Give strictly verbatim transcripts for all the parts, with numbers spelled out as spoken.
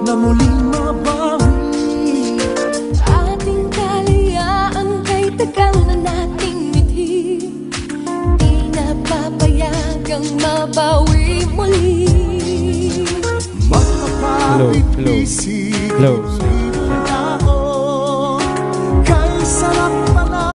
na muling mabawi. Ating kalayaan kay tagal na nating mithi, di na papayagang mabawi muli. Hello, hello. Hello. Kay sarap pala.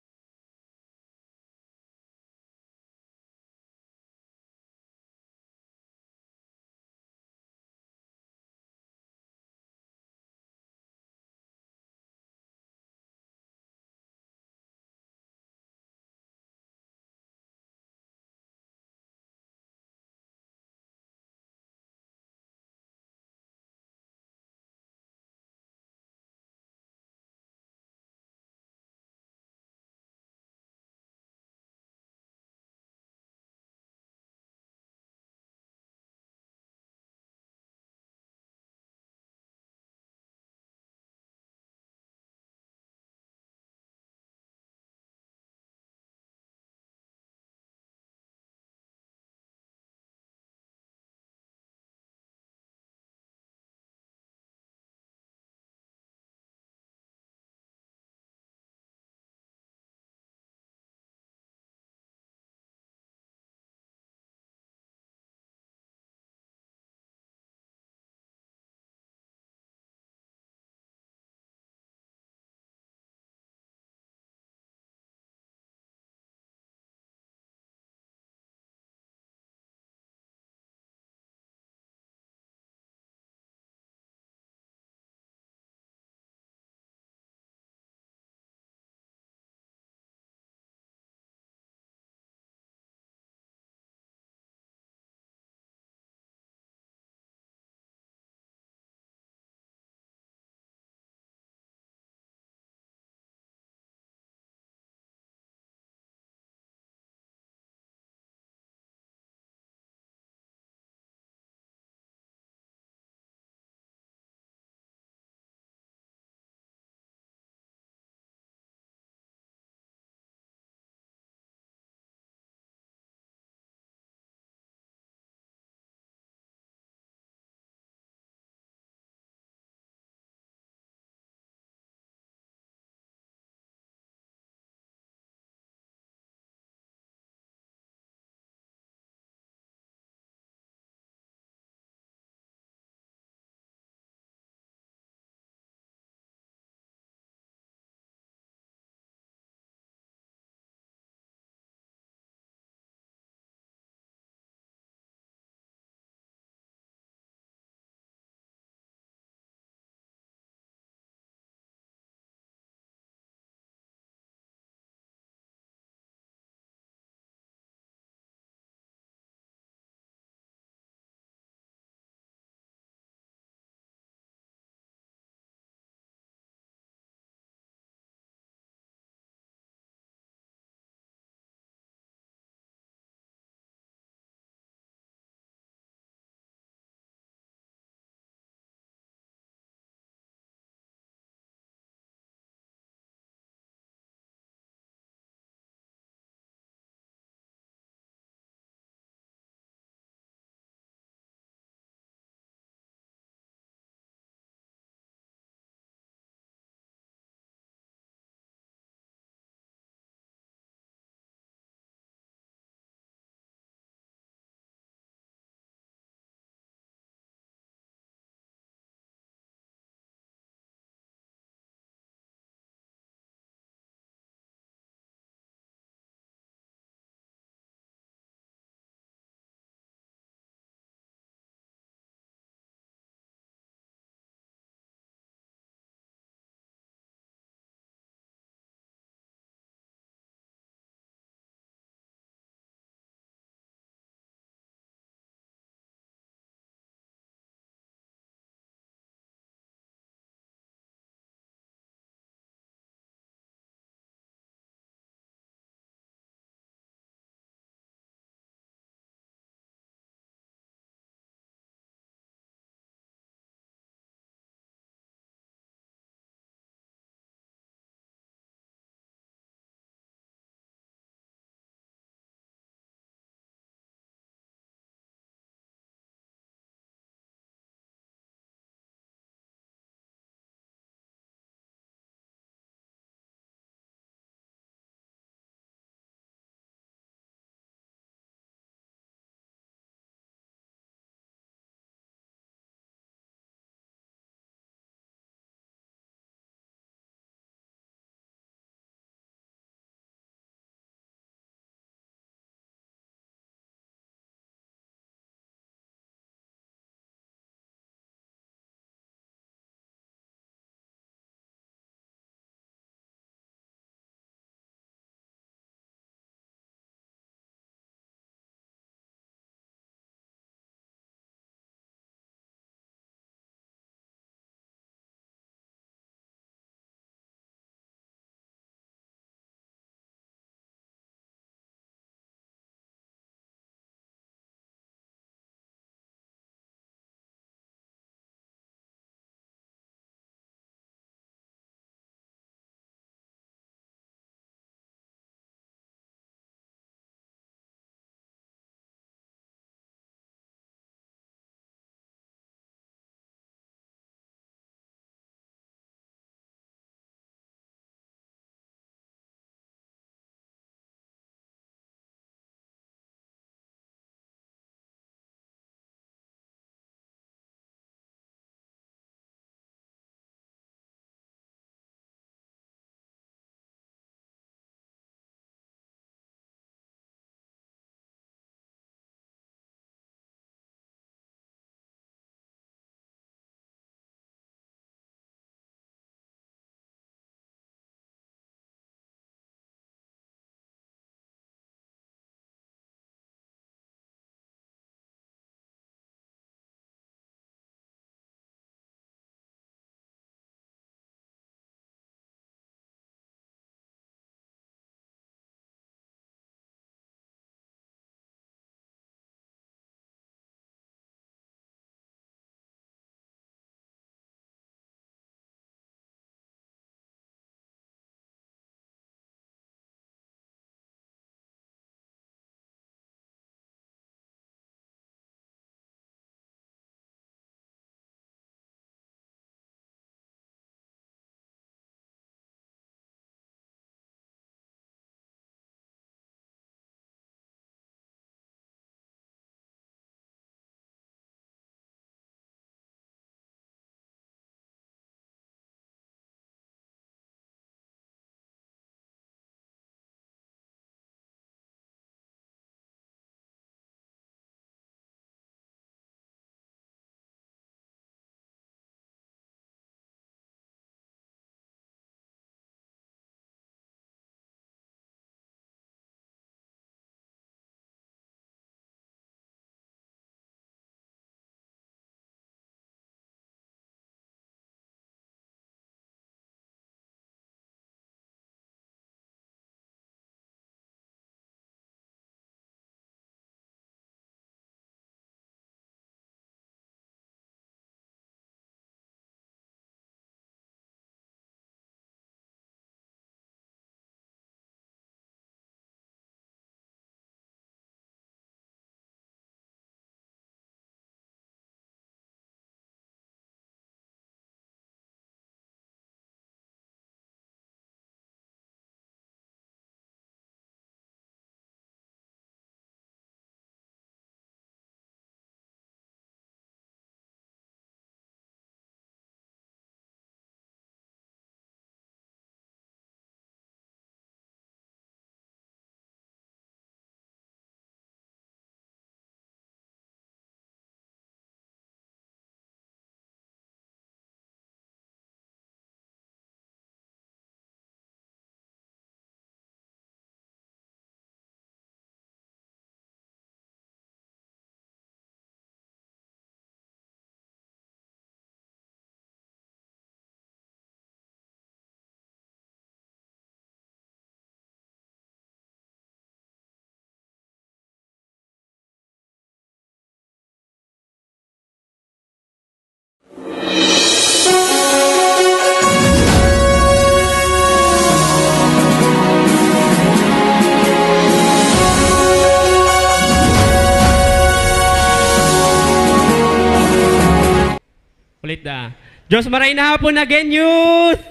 Diyos maray na hapon again, youth!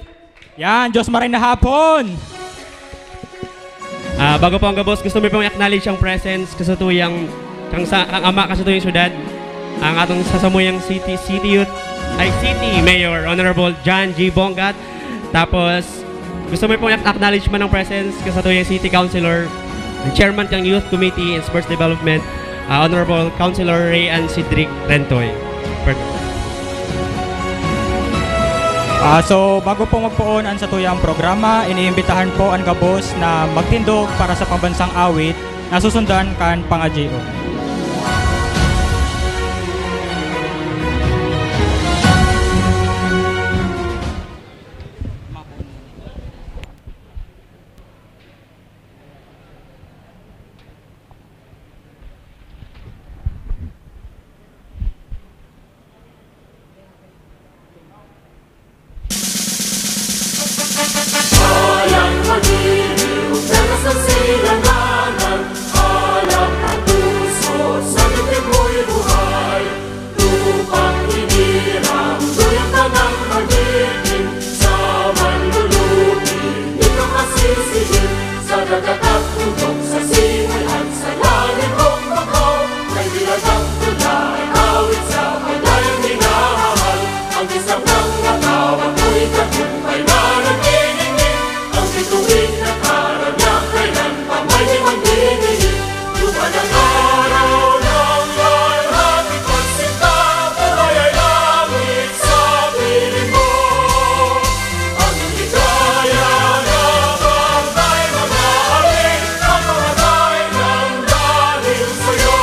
Yan, Diyos maray na hapon! Ah, bago po ang gabos, gusto mi pong i-acknowledge ang presence, kasatuyang, kang sa, kang ama, kasatuyang syudad, ang atong sa samuyang city, city youth, ay city mayor, Honorable John G Bongat. Tapos, gusto mi pong i-acknowledge man ang presence, kasatuyang city councilor, ang chairman kang youth committee and sports development, ah, Honorable Councilor Ray Ann Cedric Rentoy. Per- Ah, so, bago po magpoon an satuyang programa, iniimbitahan po an gabos na magtindog para sa pambansang awit na susundan kan pangadyion. Alang magiliw, taga sa silanganan, alang ang puso, sa dibdib mo'y buhay. Lupang hinirang, luyang tanang magiging, sa manlulupi, di ka masisisi, sa dagat at bundok, sa simoy at sa langit kong bako, may dilag ang tulay, awit sa pagdayang minamahal, ang isang nang natawag mo'y tagumpay na naniningil, ang bituin na karanyang kailan pa may di magdidihil. Lupa ng araw ng luwalhati pagsinta, buhay ay langit sa piling mo. Ang ligaya na bantay mga amin, ang mamatay ng dahil sa'yo.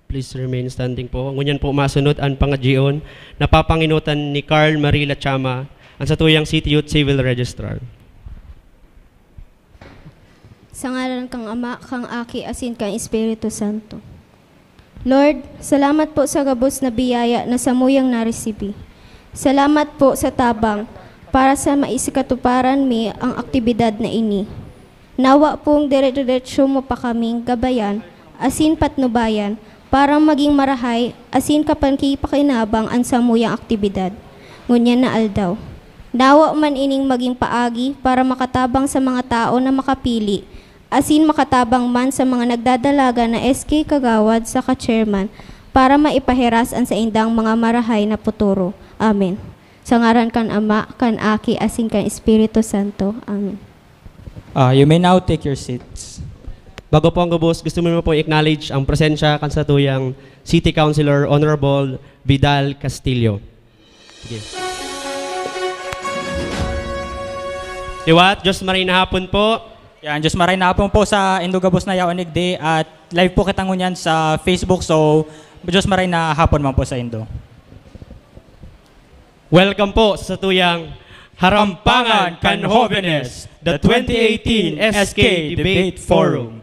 Please remain standing po. Ngunyan po masunod an pangadyion na papangenotan ni Carl Marie Lachama, an satuyang City Youth Civil Registrar. Sa ngaran kan Ama, kan Aki, asin kan Espiritu Santo. Lord, salamat po sa gabos na biyaya na samuyang naresibi. Salamat po sa tabang para sa maisikatuparan mi ang aktibidad na ini. Nawa pong dire-diretso mo pa kaming gabayan asin patnubayan para magin marahay asin kapangkipakinabang an samuyang aktibidad ngunyan na aldaw. Nawa man ining magin paagi para makatabang sa mga tawo na makapili asin makatabang man sa mga nagdadalagan na S K kagawad saka chairman para maipahiras an saindang mga marahay na puturo. Amen. Sa ngaran kan Ama, kan Aki, asin kan Espiritu Santo. Amen. Ah, you may now take your seats. Bago po ang gabos, gusto mo naman po i-acknowledge ang presensya kan satuyang City Councilor Honorable Vidal Castillo. Sige. Liwat, Diyos maray na hapon po. Yan, Diyos maray na hapon po sa indo gabos na yaon igdi at live po kita ngunyan sa Facebook. So, Diyos maray na hapon man po sa indo. Welcome po sa satuyang Harampangan kan Hobenes, the twenty eighteen S K Debate Forum.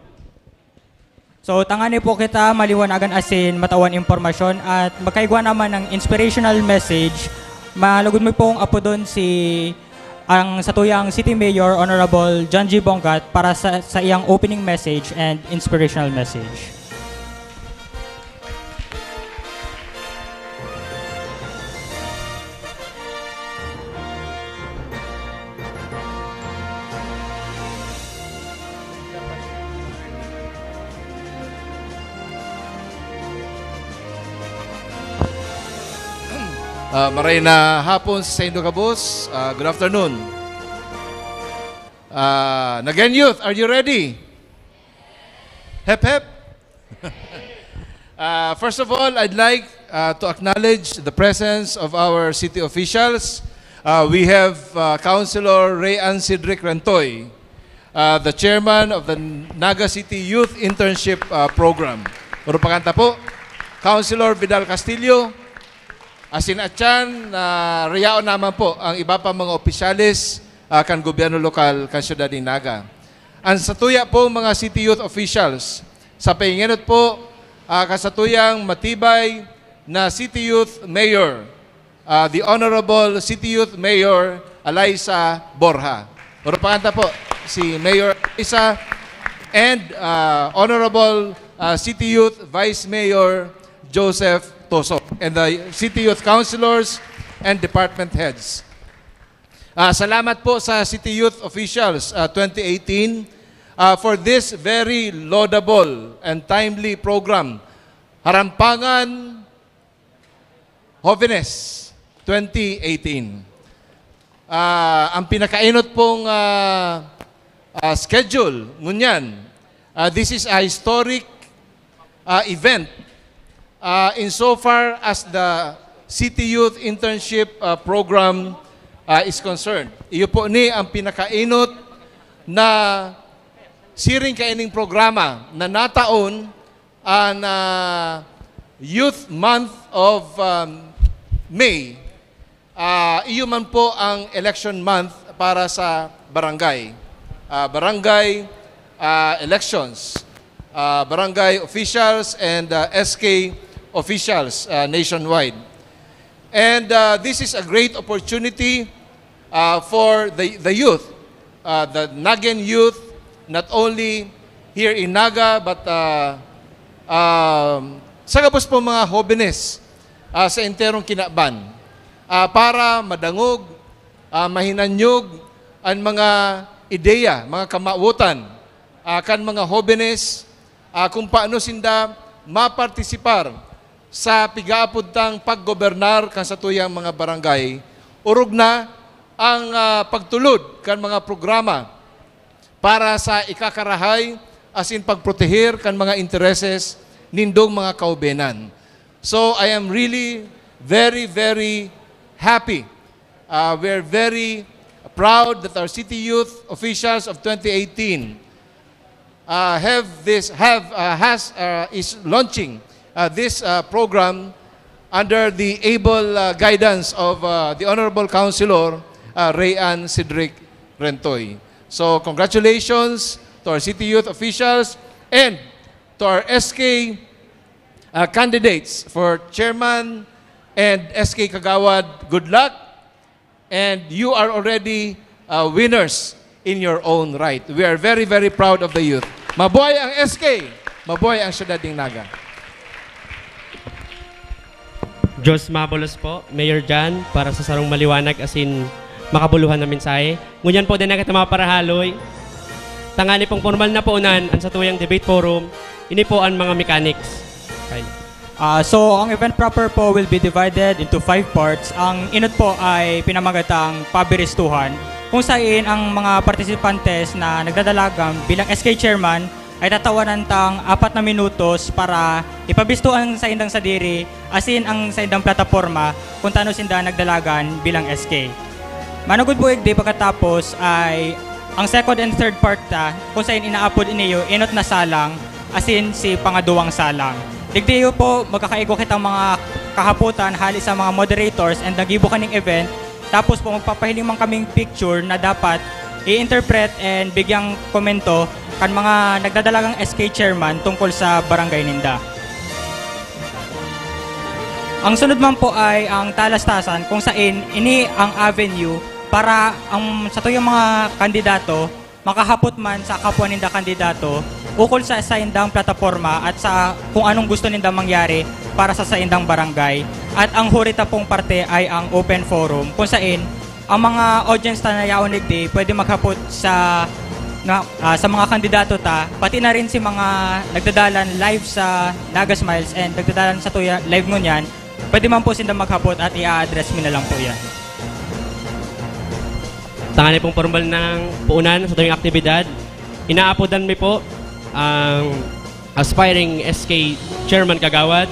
So, tangani po kita maliwanagan asin matawan impormasyon at magkaigwa naman ng inspirational message. Malugod mo pong apodon si ang satuyang City Mayor, Honorable John G Bongat, para sa, sa iyang opening message and inspirational message. Ah, maray na hapon sa saindo gabos. Ah, good afternoon. Ah, Nagan Youth, are you ready? Hep, hep. Uh, first of all, I'd like, uh, to acknowledge the presence of our city officials. Uh, we have, uh, Councilor Ray Ann Cedric Rentoy, uh, the chairman of the Naga City Youth Internship, uh, Program. Urupakan ta po, Councilor Vidal Castillo, asin atyan, uh, rayaon naman po ang iba pa mga opisyales, ah, kan gobyerno lokal kan siyudad nin Naga. An satuya pong mga city youth officials, sa paingenot po, ah, kan satuyang matibay na city youth mayor, ah, the Honorable City Youth Mayor Alyssa Borja. Urupakan ta po si Mayor Alyssa and, ah, Honorable uh, City Youth Vice Mayor Joseph Toso, and the City Youth Councilors and Department Heads. Uh, salamat po sa City Youth Officials uh, twenty eighteen uh, for this very laudable and timely program, Harampangan Jovenes twenty eighteen. Ah, ang pinakainot pong, ah, ah, schedule ngunyan, ah, this is a historic, ah, event, ah, insofar as the City Youth Internship, ah, Program, ah, is concerned. Iyo po ni ang pinakainot na siring kaining programa na nataon an, ah, Youth Month of, um, May, ah, iyo man po ang election month para sa barangay. Ah, barangay, ah, elections, ah, barangay officials and, ah, S K officials, ah, nationwide. And, ah, this is a great opportunity, ah, for the, the youth, ah, the Nagan youth, not only here in Naga, but, ah, um, sa gabos po mga hobenes, ah, sa enterong kinaban, ah, para madangog, ah, mahinanyog an mga ideya, mga kamawotan, ah, kan mga hobenes, ah, kung paano sinda mapartisipar sa pigaapod tang paggobernar kan satuyang mga barangay, orog na ang, ah, pagtulod kan mga programa para sa ikakarahay asin pagproteher kan mga intereses nindong mga kaubenan. So, I am really very, very happy. Uh, we're very proud that our city youth officials of twenty eighteen uh, have this have uh, has uh, is launching uh, this uh, program under the able uh, guidance of uh, the Honorable Councilor uh, Ray Ann Cedric Rentoy. So congratulations to our city youth officials and to our S K uh, candidates for chairman and S K Kagawad. Good luck, and you are already uh, winners in your own right. We are very, very proud of the youth. Mabuhay ang S K! Mabuhay ang Siyudad nin Naga! Diyos mabulos po, Mayor John, para sa sarong maliwanag asin makabuluhan na mensahe. Ngunyan po, dai na kita mapapahaloy. Tangani pong pormal na poonan an satuyang debate forum, ini po an mga mechanics. Kyle. Ah, so, ang event proper po will be divided into five parts. Ang inot po ay pinamagatang pabiristuhan, kung sain ang mga partisipantes na nagdadalagan bilang S K chairman ay tatawanan tang apat na minutos para ipabisto ang saindang sadiri asin ang saindang plataporma kung tano sinda nagdalagan bilang S K. Manugod po igdi pagkatapos ay ang second and third part ta, kung sain inaapod iniyo inot na salang asin si pangaduwang salang. Digdi po, magkakaigwa kitang mga kahapotan hali sa mga moderators and naggibo kaning event. Tapos po, magpapahiling man kaming picture na dapat i-interpret and bigyang komento kan mga nagdadalagang S K chairman tungkol sa barangay ninda. Ang sunod man po ay ang talastasan kung sain ini ang avenue para ang satuyang mga kandidato makahapot man sa kapwa ninda kandidato ukol sa saindang plataporma at sa kung anong gusto ninda mangyari para sa saindang barangay. At ang huri ta pong parte ay ang open forum kung sain ang mga audience ta na yaon digdi pwede maghapot sa na, ah, sa mga kandidato ta, pati na rin si mga nagdadalan live sa Naga Smiles and nagdadalan sa Tuya live ngunyan, pwede man po sinda maghapot at i-address mi na lang po yan. Tangani pong pormal ng puunan sa tuwing aktibidad. Inaapodan mi po ang aspiring S K chairman kagawad,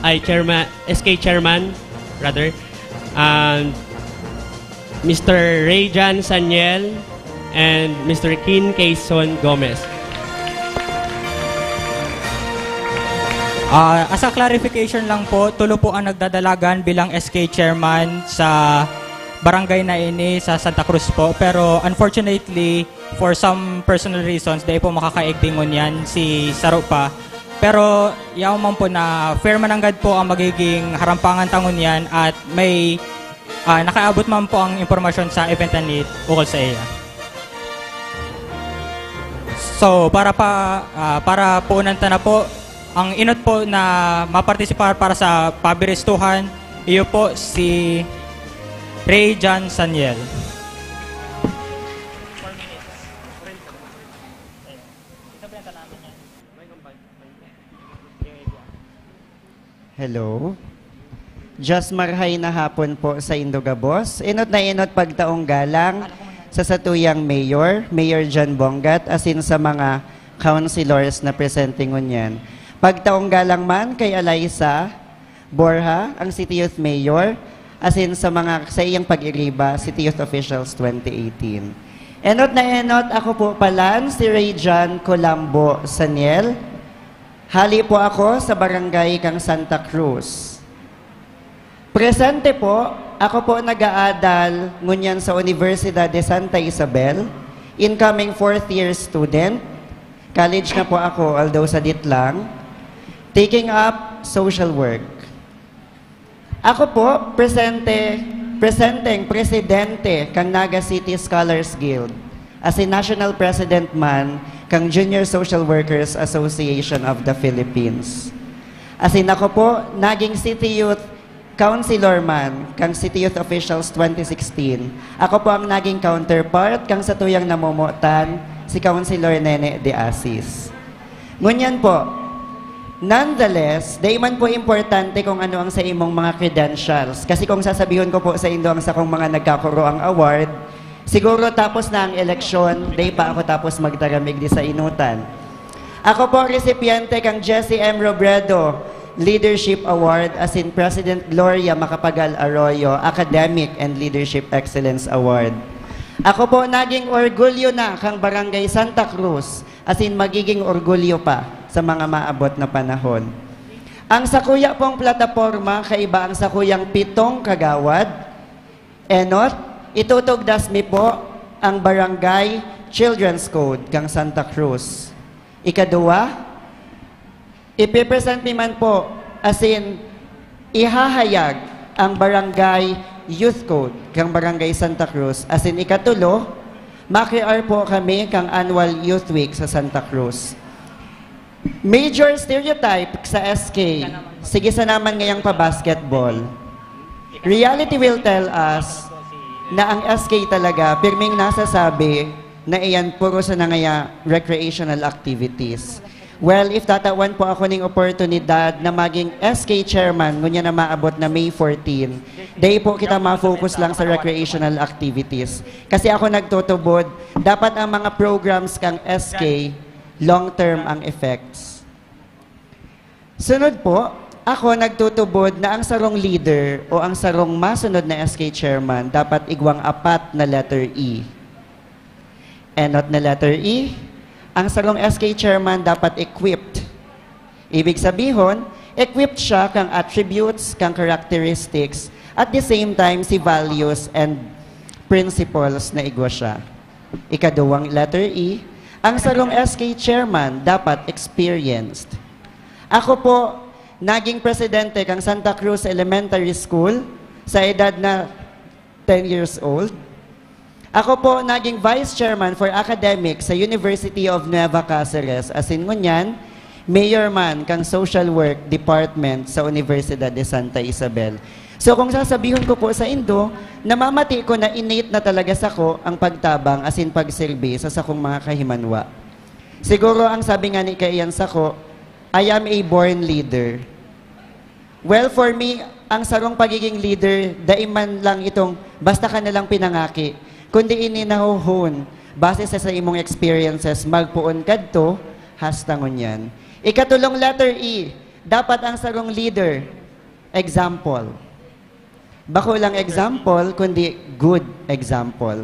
ay chairman, S K chairman, rather, and Mister Rayjan Saniel and Mister Kin Kayson Gomez. Ah, as a clarification lang po, tulo po ang nagdadalagan bilang S K chairman sa barangay na ini sa Santa Cruz po. Pero unfortunately, for some personal reasons, dai po makakaigdi ngunyan si saro pa. Pero yaon man po na fair mananggad po ang magiging harampangan ta ngunyan at may ah, nakaabot man po ang impormasyon sa event na ni ukol sa iya. So, para pa, ah, para puunan ta na po, ang inot po na mapartisipar para sa pabiristuhan, iyo po si Ray John Saniel. Hello. Just marhay na hapon po sa indo gabos. Inot na inot pagtaong galang sa satuyang mayor, Mayor John Bongat, asin sa mga councilors na presente ngunyan. Pagtaong galang man kay Alaysa Borja, ang City Youth Mayor, asin sa mga sa iyang pag-iriba, City Youth Officials twenty eighteen. Enot na enot, ako po palan, si Ray John Colambo Saniel. Hali po ako sa barangay kang Santa Cruz. Presente po, ako po nag-aadal ngunyan sa Universidad de Santa Isabel, incoming fourth year student. College na po ako, although sadit lang. Taking up social work. Ako po, presente, presenteng presidente kang Naga City Scholars Guild, asin national president man kang Junior Social Workers Association of the Philippines. Asin ako po, naging City Youth Councilor man kang City Youth Officials twenty sixteen. Ako po ang naging counterpart kang satuyang namomotan, si Councilor Nene de Asis. Ngunyan po, nonetheless, dai man po importante kung ano ang sa imong mga credentials. Kasi kung sasabihon ko po sa indo ang sakong mga nagkakuroang award, siguro tapos na ang eleksyon, dai pa ako tapos magtaramig di sa inutan. Ako po ang resipyente kang Jesse M. Robredo Leadership Award asin President Gloria Macapagal Arroyo Academic and Leadership Excellence Award. Ako po naging orgulyo na kang Barangay Santa Cruz asin magiging orgulyo pa sa mga maabot na panahon. Ang sakuya pong plataporma kaiba ang sakuyang pitong kagawad. Enot, itutugdas mi po ang Barangay Children's Code kang Santa Cruz. Ikaduwa, ipipresent mi man po asin ihahayag ang Barangay Youth Code kang Barangay Santa Cruz. Asin ikatulo, makiar po kami kang Annual Youth Week sa Santa Cruz. Major stereotype sa S K, sige sa naman ngayang pa-basketball. Reality will tell us na ang S K talaga, pirming nasasabi na iyan puro sa nangaya recreational activities. Well, if tatawan po ako ning oportunidad na maging S K chairman, ngunyan na maabot na May fourteen, dai po kita ma-focus lang sa recreational activities. Kasi ako nagtutubod, dapat ang mga programs kang S K, long-term ang effects. Sunod po, ako nagtutubod na ang sarong leader o ang sarong masunod na S K chairman dapat igwang apat na letter E. Enot na letter E, ang sarong S K chairman dapat equipped. Ibig sabihon, equipped siya kang attributes, kang characteristics, at the same time, si values and principles na igwa siya. Ikaduwang letter E, ang sarong S K chairman dapat experienced. Ako po, naging presidente kang Santa Cruz Elementary School sa edad na ten years old. Ako po naging vice chairman for academic sa University of Nueva Caceres, asin ngunyan, mayor man kang social work department sa Universidad de Santa Isabel. So kung sasabihon ko po sa indo, namamati ko na innate na talaga sako ang pagtabang asin pagsilbi sa sakong mga kahimanwa. Siguro ang sabi nga ni kaiyan sako, "I am a born leader." Well, for me, ang sarong pagiging leader, dai man lang itong basta ka na lang pinangaki, kundi ini naho-hone base sa, sa imong experiences, magpoon kadto, hasta ngunyan. Ikatulong letter E, dapat ang sarong leader, example. Bako lang example, kundi good example.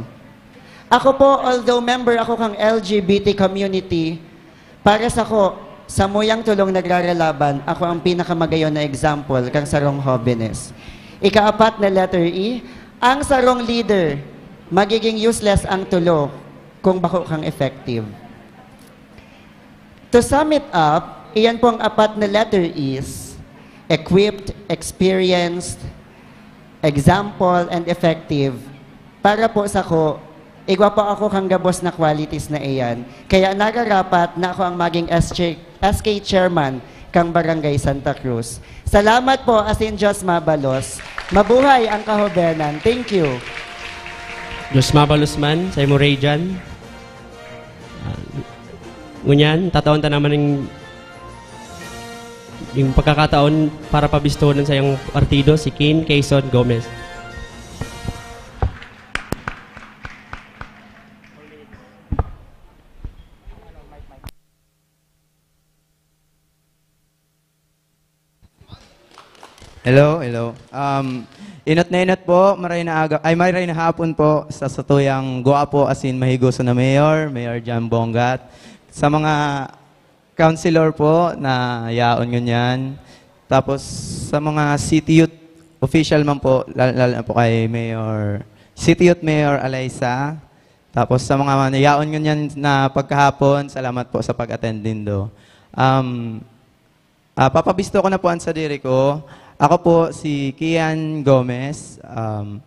Ako po, although member ako kang L G B T community, para sako, samuyang tulong nagraralaban, ako ang pinakamagayon na example kang sarong hobenes. Ikaapat na letter E, ang sarong leader, magiging useless ang tulo kung bako kang effective. To sum it up, iyan pong apat na letter is equipped, experienced, example, and effective. Para po sako, Igwa po ako kang gabos na qualities na iyan. Kaya nagarapat na ako ang maging S K, S K chairman kang Barangay Santa Cruz. Salamat po, asin Diyos mabalos. Mabuhay ang kahobenan. Thank you. Diyos mabalos man, sa imo, Ray Jan. Ah, ngunyan, tataon ta naman yung, yung pagkakataon para pabistohon sa iyong partido, si Kin Quezon Gomez. Hello, hello. Um, inot na inot po, maray na aga, ay maray na hapon po sa satuyang gwapo asin mahigoso na mayor, Mayor John Bongat. Sa mga councilor po na yaon ngunyan. Tapos sa mga city youth official man po, lalo, lalo na po kay Mayor, City Youth Mayor Alaysa. Tapos sa mga yaon ngunyan na pagkahapon, salamat po sa pag-attend nindo. Um, Ah, papabisto ko na po ang sadiri ko. Ako po si Kian Gomez. Um,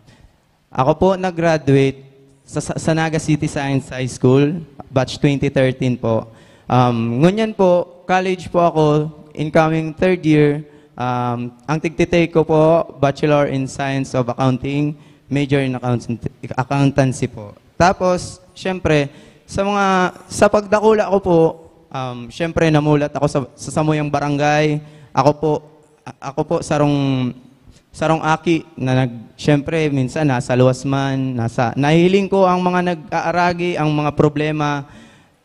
ako po nag-graduate sa, sa, sa Naga City Science High School, batch twenty thirteen po. Um, ngunyan po, college po ako, incoming third year. Um, ang tigtitake ko po, Bachelor in Science of Accounting, major in accountancy, accountancy po. Tapos, syempre, sa mga, sa pagdakula ko po, um, syempre, namulat ako sa, sa samuyang barangay. Ako po, a- ako po, sarong, sarong aki na nag, syempre, minsan nasa luwas man, nasa, nahihiling ko ang mga nag-aaragi, ang mga problema.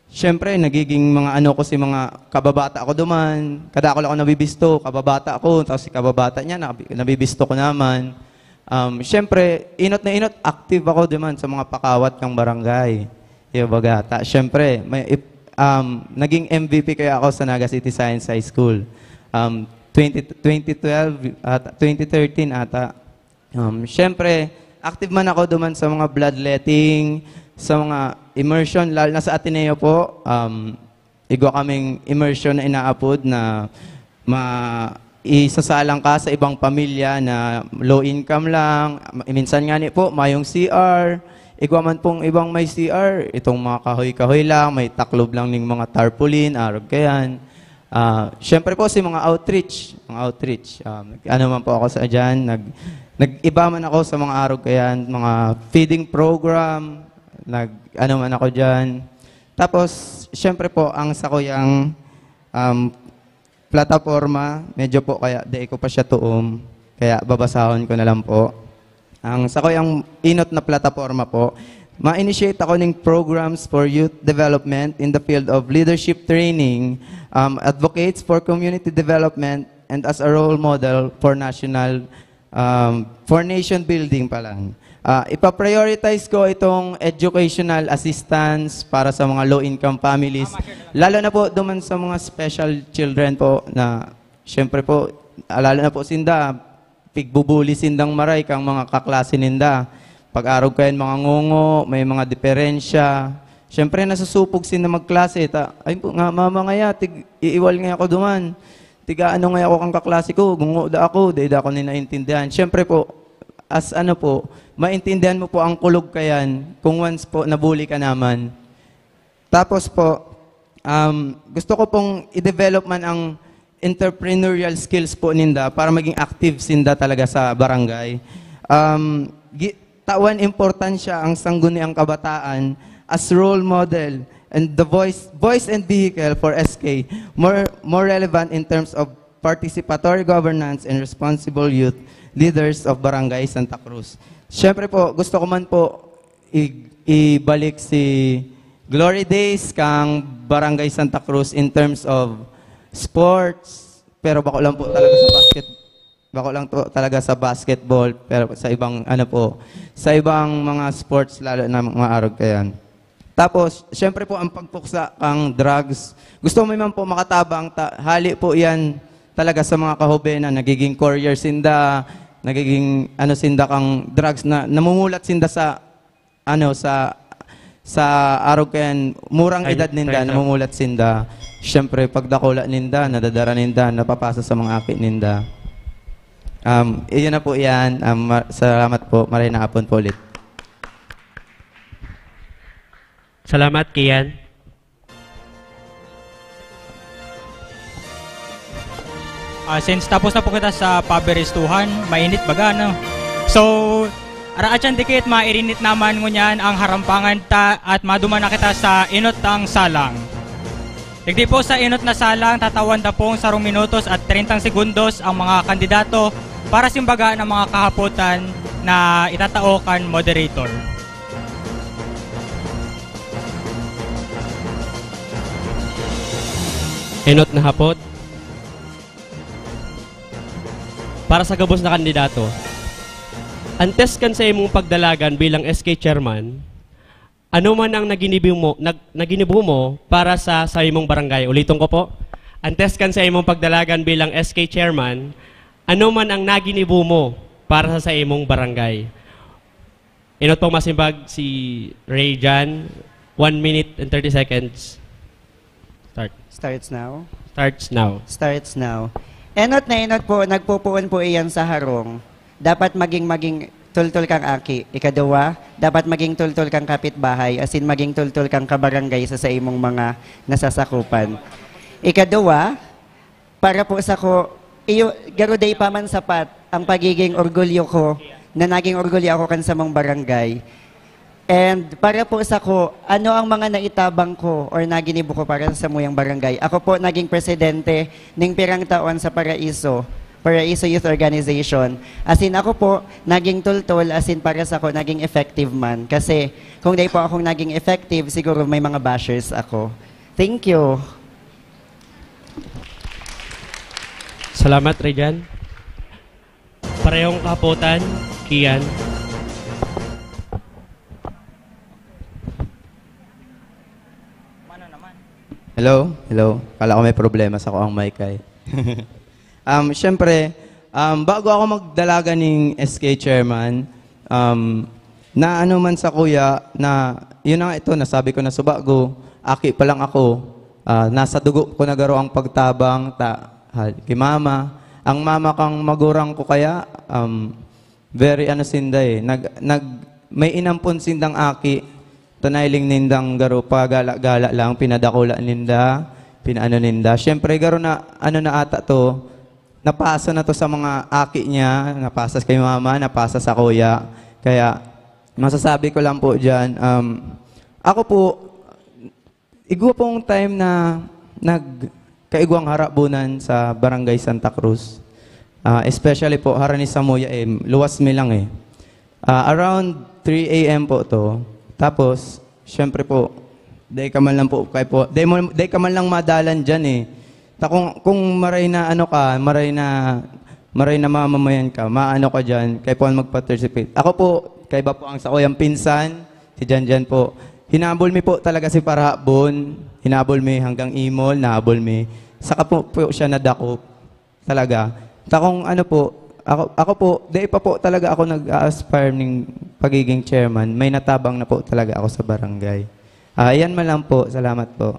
Syempre, nagiging mga ano ko si mga kababata ko duman. Kadakul ako nabibisto, kababata ko, tapos si kababata niya, nabi- nabibisto ko naman. Um, syempre, inot na inot, active ako duman sa mga pakawat kang barangay. Yung baga, ta, syempre, may, ip- um, naging M V P kaya ako sa Naga City Science High School. Um, twenty, twenty twelve at twenty thirteen ata. Um, syempre, active man ako duman sa mga bloodletting, sa mga immersion, lalo na sa Ateneo po. Um, igwa kaming immersion na inaapod na ma isasalang ka sa ibang pamilya na low income lang. Minsan nga ni po, mayong C R. Igwa man pong ibang may C R, itong mga kahoy-kahoy lang, may taklob lang ning mga tarpaulin, arog kayan. Ah, syempre po, si mga outreach, mga outreach. Um, ano man po ako sa dyan, nag, nag-iba man ako sa mga arog kayan, mga feeding program, nag, ano man ako dyan. Tapos, syempre po, ang sakuyang um, plataforma, medyo po kaya di ko pa siya tuom, kaya babasahon ko na lang po. Ang sakuyang inot na plataforma po, ma-initiate ako ning programs for youth development in the field of leadership training, um, advocates for community development, and as a role model for national, um, for nation building pa lang. Ah, ipa-prioritize ko itong educational assistance para sa mga low-income families, lalo na po duman sa mga special children po na, syempre po, ah, lalo na po sinda, pigbubuli sindang maray kang mga kaklase ninda. Pag-arog kayan mga ngongo, may mga diferensya. Siyempre, nasusupog sinda magklase. Ta, ay po nga, mama ngaya, tig, iiwal ngaya ako duman. Tiga ano ngaya ako kang kaklase ko, gungo da ako, dai da ako ninaintindihan. Siyempre po, as ano po, maintindihan mo po ang kulog kayan kung once po nabuli ka naman. Tapos po, um, gusto ko pong i-develop man ang entrepreneurial skills po ninda para maging active sinda talaga sa barangay. Um, gi- tawan importansya ang sangguniang kabataan as role model and the voice voice and vehicle for S K, more more relevant in terms of participatory governance and responsible youth leaders of Barangay Santa Cruz. Siyempre po, gusto ko man po i- ibalik si glory days kang Barangay Santa Cruz in terms of sports, pero bako lang po talaga sa basket, bako lang to talaga sa basketball, pero sa ibang ano po, sa ibang mga sports lalo na mga arog kayan. Tapos, syempre po ang pagpuksa kang drugs. Gusto mo man po makatabang ta, hali po 'yan talaga sa mga kahobenan, nagiging courier sinda, nagiging ano sinda kang drugs na namumulat sinda sa ano sa sa arog kayan, murang edad ninda, namumulat sinda. Siyempre, pagdakula ninda, nadadara ninda, napapasa sa mga aki ninda. Um, iyon na po 'yan. Um, ma- salamat po. Maray na hapon po ulit. Salamat, Kian. Ah, since tapos na po kita sa paberestuhan, mainit baga, no? So, araat yan dikit, mairinit naman ngunyan ang harampangan ta at maduman na kita sa inot ang salang. Digdi po sa inot na salang, tatawan ta pong sarong minutos at treinta segundos ang mga kandidato para simbaga ng mga kahapotan na itatao kan moderator. Enot na hapot. Para sa gabos na kandidato, antes kan sa imong pagdalagan bilang S K chairman, ano man ang naginibo mo, nag, naginibo mo para sa, sa imong barangay? Uliton ko po, antes kan sa imong pagdalagan bilang S K chairman, ano man ang naginibo mo para sa, sa imong barangay? Inot pong masimbag si Ray Jan. One minute and thirty seconds. Start. Starts now. Starts now. Starts now. Enot na enot po, nagpupuon po iyan sa harong. Dapat maging maging tultol kang aki. Ikaduwa, dapat maging tultol kang kapitbahay, asin maging tultol kang kabarangay sa saimong mga nasasakupan. Ikaduwa, para po sako, iyo, garo dai pa man sapat ang pagiging orgulyo ko na naging orgulyo ako kan samong barangay. And para po sako, ano ang mga naitabang ko or naginibo ko para sa samuyang barangay? Ako po naging presidente ning pirang taon sa Paraiso, Paraiso Youth Organization. Asin ako po, naging tultol, asin para sako, naging effective man. Kasi kung dai po akong naging effective, siguro may mga bashers ako. Thank you. Salamat, Regan. Parehong kahapotan, Kian. Hello? Hello? Kala ko may problema sa ang mic ay. um, Siyempre, um, bago ako magdalaga ning S K chairman, um, na ano man sa kuya, na yun na nga ito, nasabi ko na subago, aki pa lang ako, ah, nasa dugo ko na garo ang pagtabang, ta, ha, ki mama. Ang mama kang magurang ko kaya, um, very ano sinda eh, nag, nag, may inampon sindang aki, tanayling nindang garo pa gala-gala lang, pinadakula ninda, pinaano ninda. Siyempre, garo na, ano na ata to, napasa na to sa mga aki niya, napasa kay mama, napasa sa kuya. Kaya, masasabi ko lang po dyan, um, ako po, igwa pong time na nagkaigwang harabunan sa Barangay Santa Cruz. Ah, especially po, harani sa Muya eh, luwas mi lang eh. Ah, around three a m po to. Tapos, syempre po, day ka man lang po, kay po, day, mo, day ka man lang madalan dyan eh. Ta kung, kung maray na ano ka, maray na, maray na mamamayan ka, maano ka dyan, kay po ang mag-participate. Ako po, kay ba po ang sa kuyang pinsan, si Janjan po. Hinabol mi po talaga si Parhabon. Hinabol mi hanggang Imol, nahabol mi. Saka po, po siya nadakop. Talaga. Ta kung ano po, ako, ako po, dai pa po talaga ako nag-a-aspire ning pagiging chairman. May natabang na po talaga ako sa barangay. Ah, yan man lang po. Salamat po.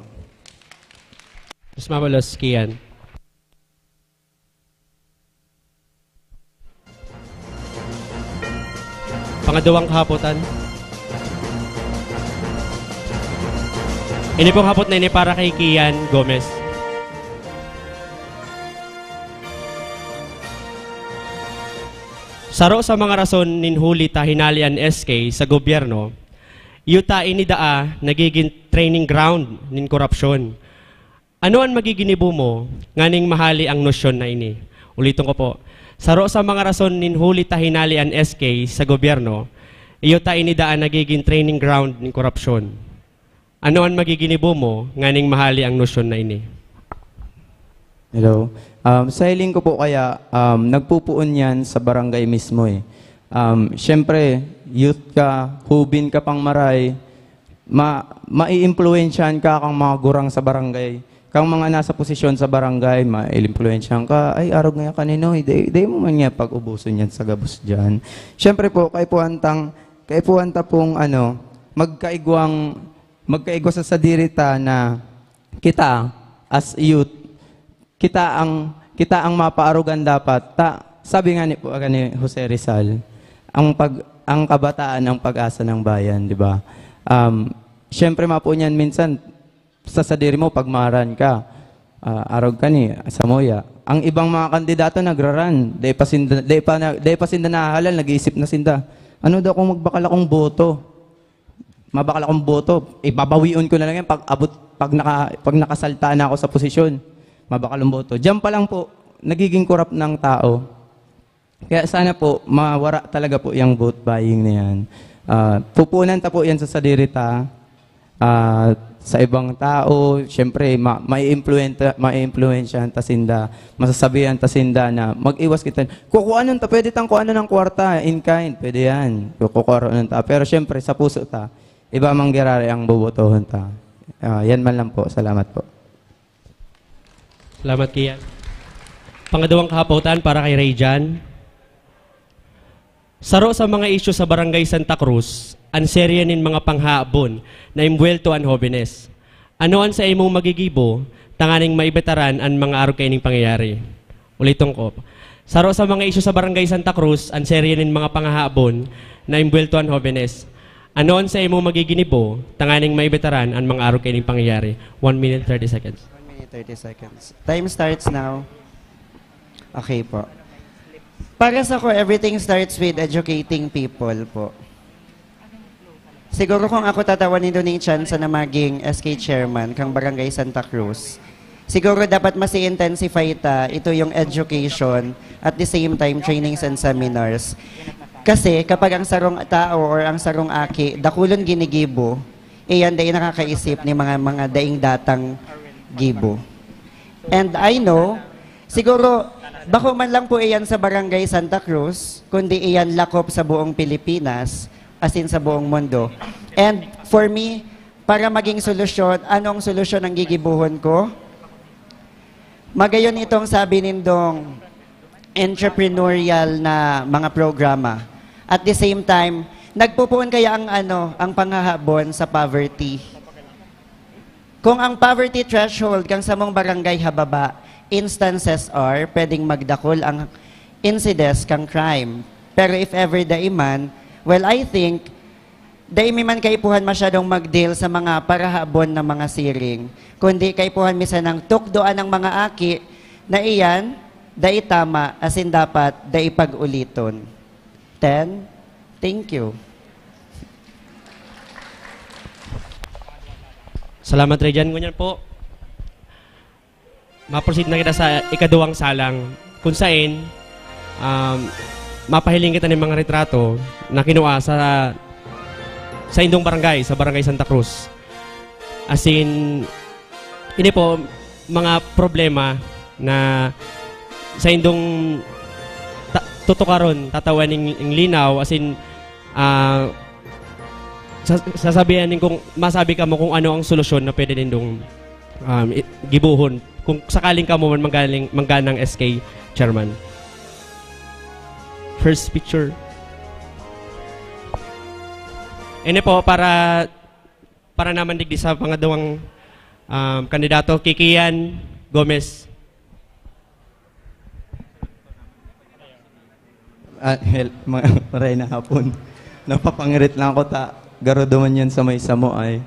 Mas mabalos, Kian. Pangaduwang kahapotan. Ini pong hapot na ini para kay Kian Gomez. Saro sa mga rason nin huli ta hinali an S K sa gobyerno, iyo ta ini daa nagigin training ground nin korapsyon. Ano an magiginibo mo nganing mahali ang nosyon na ini? Uliton ko po, saro sa mga rason nin huli ta hinali an S K sa gobyerno, iyo ta ini daa nagigin training ground nin korapsyon. Ano an magiginibo mo nganing mahali ang nosyon na ini? Hello. Um, sa hiling ko po kaya, um, nagpupuon yan sa barangay mismo eh. Um, Siyempre, youth ka, hubin ka pang maray, ma mai-impluwensyahan ka kang mga gurang sa barangay, kang mga nasa posisyon sa barangay, ma-impluwensyahan ka, "Ay, arog nga kanino, hindi, hindi mo man nga pag-ubuson yan sa gabos dyan." Siyempre po, kaipuhan tang, kaipuhan ta pong ano, magkaigwang, magkaigwa sa sadiri ta na kita, as youth, kita ang, kita ang mapaarugan dapat. Ta, sabi nga ni, po ni Jose Rizal, ang pag, ang kabataan ang pag-asa ng bayan, di ba? Um, Siyempre, mapo niyan minsan, sa sadiri mo, pagmaran ka, ah, arog ka ni, samuya. Ang ibang mga kandidato nagraran, dai pa sinda, dai pa na, dai pa sinda nahahalal, nag-iisip na sinda, "Ano daw kung magbakal akong boto? Mabakal akong boto, ibabawion ko na lang yan pag abot, pag naka-, pag nakasalta na ako sa posisyon." Mabakal ang boto. Diyan pa lang po, nagiging korap na ang tao. Kaya sana po, mawara talaga po yung vote buying na yan. Ah, pupunan ta po yan sa sadiri ta. Ah, sa ibang tao, siyempre, ma-, maiimpluwenta-, maiimpluwensyahan ta sinda, masasabihan ta sinda na mag-iwas kita. Kukuanon ta, pwede tang kuanon ng kwarta, in kind, pwede yan. Kukuanon ta. Pero siyempre, sa puso ta, iba man giraray ang bobotohon ta. Ah, yan man lang po. Salamat po. Salamat, Kian. Pangadawang kahapotan para kay Rayjan. Saro sa mga isyu sa Barangay Santa Cruz, an serya nin mga panghahabon na imbuwelto an hobenes. Ano an saimong magigibo tanganing maibetaran an mga arog kaining pangyayari? Uliton ko. Saro sa mga isyu sa Barangay Santa Cruz, an serya nin mga panghahabon na imbuwelto an hobenes. Ano an saimong magiginibo tanganing maibetaran an mga arog kaining pangyayari? One minute, thirty seconds. One minute, thirty seconds. Time starts now. Okay po. Para sa ko, everything starts with educating people po. Siguro kung ako tatawan nindo ning tsansa na maging S K chairman kang Barangay Santa Cruz, siguro dapat mas i-intensify ta ito yung education, at the same time, trainings and seminars. Kasi kapag ang sarong tao or ang sarong aki, dakulon ginigibo, iyan dai nakakaisip ni mga, mga daing datang gibo. And I know, siguro, bako man lang po iyan sa Barangay Santa Cruz, kundi iyan lakop sa buong Pilipinas, as in sa buong mundo. And for me, para maging solusyon, anong solusyon ang gigibuhon ko? Magayon itong sabi nindong entrepreneurial na mga programa. At the same time, nagpupuon kaya ang, ano, ang panghahabon sa poverty? Kung ang poverty threshold kang samong barangay hababa, instances are pwedeng magdakul ang incidence kang crime. Pero if ever dai man, well, I think, dai mi man kaipuhan masyadong mag-deal sa mga parahabon na mga siring, kundi kaipuhan mi sanang tukdoan ang mga aki na iyan, dai tama, asin dapat dai pag-uliton. Ten, thank you. Salamat, Rayjan. Ngunyan po, ma-proceed na kita sa ikaduwang salang, kung sain, um, mapahiling kita nin mga retrato na kinua sa, sa indong barangay, sa Barangay Santa Cruz. As in, ini po, mga problema na sa indong ta- tutukaron, tatawan ning, ning linaw, as in, ah, sa- sasabihan nin kung masabi kamo kung ano ang solusyon na pwede nindong, um, i- gibuhon. Kung sakaling kamo man manggaling, mangganang S K chairman. First picture. Ini po, para, para naman digdi sa pangadawang, um, kandidato, Kikian Gomez. Ah, hel- ma- maray na hapon. Napapangirit lang ako ta. Garo duman yan sa may samo ay.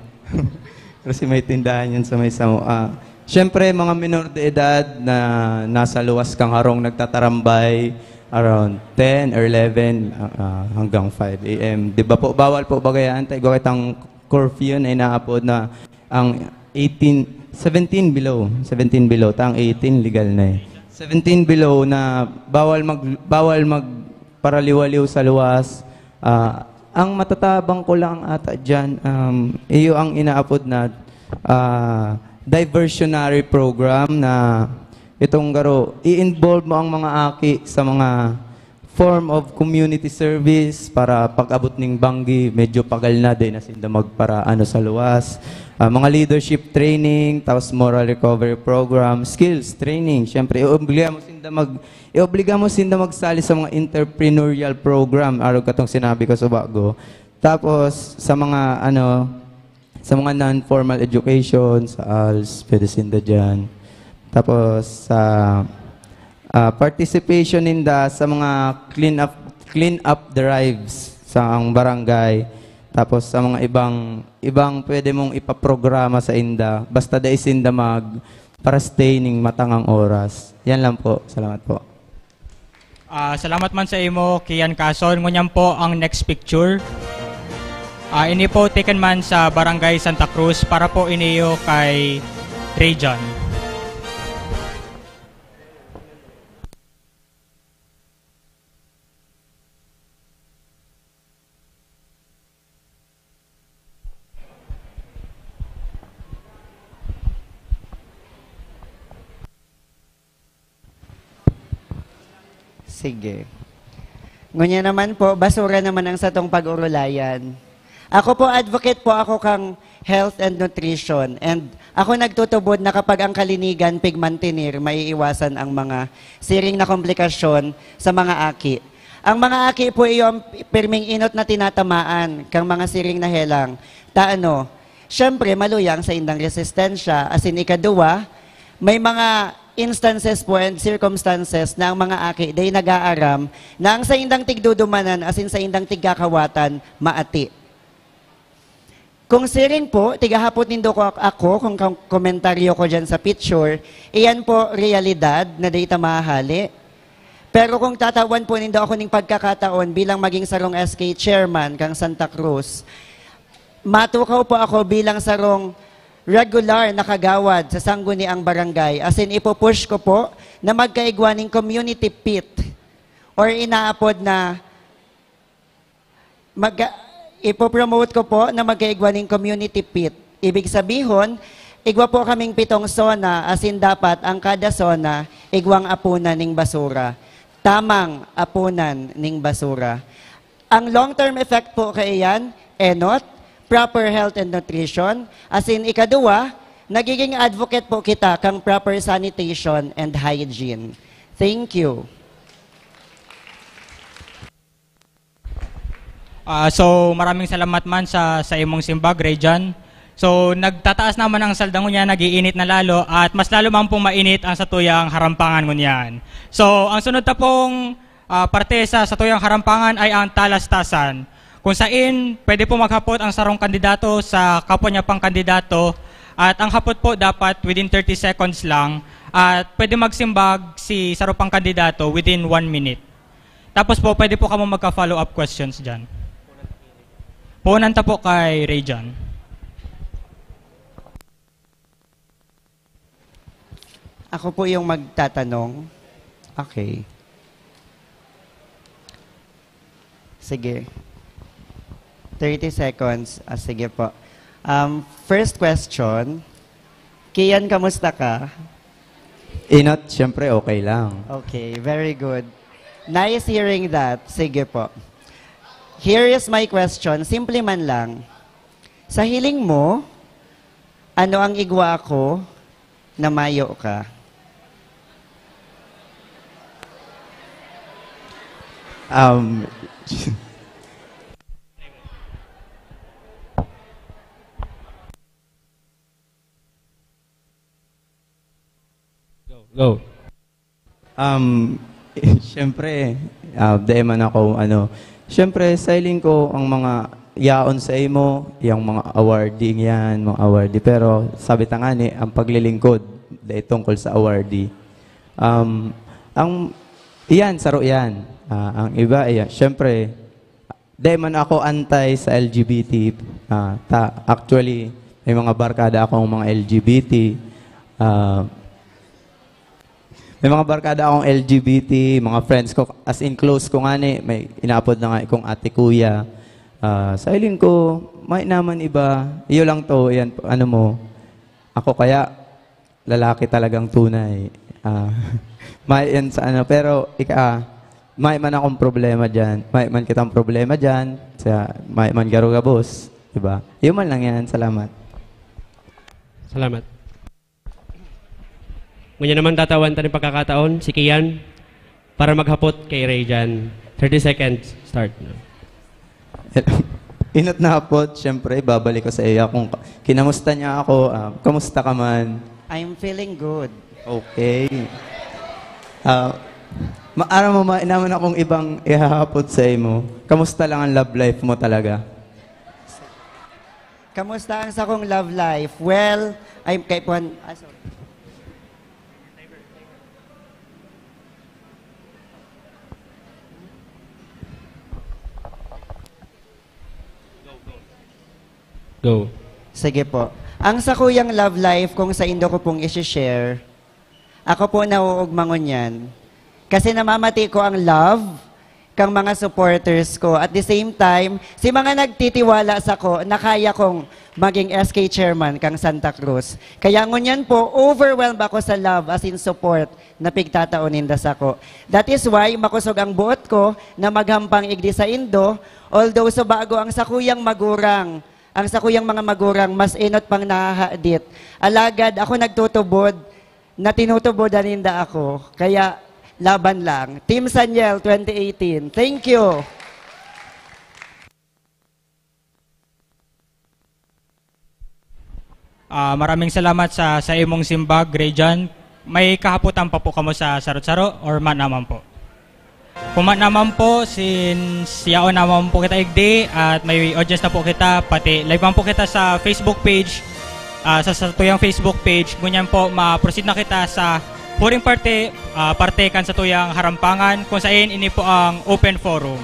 Kasi may tindahan yan sa may samo. Ah, Siyempre, mga minor de edad na nasa luwas kang harong nagtatarambay around ten or eleven, ah, ah, hanggang five a m. Di ba po, bawal po bagayan? Tayo kitang curfew na inaapod na ang eighteen, seventeen below. Seventeen below, ta ang eighteen legal na eh. Seventeen below na bawal mag, bawal mag paraliwaliw sa luwas. Ah, ang matatabang ko lang ata dyan, um, iyo ang inaapod na, ah, diversionary program na itong garo, i-involve mo ang mga aki sa mga form of community service para pag-abot ning banggi, medyo pagal na, di na sinda magparaano sa luwas. Ah, mga leadership training, tapos moral recovery program, skills training. Siyempre, i-obliga mo sinda mag, i-obliga mo sinda magsali sa mga entrepreneurial program, arog katong sinabi ko sa bago. Tapos, sa mga, ano, sa mga non-formal education, sa als, pwede sinda dyan. Tapos, sa ah, participation ninda sa mga clean up, clean up drives sa ang barangay. Tapos sa mga ibang ibang pwede mong ipaprograma sa inda, basta dai sinda mag para stay ning matangang oras. Yan lang po. Salamat po. Ah, salamat man sa imo, Kian Kason. Ngunyan po ang next picture. Ah, ini po taken man sa Barangay Santa Cruz para po iniyo kay Rayjan. Sige. Ngunyan naman po, basura naman ang satong pag-orulayan. Ako po, advocate po ako kang health and nutrition. And ako nagtutubod na kapag ang kalinigan pigmantinir, maiiwasan ang mga siring na komplikasyon sa mga aki. Ang mga aki po iyo ang pirming inot na tinatamaan kang mga siring na helang. Ta ano, siyempre, maluya ang saindang resistensya. Asin ikaduwa, may mga instances po and circumstances na ang mga aki day nag-aaram na ang saindang tigdudumanan asin saindang tigkakawatan maati. Kung siring po, tigahapot nindo ko, ako kung kom- komentaryo ko dyan sa picture, iyan po realidad na day ta mahahali. Pero kung tatawan po nindo ako ning pagkakataon bilang maging sarong S K chairman kang Santa Cruz, matukaw po ako bilang sarong regular na kagawad sa sangguniang barangay. Asin ipupush ko po na magkaigwa ning community pit or inaapod na mag ipopromote ko po na magkaigwa ning community pit. Ibig sabihon, igwa po kaming pitong zona, asin dapat ang kada zona igwang apunan ning basura. Tamang apunan ning basura. Ang long-term effect po kaiyan, enot, proper health and nutrition, asin ikaduwa, nagiging advocate po kita kang proper sanitation and hygiene. Thank you. Ah, so, maraming salamat man sa, sa imong simbag, Rayjan. So, nagtataas naman ang salda ngunyan, nag-iinit na lalo, at mas lalo man pong mainit ang satuyang harampangan ngunyan. So, ang sunod ta pong, ah, parte sa satuyang harampangan ay ang talastasan, kung sain pwede po maghapot ang sarong kandidato sa kapwa niya pang kandidato, at ang hapot po dapat within thirty seconds lang, at pwede magsimbag si saro pang kandidato within one minute. Tapos po, pwede po kamo magka-follow-up questions dyan. Punan ta po kay Rayjan. Ako po yung magtatanong. Okay. Sige. Thirty seconds. Ah, sige po. Um, first question. Kian, kamusta ka? Inot, siyempre okay lang. Okay, very good. Nice hearing that. Sige po. Here is my question. Simple man lang. Sa hiling mo, ano ang igwa ko na mayo ka? Um, Go, go. Um, siyempre, ah, dai man ako, ano, siyempre, sa hiling ko, ang mga yaon sa imo, yung mga awarding yan, mga awardee. Pero sabi ta nga ni, ang paglilingkod, dai tungkol sa awardee. Um, ang, iyan, saro yan. Ah, ang iba, iyan. Siyempre, di man ako anti sa L G B T. Ah, ta, actually, may mga barkada akong mga L G B T. Ah, may mga barkada akong L G B T, mga friends ko, as in close ko nga ni, may inaapod na nga akong ate kuya. Ah, sa hiling ko, may naman iba, iyo lang to, yan, ano mo. Ako kaya, lalaki talagang tunay. Ah, may yan sa ano, pero ika, ah, may man akong problema dyan. May man kitang problema dyan. Sa, may man garo gabos. Diba? Yun man lang yan. Salamat. Salamat. Ngunyan naman tatawan ta nin pagkakataon, si Kian, para maghapot kay Rayjan. Thirty seconds, start. Inot na hapot, siyempre, babalik ko sa iya kung ka-, kinamusta niya ako, ah, kamusta ka man? I'm feeling good. Okay. Ah, ma-, aram mo, ma-, naman akong ibang ihahapot sa imo. Kamusta lang ang love life mo talaga? Kamusta ang sakong love life? Well, ay, kay Puan, ah, sorry. Go. Sige po. Ang sakuyang love life, kung saindo ko pong isi-share, ako po nauugma ngunyan. Kasi namamati ko ang love kang mga supporters ko. At the same time, si mga nagtitiwala sako na kaya kong maging S K chairman kang Santa Cruz. Kaya ngunyan po, overwhelmed ako sa love, as in support, na pigtatao ninda sako. That is why makosog ang boot ko na maghampang igdi saindo, although subago ang sakuyang magurang, ang sakuyang mga magurang mas enot pang nahahadit. Alagad ako nagtutubod na tinutubodan ninda ako. Kaya laban lang. Team Saniel twenty eighteen. Thank you. Ah, maraming salamat sa, sa imong simbag, Rayjan. May kahapotan pa po kamo sa Saro-Saro or man naman po? Kung man naman po, since yaon naman po kita igdi at may audience na po kita, pati live man po kita sa Facebook page, ah, sa, sa tuyang Facebook page, ngunyan po, ma-proceed na kita sa huring parte, ah, parte kan sa tuyang harampangan, kung sain ini po ang open forum.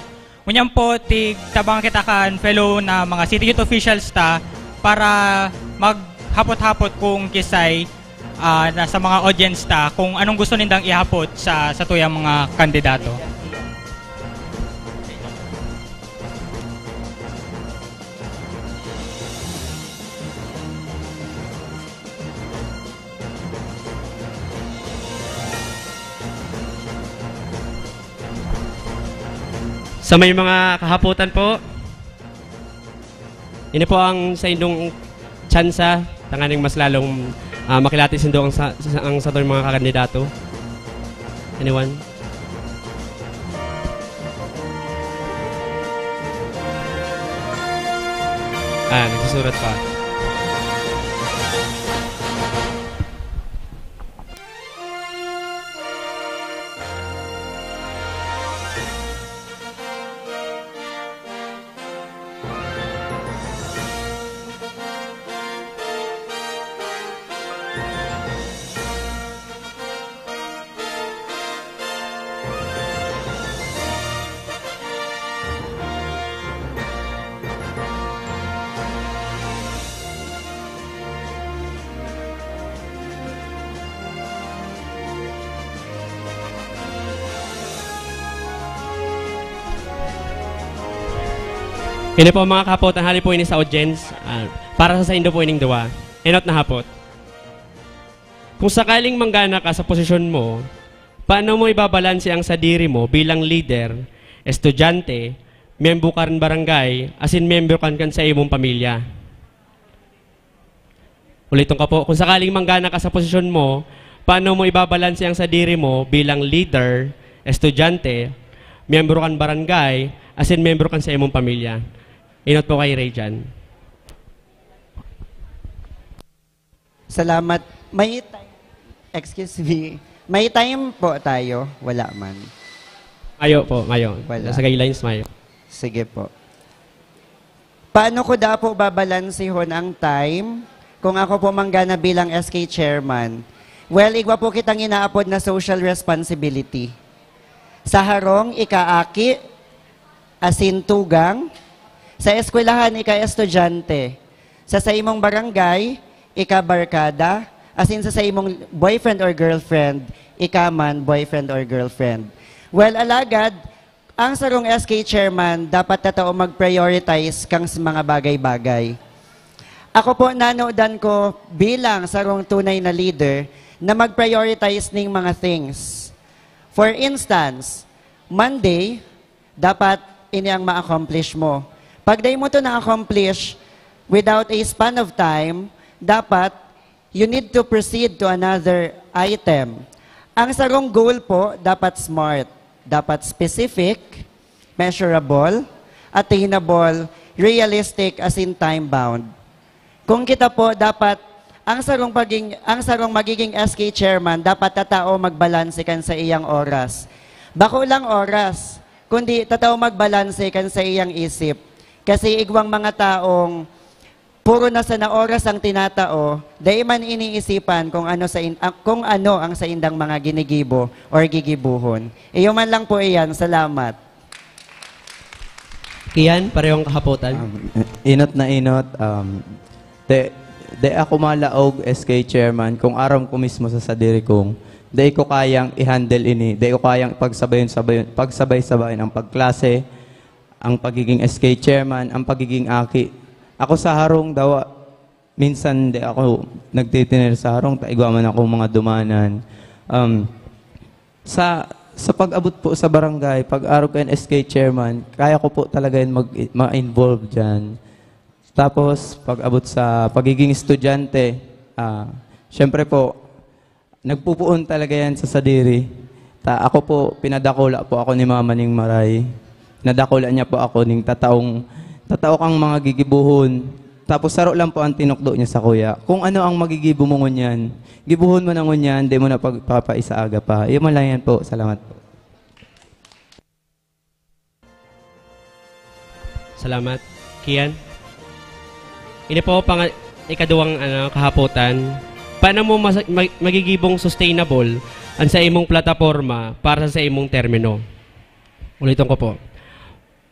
Ngunyan po, tigtabangan kita kan fellow na mga city youth officials ta para maghapot-hapot kung kisay, ah, na sa mga audience ta kung anong gusto nindang ihapot sa, sa tuyang mga kandidato. Sa may mga kahapotan po, ini po ang saindong tsansa, tanganing mas lalong, ah, makilati sindo ang sa, sa, ang satong mga kakandidato. Anyone? Ah, nagsusurat pa. Ini po, mga kahapot, ang hali po ini sa audience. Ah, para sa saindo po ining duwa. Enot na hapot. Kung sakaling manggana ka sa posisyon mo, paano mo ibabalanse ang sadiri mo bilang lider, estudyante, miyembro kan barangay, asin miyembro kan, kan sa imong pamilya? Uliton ka po, kung sakaling manggana ka sa posisyon mo, paano mo ibabalanse ang sadiri mo bilang lider, estudyante, miyembro kan barangay, asin miyembro kan sa imong pamilya? Enot po kay Rayjan. Salamat. May time, excuse me. May time po tayo? Wala man. Mayo po, mayo. Wala. Sa guidelines, mayo. Sige po. Paano ko daw po babalansehon ang time kung ako po manggana bilang S K chairman? Well, igwa po kitang inaapod na social responsibility. Sa harong, ika aki, asin tugang. Sa eskwelahan, ika estudyante. Sa saimong barangay, ika barkada. Asin sa saimong boyfriend or girlfriend, ika man boyfriend or girlfriend. Well, alagad, ang sarong S K chairman dapat tatao mag-prioritize kang s-, mga bagay-bagay. Ako po, nanodan ko bilang sarong tunay na leader na mag-prioritize ning mga things. For instance, Monday, dapat ini ang ma-accomplish mo. Pag dai mo to na-accomplish without a span of time, dapat you need to proceed to another item. Ang sarong goal po, dapat smart, dapat specific, measurable, attainable, realistic, asin time-bound. Kung kita po, dapat ang sarong paging, ang sarong magiging S K chairman, dapat tatao magbalanse kan sa iyang oras. Bako lang oras, kundi tatao magbalanse kan sa iyang isip. Kasi igwang mga taong puro na sana oras ang tinatao, dai man iniisipan kung ano sa in-, ah, kung ano ang saindang mga ginigibo or gigibuhon. Iyo man lang po iyan. Salamat. Kian, parehong kahapotan. Um, inot na inot, um, de, de ako malaog, S K Chairman, kung aram ko mismo sa sadiri kong, de ko kayang i-handle ini, de ko kayang pagsabay-sabay, pagsabay-sabayan ang pagklase, ang pagiging S K Chairman, ang pagiging aki. Ako sa harong dawa, minsan de ako nagtitiner sa harong, ta igwa man akong mga dumanan. Um, sa sa pag-abot po sa barangay, pag-arog kan S K chairman, kaya ko po talaga yun mag, ma-involve dyan. Tapos, pag-abot sa pagiging estudyante, ah, syempre po, nagpupuon talaga yan sa sadiri. Ta, ako po, pinadakula po ako ni Mama ning Maray. Nadakula niya po ako ning tataong, tatao kang mga gigibuhon. Tapos saro lang po ang tinukdo niya sa kuya. Kung ano ang magigibo mo ngunyan, gibuhon mo na ngunyan, di mo na pagpapaisaaga pa. Iyo man lang yan po. Salamat po. Salamat. Kian? Ini po pang ikaduwang ano, kahapotan. Paano mo mas, mag, magigibong sustainable ang sa imong plataporma para sa imong termino? Ulitin ko po.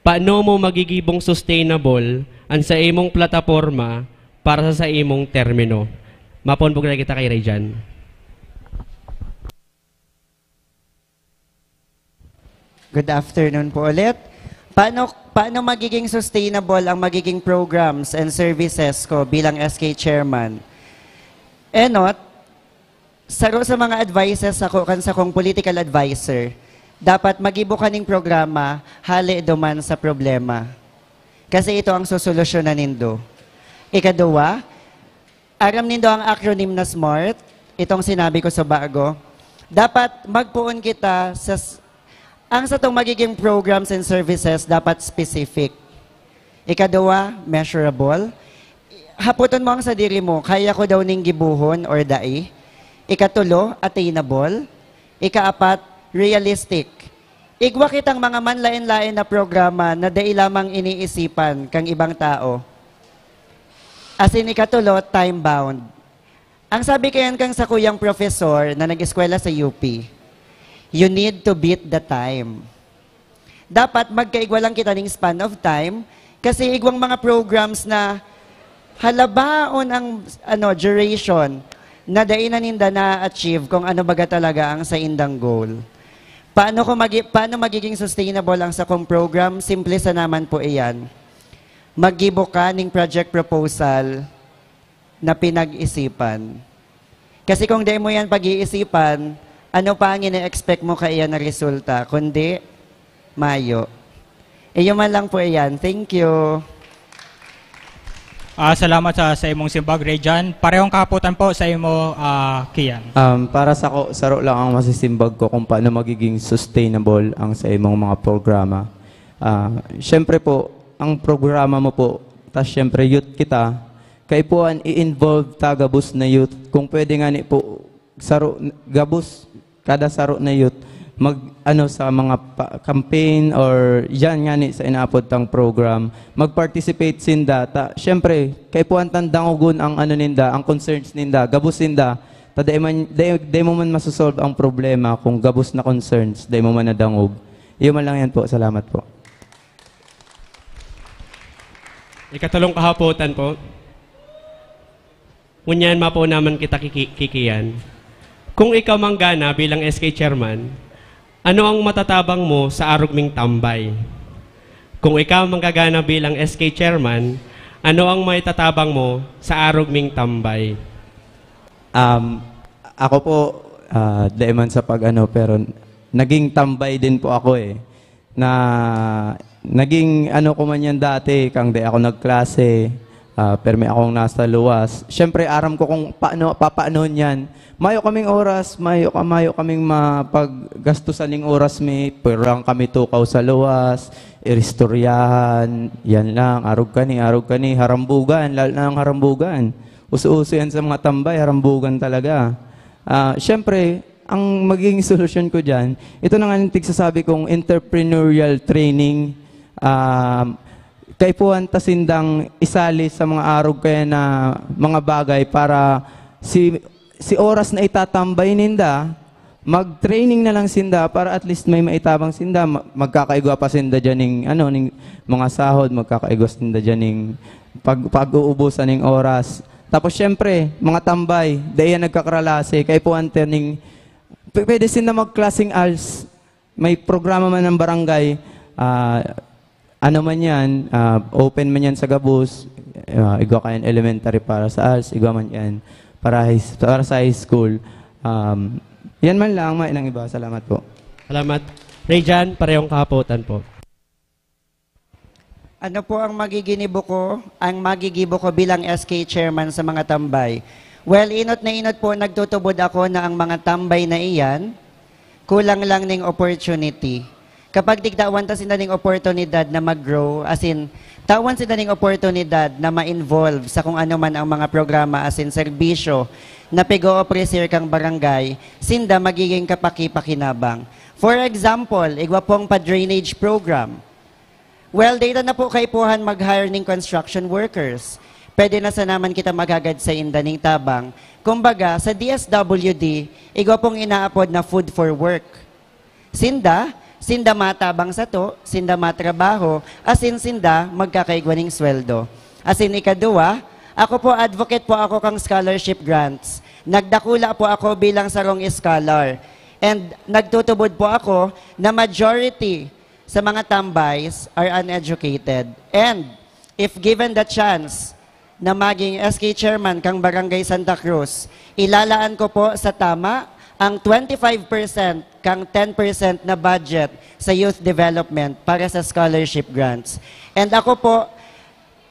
Paano mo magigibong sustainable ang sa imong plataporma para sa, sa imong termino? Mapaunbog na kita kay Rayjan. Good afternoon po ulit. Paano, paano magiging sustainable ang magiging programs and services ko bilang S K chairman? Enot, saro sa mga advices ako kan sakong political advisor, dapat magibo ka ning programa hale duman sa problema. Kasi ito ang sosolusyonan nindo. Ikaduwa, aram nindo ang acronym na SMART? Itong sinabi ko sa bago. Dapat magpoon kita sa s- ang satong magiging programs and services dapat specific. Ikaduwa, measurable. Hapoton mo ang sadiri mo, kaya ko daw ning gibuhon or dai? Ikatulo, attainable. Ikaapat, realistic. Igwa kitang mga manlaen-laen na programa na dai lamang iniisipan kang ibang tao. Asin ikatulo, time-bound. Ang sabi kayan kang sakuyang profesor na nag-eskwela sa U P, "You need to beat the time." Dapat magkaigwa lang kita ning span of time kasi igwang mga programs na halabaon ang ano, duration na dai na ninda na-achieve kung ano baga talaga ang saindang goal. Paano ko magi- paano magiging sustainable ang sakong program? Simple sa naman po iyan. Maggibo ka ning project proposal na pinag-isipan. Kasi kung di mo yan pag-iisipan, ano pa ang ine-expect mo kaiyan na resulta, kundi mayo. Iyo man lang po iyan. Thank you. Ah, salamat sa, sa imong simbag, Rayjan. Parehong kahapotan po sa imo, ah, Kian. Um, para sa ko, saro lang ang masisimbag ko kung paano magiging sustainable ang sa imong mga programa. Ah, syempre po, ang programa mo po, tas syempre youth kita, kaipuhan i-involve ta gabos na youth. Kung pwede nga ni po, saro, gabos, kada saro na youth, mag, ano, sa mga pa, campaign or yan nga ni sa inaapod tang program, mag-participate sinda. Ta, syempre, kaipuhan tan dangogon ang ano ninda, ang concerns ninda, gabos ninda. Ta dai man, dai, dai mo man masosolve ang problema kung gabos na concerns, dai mo man nadangog. Iyo man lang yan po. Salamat po. Ikatulong kahapotan po. Ngunyan, mapo naman kita kiki- kikian. Kung ikaw manggana bilang S K chairman, ano ang matatabang mo sa arog ming tambay? Kung ikaw manggagana bilang S K chairman, ano ang maitatabang mo sa arog ming tambay? Um, ako po, ah, dai man sa pag-ano, pero naging tambay din po ako eh. Na naging ano ko man yan dati, kang di ako nagklase, ah, permi akong nasa luwas. Siyempre, aram ko kung paano, papaano yan. Mayo kaming oras, mayo, ka- mayo kaming mapaggastusan ning oras mi, pero lang kami tukaw sa luwas, iristoryahan, yan lang, arog kani, arog kani, harambugan, lalo na ang harambugan. Uso-uso yan sa mga tambay, harambugan talaga. Ah, syempre, ang magiging solusyon ko dyan, ito na nga yung tigsasabi kong entrepreneurial training, ah, Kaipuhan ta sindang isali sa mga arog kaya na mga bagay para si, si oras na itatambay ninda, mag-training na lang sinda para at least may maitabang sinda, ma-, magkakaigwa pa sinda dyan ning, ano, ning mga sahod, magkakaigwa sinda dyan ning pag-, pag-uubusan ning oras. Tapos syempre, mga tambay, dai yan nagkakaralasi, kaipuhan ta ning, p-, pwede sinda magklaseng als, may programa man ng barangay, ah, ano man yan, ah, open man yan sa gabos, ah, igwa kayan elementary para sa als, igwa man yan para, high, para sa high school. Um, yan man lang, may nang iba. Salamat po. Salamat. Rayjan, parehong kahapotan po. Ano po ang magigibo ko, ang magigibo ko bilang S K chairman sa mga tambay? Well, inot na inot po nagtutubod ako na ang mga tambay na iyan, kulang lang ning opportunity. Kapag tigtawan ta sinda ning oportunidad na mag-grow, as in, tawan sinda ning oportunidad na ma-involve sa kung ano man ang mga programa as in serbisyo na pig-o-offer kang barangay, sinda magiging kapakipakinabang. For example, igwa pong pa-drainage program. Well, data na po kaipuhan mag-hire ning construction workers. Pwede na sa naman kita maghagad sa inda ning tabang. Kumbaga, sa D S W D, igwa pong inaapod na food for work. Sinda, sinda matabang sato, sinda matrabaho, asin sinda magkakaigwa ning sweldo. Asin ikaduwa, ako po, advocate po ako kang scholarship grants. Nagdakula po ako bilang sarong scholar. And nagtutubod po ako na majority sa mga tambays are uneducated. And if given the chance na maging S K chairman kang Barangay Santa Cruz, ilalaan ko po sa tama ang twenty-five percent kang ten percent na budget sa youth development para sa scholarship grants. And ako po,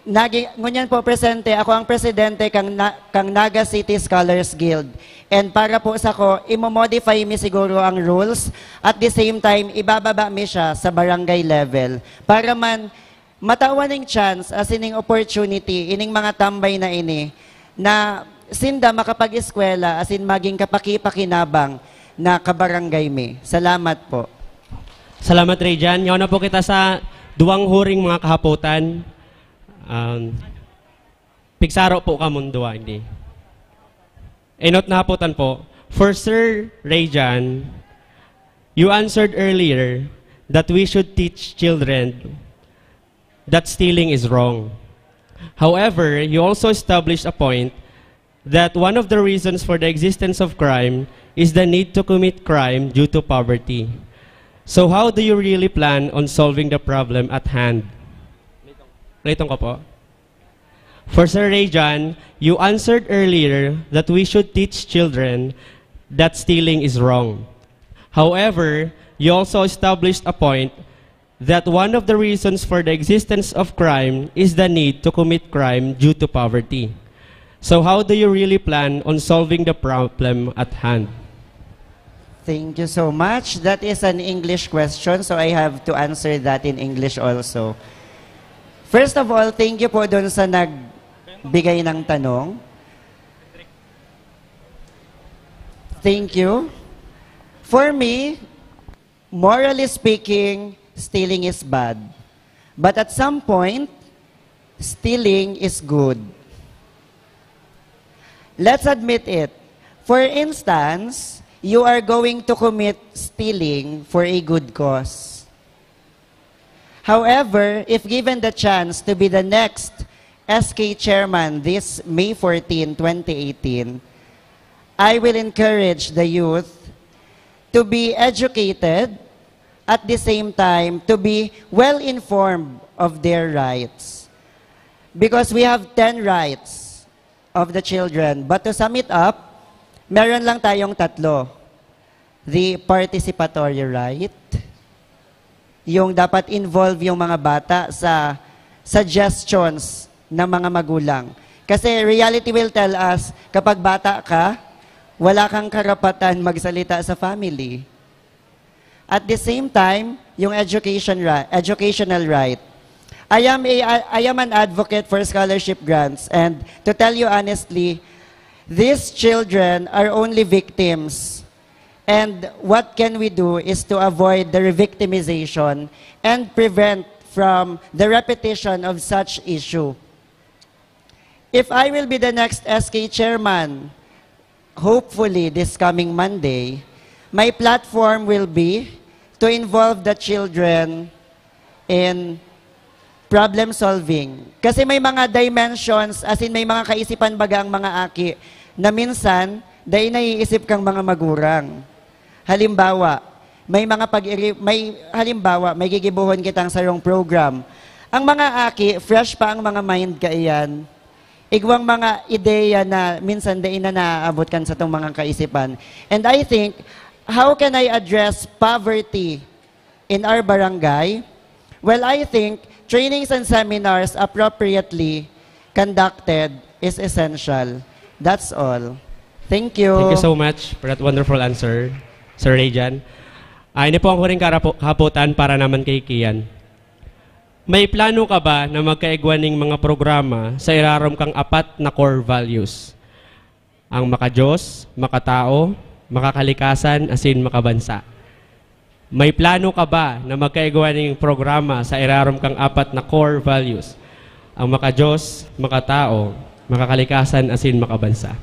nagi, ngunyan po presente, ako ang presidente kang, na, kang Naga City Scholars Guild. And para po sa ko, imo-modify mi siguro ang rules. At the same time, ibababa mi siya sa barangay level. Para man, matawan ning chance, as in ning opportunity, ining mga tambay na ini, na sinda makapag-eskwela, as in maging kapakipakinabang na kabarangay mi. Salamat po. Salamat, Rayjan. Yaw na po kita sa duwang huring mga kahapotan. Um, pigsaro po ka mundo, hindi. Enot na hapotan po. For Sir Rayjan, you answered earlier that we should teach children that stealing is wrong. However, you also established a point that one of the reasons for the existence of crime is the need to commit crime due to poverty. So how do you really plan on solving the problem at hand? Ulitin ko po. For Sir Rayjan, you answered earlier that we should teach children that stealing is wrong. However, you also established a point that one of the reasons for the existence of crime is the need to commit crime due to poverty. So how do you really plan on solving the problem at hand? Thank you so much. That is an English question, so I have to answer that in English also. First of all, thank you po doon sa nagbigay ng tanong. Thank you. For me, morally speaking, stealing is bad. But at some point, stealing is good. Let's admit it. For instance, you are going to commit stealing for a good cause. However, if given the chance to be the next S K chairman this May fourteen, twenty eighteen, I will encourage the youth to be educated, at the same time, to be well informed of their rights. Because we have ten rights of the children. But to sum it up, meron lang tayong tatlo. The participatory right, yung dapat involve yung mga bata sa suggestions ng mga magulang. Kasi reality will tell us, kapag bata ka, wala kang karapatan magsalita sa family. At the same time, yung education right, educational right. I am a I am an advocate for scholarship grants, and to tell you honestly, these children are only victims. And what can we do is to avoid the re-victimization and prevent from the repetition of such issue. If I will be the next S K chairman, hopefully this coming Monday, my platform will be to involve the children in problem solving. Kasi may mga dimensions, as in may mga kaisipan baga ang mga aki na minsan dai naiisip kang mga magurang. Halimbawa, may mga pag may halimbawa, may gigibohon kitang sarong program. Ang mga aki, fresh pa ang mga mind kaiyan. Igwang mga ideya na minsan dai na naaabot kan satong mga kaisipan. And I think, how can I address poverty in our barangay? Well, I think trainings and seminars appropriately conducted is essential. That's all. Thank you. Thank you so much for that wonderful answer, Sir Rayjan. Ah, ini po ang huring karapo-, kahapotan para naman kay Kian. May plano ka ba na magkaigwa ning mga programa sa irarom kang apat na core values? Ang maka-Diyos, makatao, makakalikasan, asin makabansa. May plano ka ba na magkaigwa ning programa sa irarom kang apat na core values? Ang maka-Diyos, makatao, makakalikasan, asin makabansa.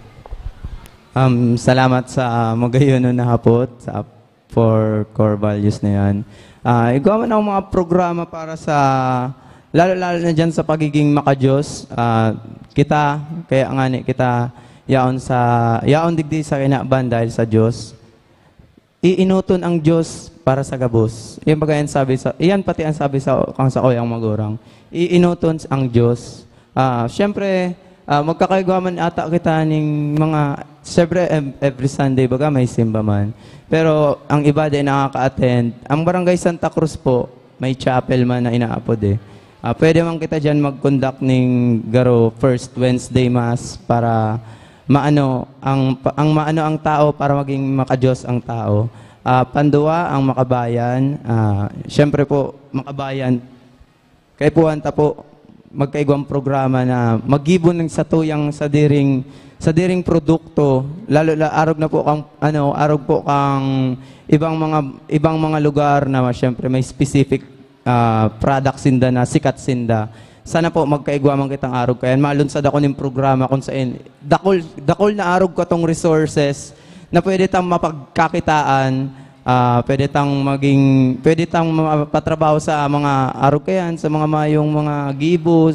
Um, salamat sa magayon na hapot, sa ap-, for core values na yan. Ah, igwa man ang mga programa para sa, lalo-lalo na dyan sa pagiging maka-Diyos. Ah, kita, kaya nga ni kita, yaon sa, yaon digdi sa kinaban dahil sa Diyos. Iinoton ang Diyos para sa gabos. Yan baga yan sabi sa, iyan pati ang sabi sa, kang sa kuyang magurang. Iinoton ang Diyos. Ah, siyempre, ah, magkakaigwa man ata kita ning mga, siyempre, ev-, every Sunday, baga may simba man. Pero ang iba din nakaka-attend. Ang Barangay Santa Cruz po, may chapel man na inaapod eh. Ah, pwede man kita dyan mag-conduct ning garo first Wednesday Mass para maano ang, ang maano ang tao para maging maka-Diyos ang tao. Ah, panduwa, ang makabayan. Ah, siyempre po, makabayan, kaipuhan ta po magkaigwang programa na maggibo ning satuyang sadiring, sadiring produkto, lalo la arog na po kang, ano, arog po kang ibang mga, ibang mga lugar na siyempre may specific, ah, product sinda na sikat sinda. Sana po magkaigwa man kitang arog kayan. Malunsad ako ning programa kung sain dakul, dakul na arog katong resources na pwede tang mapagkakitaan, ah, pwede tang maging, pwede tang mapatrabaho sa mga arog kayan, sa mga mayong mga gibo,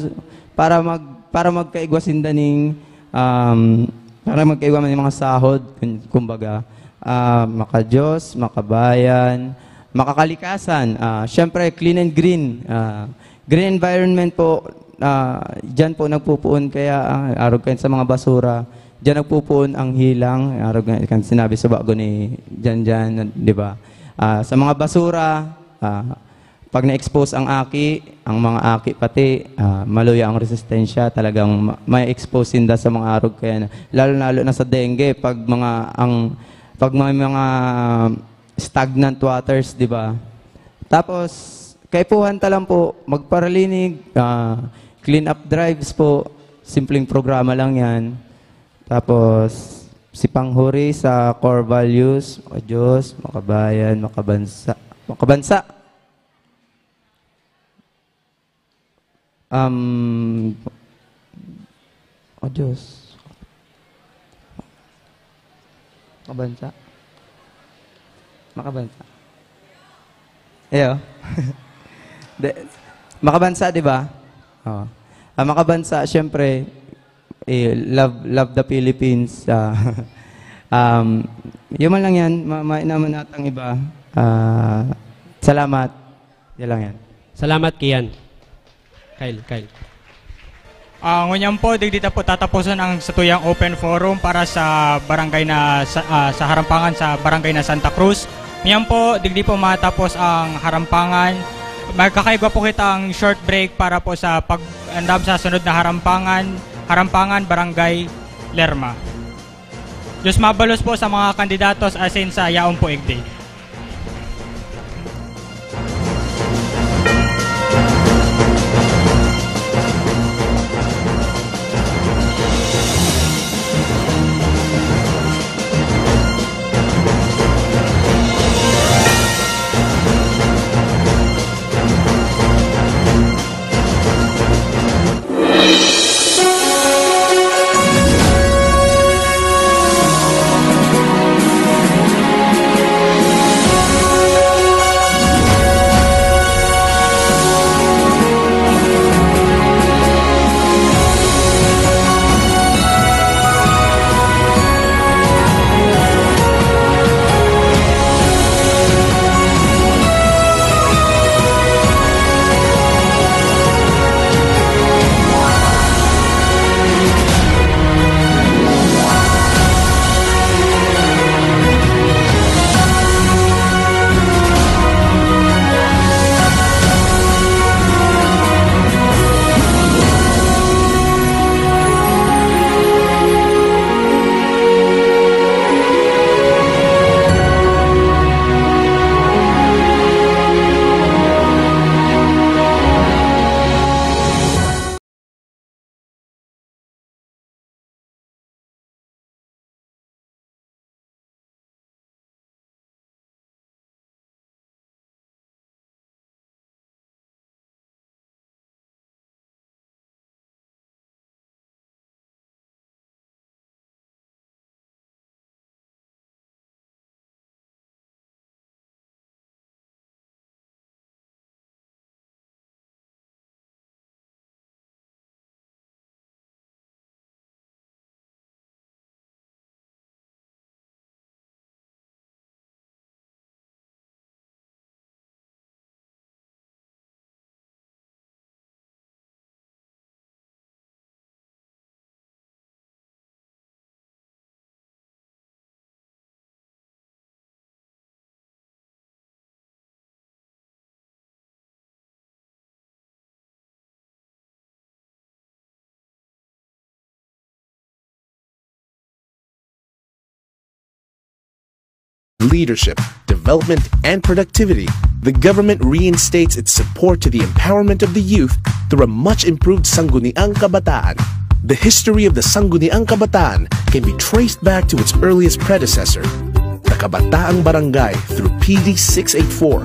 para mag-, para magkaigwa sinda ning, um, para magkaigwa man ning mga sahod, kun-, kumbaga, ah, maka-Diyos, makabayan, makakalikasan, ah, siyempre, clean and green, ah, green environment po, ah, diyan po nagpupuon kaya, ah, arog kayan sa mga basura. Diyan nagpupuon ang hilang, arog nga kan sinabi sa bago ni Janjan, di ba? Ah, sa mga basura, ah, pag na-expose ang aki, ang mga aki pati, ah, maluya ang resistensya, talagang ma-, may expose sinda sa mga arog kayan, lalo-lalo na sa dengue, pag mga, ang, pag may mga stagnant waters, di ba? Tapos, kaipuhan ta lang po, magparalinig, ah, clean up drives po, simpleng programa lang yan. Tapos, si panghuri sa core values, maka-Diyos, makabayan, makabansa, makabansa. Um, oh Diyos. Makabansa. Makabansa. Iyo. De, makabansa, di ba? Oh. Ah, makabansa, syempre, eh, love, love the Philippines. Ah, um, yun man lang yan. Ma-, ma-, naman natang iba. Ah, salamat. Yan lang yan. Salamat, Kian. Kyle, Kyle. Ah, ngunyan po, digdi ta po tataposon ang satuyang open forum para sa barangay na sa, ah, sa Harampangan, sa barangay na Santa Cruz. Ngunyan po, digdi po matapos ang Harampangan. Magkakaigwa po kita ang short break para po sa pag-andam sa sunod na Harampangan, Harampangan, Barangay Lerma. Diyos mabalos po sa mga kandidatos asin sa yaon po igdi. leadership, development, and productivity, the government reinstates its support to the empowerment of the youth through a much improved Sangguniang Kabataan. The history of the Sangguniang Kabataan can be traced back to its earliest predecessor, the Kabataang Barangay, through P D six eight four.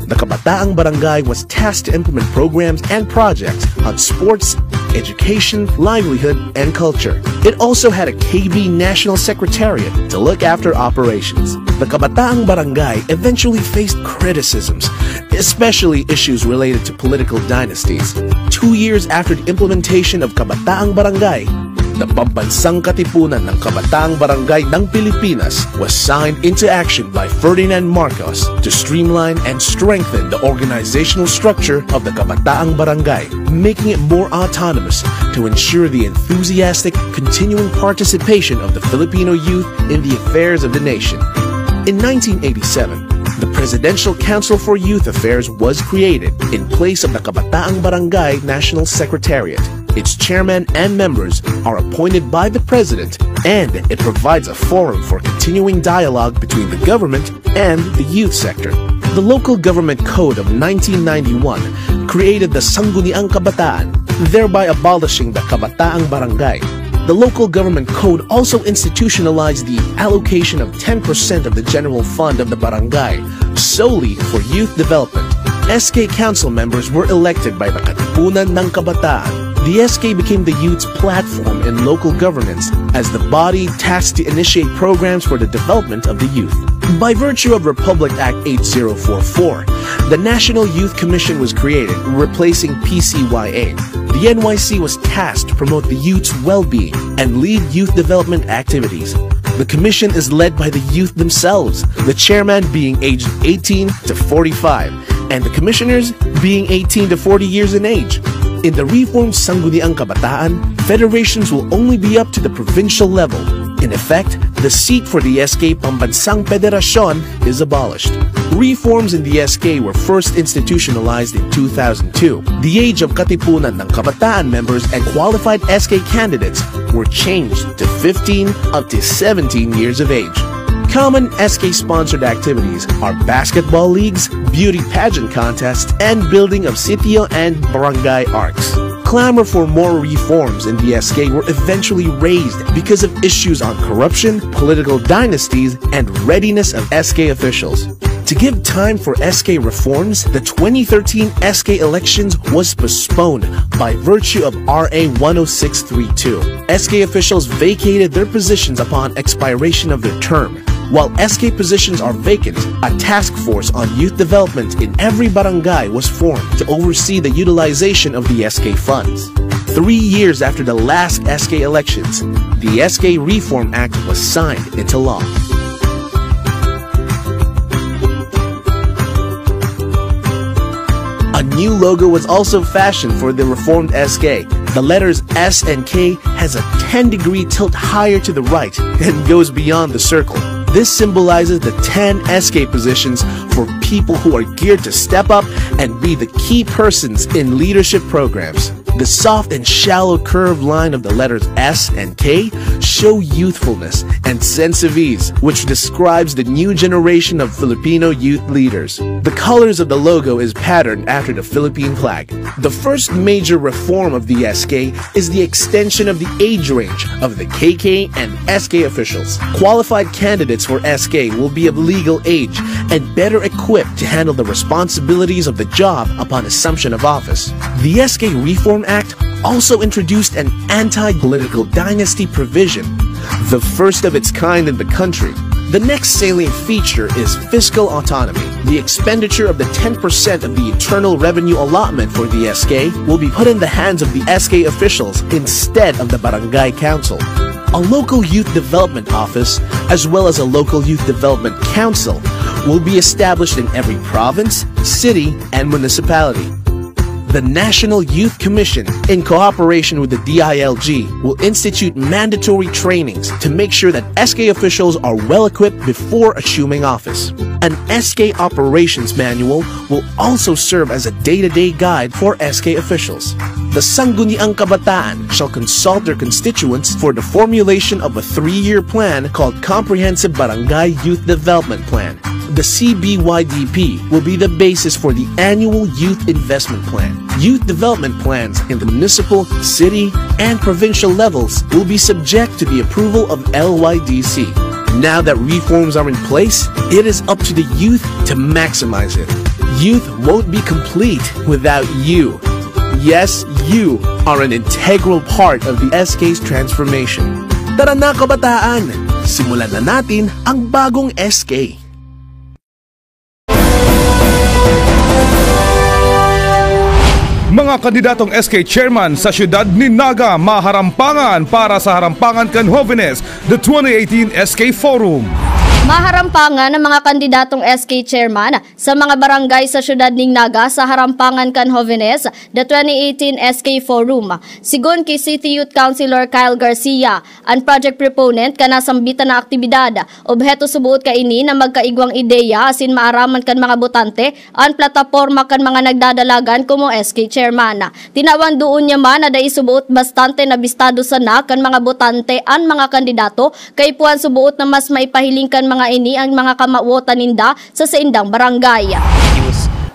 The Kabataang Barangay was tasked to implement programs and projects on sports, education, livelihood, and culture. It also had a K B National Secretariat to look after operations. The Kabataang Barangay eventually faced criticisms, especially issues related to political dynasties. Two years after the implementation of Kabataang Barangay, the Pambansang Katipunan ng Kabataang Barangay ng Pilipinas was signed into action by Ferdinand Marcos to streamline and strengthen the organizational structure of the Kabataang Barangay, making it more autonomous to ensure the enthusiastic, continuing participation of the Filipino youth in the affairs of the nation. In nineteen eighty-seven, the Presidential Council for Youth Affairs was created in place of the Kabataang Barangay National Secretariat. Its chairman and members are appointed by the president, and it provides a forum for continuing dialogue between the government and the youth sector. The Local Government Code of nineteen ninety-one created the Sangguniang Kabataan, thereby abolishing the Kabataang Barangay. The Local Government Code also institutionalized the allocation of ten percent of the general fund of the barangay solely for youth development. S K council members were elected by the Katipunan ng Kabataan. The S K became the youth's platform in local governance as the body tasked to initiate programs for the development of the youth. By virtue of Republic Act eight zero four four, the National Youth Commission was created, replacing P C Y A. The N Y C was tasked to promote the youth's well-being and lead youth development activities. The commission is led by the youth themselves, the chairman being aged eighteen to forty-five, and the commissioners being eighteen to forty years in age. In the reformed Sangguniang Kabataan, federations will only be up to the provincial level. In effect, the seat for the S K Pambansang Federasyon is abolished. Reforms in the S K were first institutionalized in two thousand two. The age of Katipunan ng Kabataan members and qualified S K candidates were changed to fifteen up to seventeen years of age. Common S K-sponsored activities are basketball leagues, beauty pageant contests, and building of sitio and barangay arcs. Clamor for more reforms in the S K were eventually raised because of issues on corruption, political dynasties, and readiness of S K officials. To give time for S K reforms, the twenty thirteen S K elections was postponed by virtue of R A one oh six three two. S K officials vacated their positions upon expiration of their term. While S K positions are vacant, a task force on youth development in every barangay was formed to oversee the utilization of the S K funds. Three years after the last S K elections, the S K Reform Act was signed into law. A new logo was also fashioned for the reformed S K. The letters S and K has a ten-degree tilt higher to the right and goes beyond the circle. This symbolizes the ten S K positions for people who are geared to step up and be the key persons in leadership programs. The soft and shallow curved line of the letters S and K show youthfulness and sense of ease, which describes the new generation of Filipino youth leaders. The colors of the logo is patterned after the Philippine flag. The first major reform of the S K is the extension of the age range of the K K and S K officials. Qualified candidates for S K will be of legal age and better equipped to handle the responsibilities of the job upon assumption of office. The S K Reform Act also introduced an anti-political dynasty provision, the first of its kind in the country. The next salient feature is fiscal autonomy. The expenditure of the ten percent of the internal revenue allotment for the S K will be put in the hands of the S K officials instead of the barangay council. A local youth development office, as well as a local youth development council, will be established in every province, city, and municipality. The National Youth Commission, in cooperation with the D I L G, will institute mandatory trainings to make sure that S K officials are well equipped before assuming office. An S K operations manual will also serve as a day-to-day guide for S K officials. The Sangguniang Kabataan shall consult their constituents for the formulation of a three-year plan called Comprehensive Barangay Youth Development Plan. The C B Y D P will be the basis for the annual Youth Investment Plan. Youth development plans in the municipal, city, and provincial levels will be subject to the approval of L Y D C. Now that reforms are in place, it is up to the youth to maximize it. Youth won't be complete without you. Yes, you are an integral part of the S K's transformation. Tara na, kabataan! Simulan na natin ang bagong S K. Mga kandidatong S K Chairman sa siyudad nin Naga maharampangan para sa Harampangan kan Jovenes, the twenty eighteen S K Forum. Maharampangan ang mga kandidatong S K Chairman sa mga barangay sa siyudad nin Naga sa Harampangan kan Jovenes, the twenty eighteen S K Forum. Sigon ki City Youth Councilor Kyle Garcia, an project proponent kan nasambitan na aktibidad, obheto suboot kaini na magkaigwang ideya asin maaraman kan mga botante an plataporma kan mga nagdadalagan komo S K Chairman. Tinawan doon niya man na dai suboot bastante na bistado sana kan mga botante an mga kandidato, kaipuhan suboot na mas maipahiling kan mga ini an mga kamawotan ninda sa saindang barangay.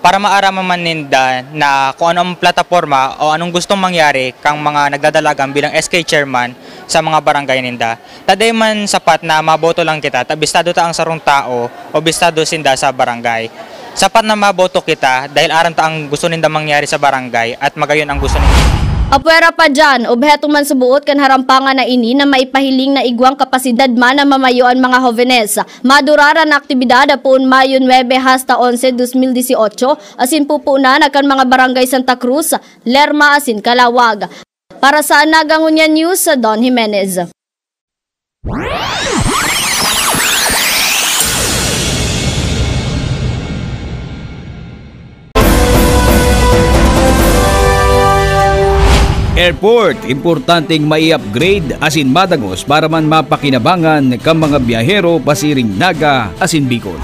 Para maaraman man ninda na kung ano ang plataporma o anong gustong mangyari kang mga nagdadalagan bilang S K chairman sa mga barangay ninda. Ta dai man sapat na maboto lang kita, ta bistado ta ang sarong tao o bistado sinda sa barangay. Sapat na maboto kita dahil aram ta ang gusto ninda mangyari sa barangay at magayon ang gusto ninda. Apwera pa diyan, obheto man suboot kan harampangan na ini na maipahiling na igwang kapasidad man na mamayo an mga hovenes. Maduraran na aktibidad poon Mayo nuebe hasta onse, dos mil dieciocho, asin pupunan na kan mga barangay Santa Cruz, Lerma asin Calawag. Para sa Naga Ngunyan News, Don Jimenez. Airport, importanteng mai-upgrade asin madangos para man mapakinabangan kan mga biyahero pasiring Naga asin Bicol.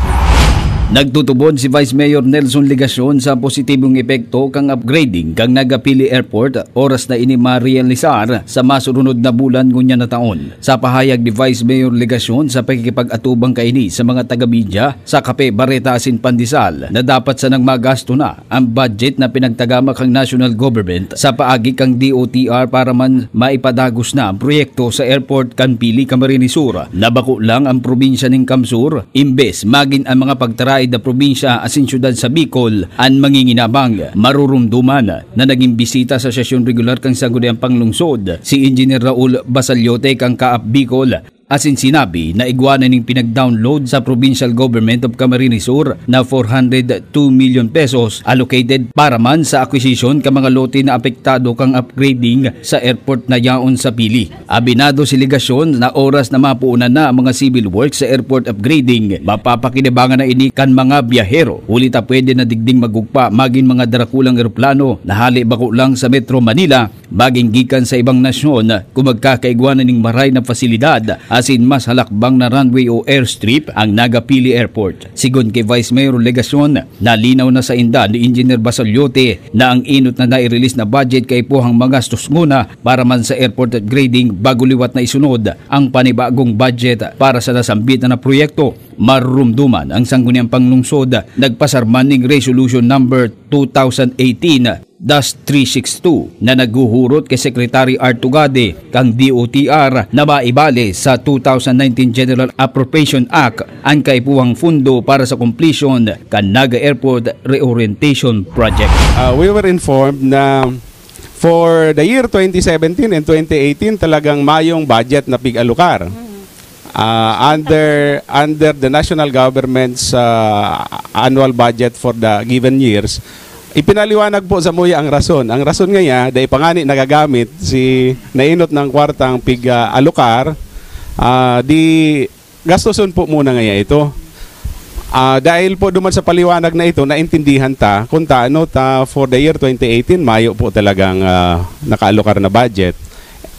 Nagtutubod si Vice Mayor Nelson Legacion sa positibong epekto kan upgrading kan Naga Pili Airport, oras na ini marealisar sa masurunod na bulan ngunyan na taon. Sa pahayag ni Vice Mayor Legacion sa pakikipag-atubang kaini sa mga taga-media sa Kape, Bareta asin Pandesal na dapat sanang magasto na ang budget na pinagtagama kan national government sa paagi kan D O T R para man maipadagos na ang proyekto sa airport kan Pili, Camarines Sur, na bako lang ang probinsya nin CamSur, imbes magin ang mga pagtaraid na probinsya asin syudad sa Bicol an manginginabang. Marurumduman na nagin bisita sa sesyon regular kan Sangguniang Panglungsod si Engineer Raul Basaliote kan Kaap Bicol, asin sinabi na igwa na ning pinag-download sa Provincial Government of Camarines Sur na four hundred two million pesos allocated para man sa acquisition kan mga lote na apektado kan upgrading sa airport na yaon sa Pili. Abinado si Legacion na oras na mapuonan na ang mga civil works sa airport upgrading, mapapakinabangan na ini kan mga biyahero, huli ta pwede na digding magugpa magin mga darakulang eroplano na hale bako lang sa Metro Manila, magin gikan sa ibang nasyon, kung magkakaigwa na ning maray na pasilidad asin mas halakbang na runway o airstrip ang Naga Pili Airport. Sigon ki Vice Mayor Legacion, nalinaw na sainda ni Engineer Basaliote na ang enot na nai-release na budget kaipuhang magastos nguna para man sa airport upgrading bago liwat na isunod ang panibagong budget para sa nasambitan na proyekto. Marurumduman ang Sangguniang Panglungsod nagpasar man ning Resolution Number two thousand eighteen dash three six two na naghuhurot kay Secretary Art Tugade kan D O T R na maibali sa two thousand nineteen General Appropriation Act an kaipuhang fundo para sa completion kan Naga Airport Reorientation Project. Uh, we were informed na for the year twenty seventeen and twenty eighteen, talagang mayong budget na pig-alokar. Ah, under under the national government's ah, annual budget for the given years, ipinaliwanag po sa muya ang rason. Ang rason ngaya, dai pa ngani nagagamit si nainot ng kwartang pig-alokar, ah, di gastuson po muna ngaya ito. Ah, dahil po duman sa paliwanag na ito, naintindihan ta kung taano ta for the year twenty eighteen, mayo po talagang ah, nakaalokar na budget.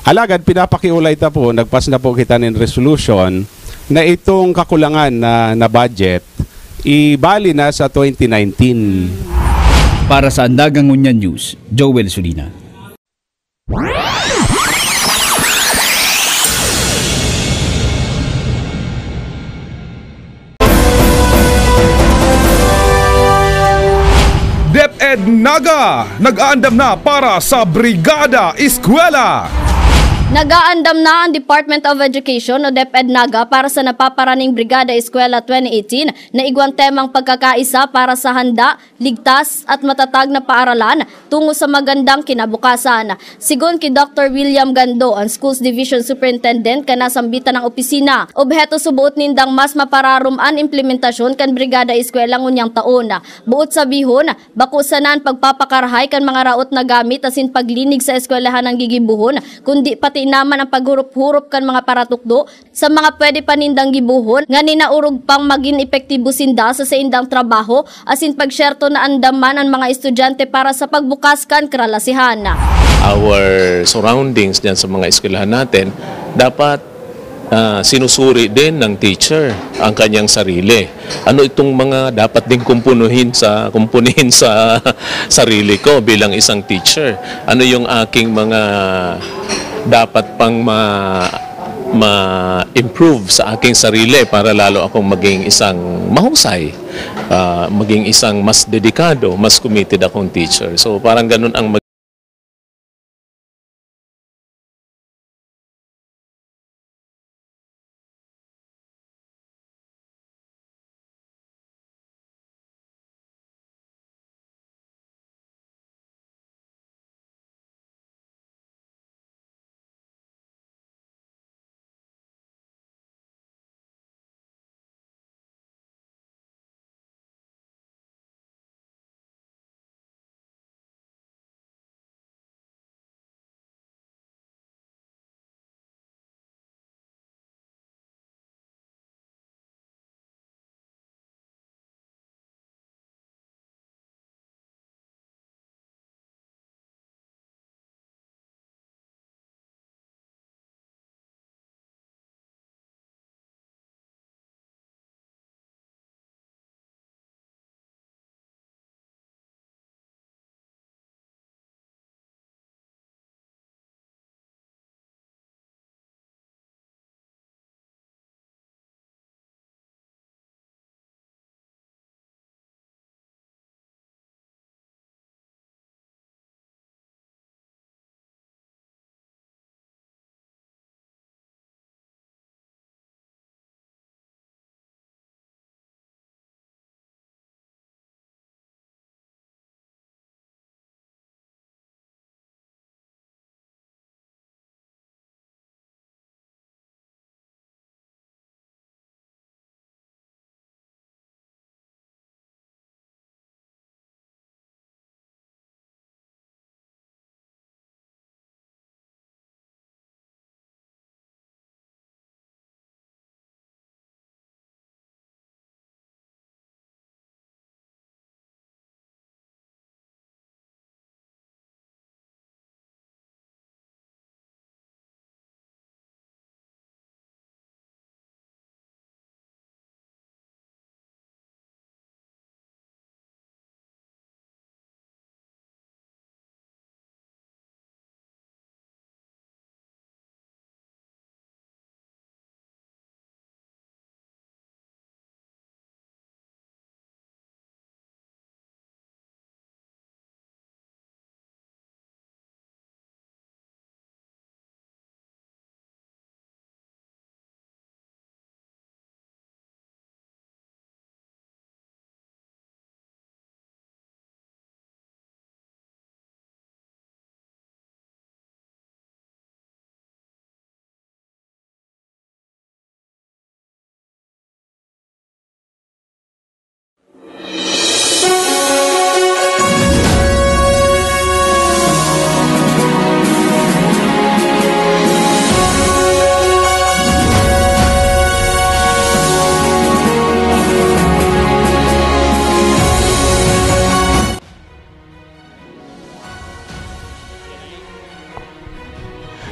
Alagad pinapakiulay ta po, nagpas na po kita nin resolution na itong kakulangan na, na budget, ibali na sa twenty nineteen. Para sa Andagang Ngunyan News, Joel Sulina. DepEd Naga, nag-aandam na para sa Brigada Eskwela. Nag-aandam na ang Department of Education o DepEd Naga para sa napaparaning Brigada Eskwela twenty eighteen na igwang temang pagkakaisa para sa handa, ligtas at matatag na paaralan tungo sa magandang kinabukasan. Sigon ki Doctor William Gando, ang Schools Division Superintendent kan nasambitan nang opisina, obheto suboot nindang mas mapararom an implementasyon kan Brigada Eskwela ngunyang taon. Buot sabihon, bako sana an pagpapakarahay kan mga raot na gamit asin paglinig sa eskwelahan an gigibohon, kundi pati naman ang paghurup-hurup kan mga paratukdo sa mga pwede pa nindang gibohon, nganing naorog pang magin epektibo sinda sa saindang trabaho asin pagsyerto na andaman an mga estudyante para sa pagbukas kan karalasihan. Our surroundings diyan sa mga eskwelahan natin, dapat, ah, sinusuri din ng teacher ang kanyang sarili. Ano itong mga dapat ding kumpunihin sa, kumpunihin sa sarili ko bilang isang teacher? Ano yung aking mga dapat pang ma-, ma-improve sa aking sarili para lalo akong maging isang mahusay, ah, maging isang mas dedikado, mas committed akong teacher? So, parang ganun ang mag-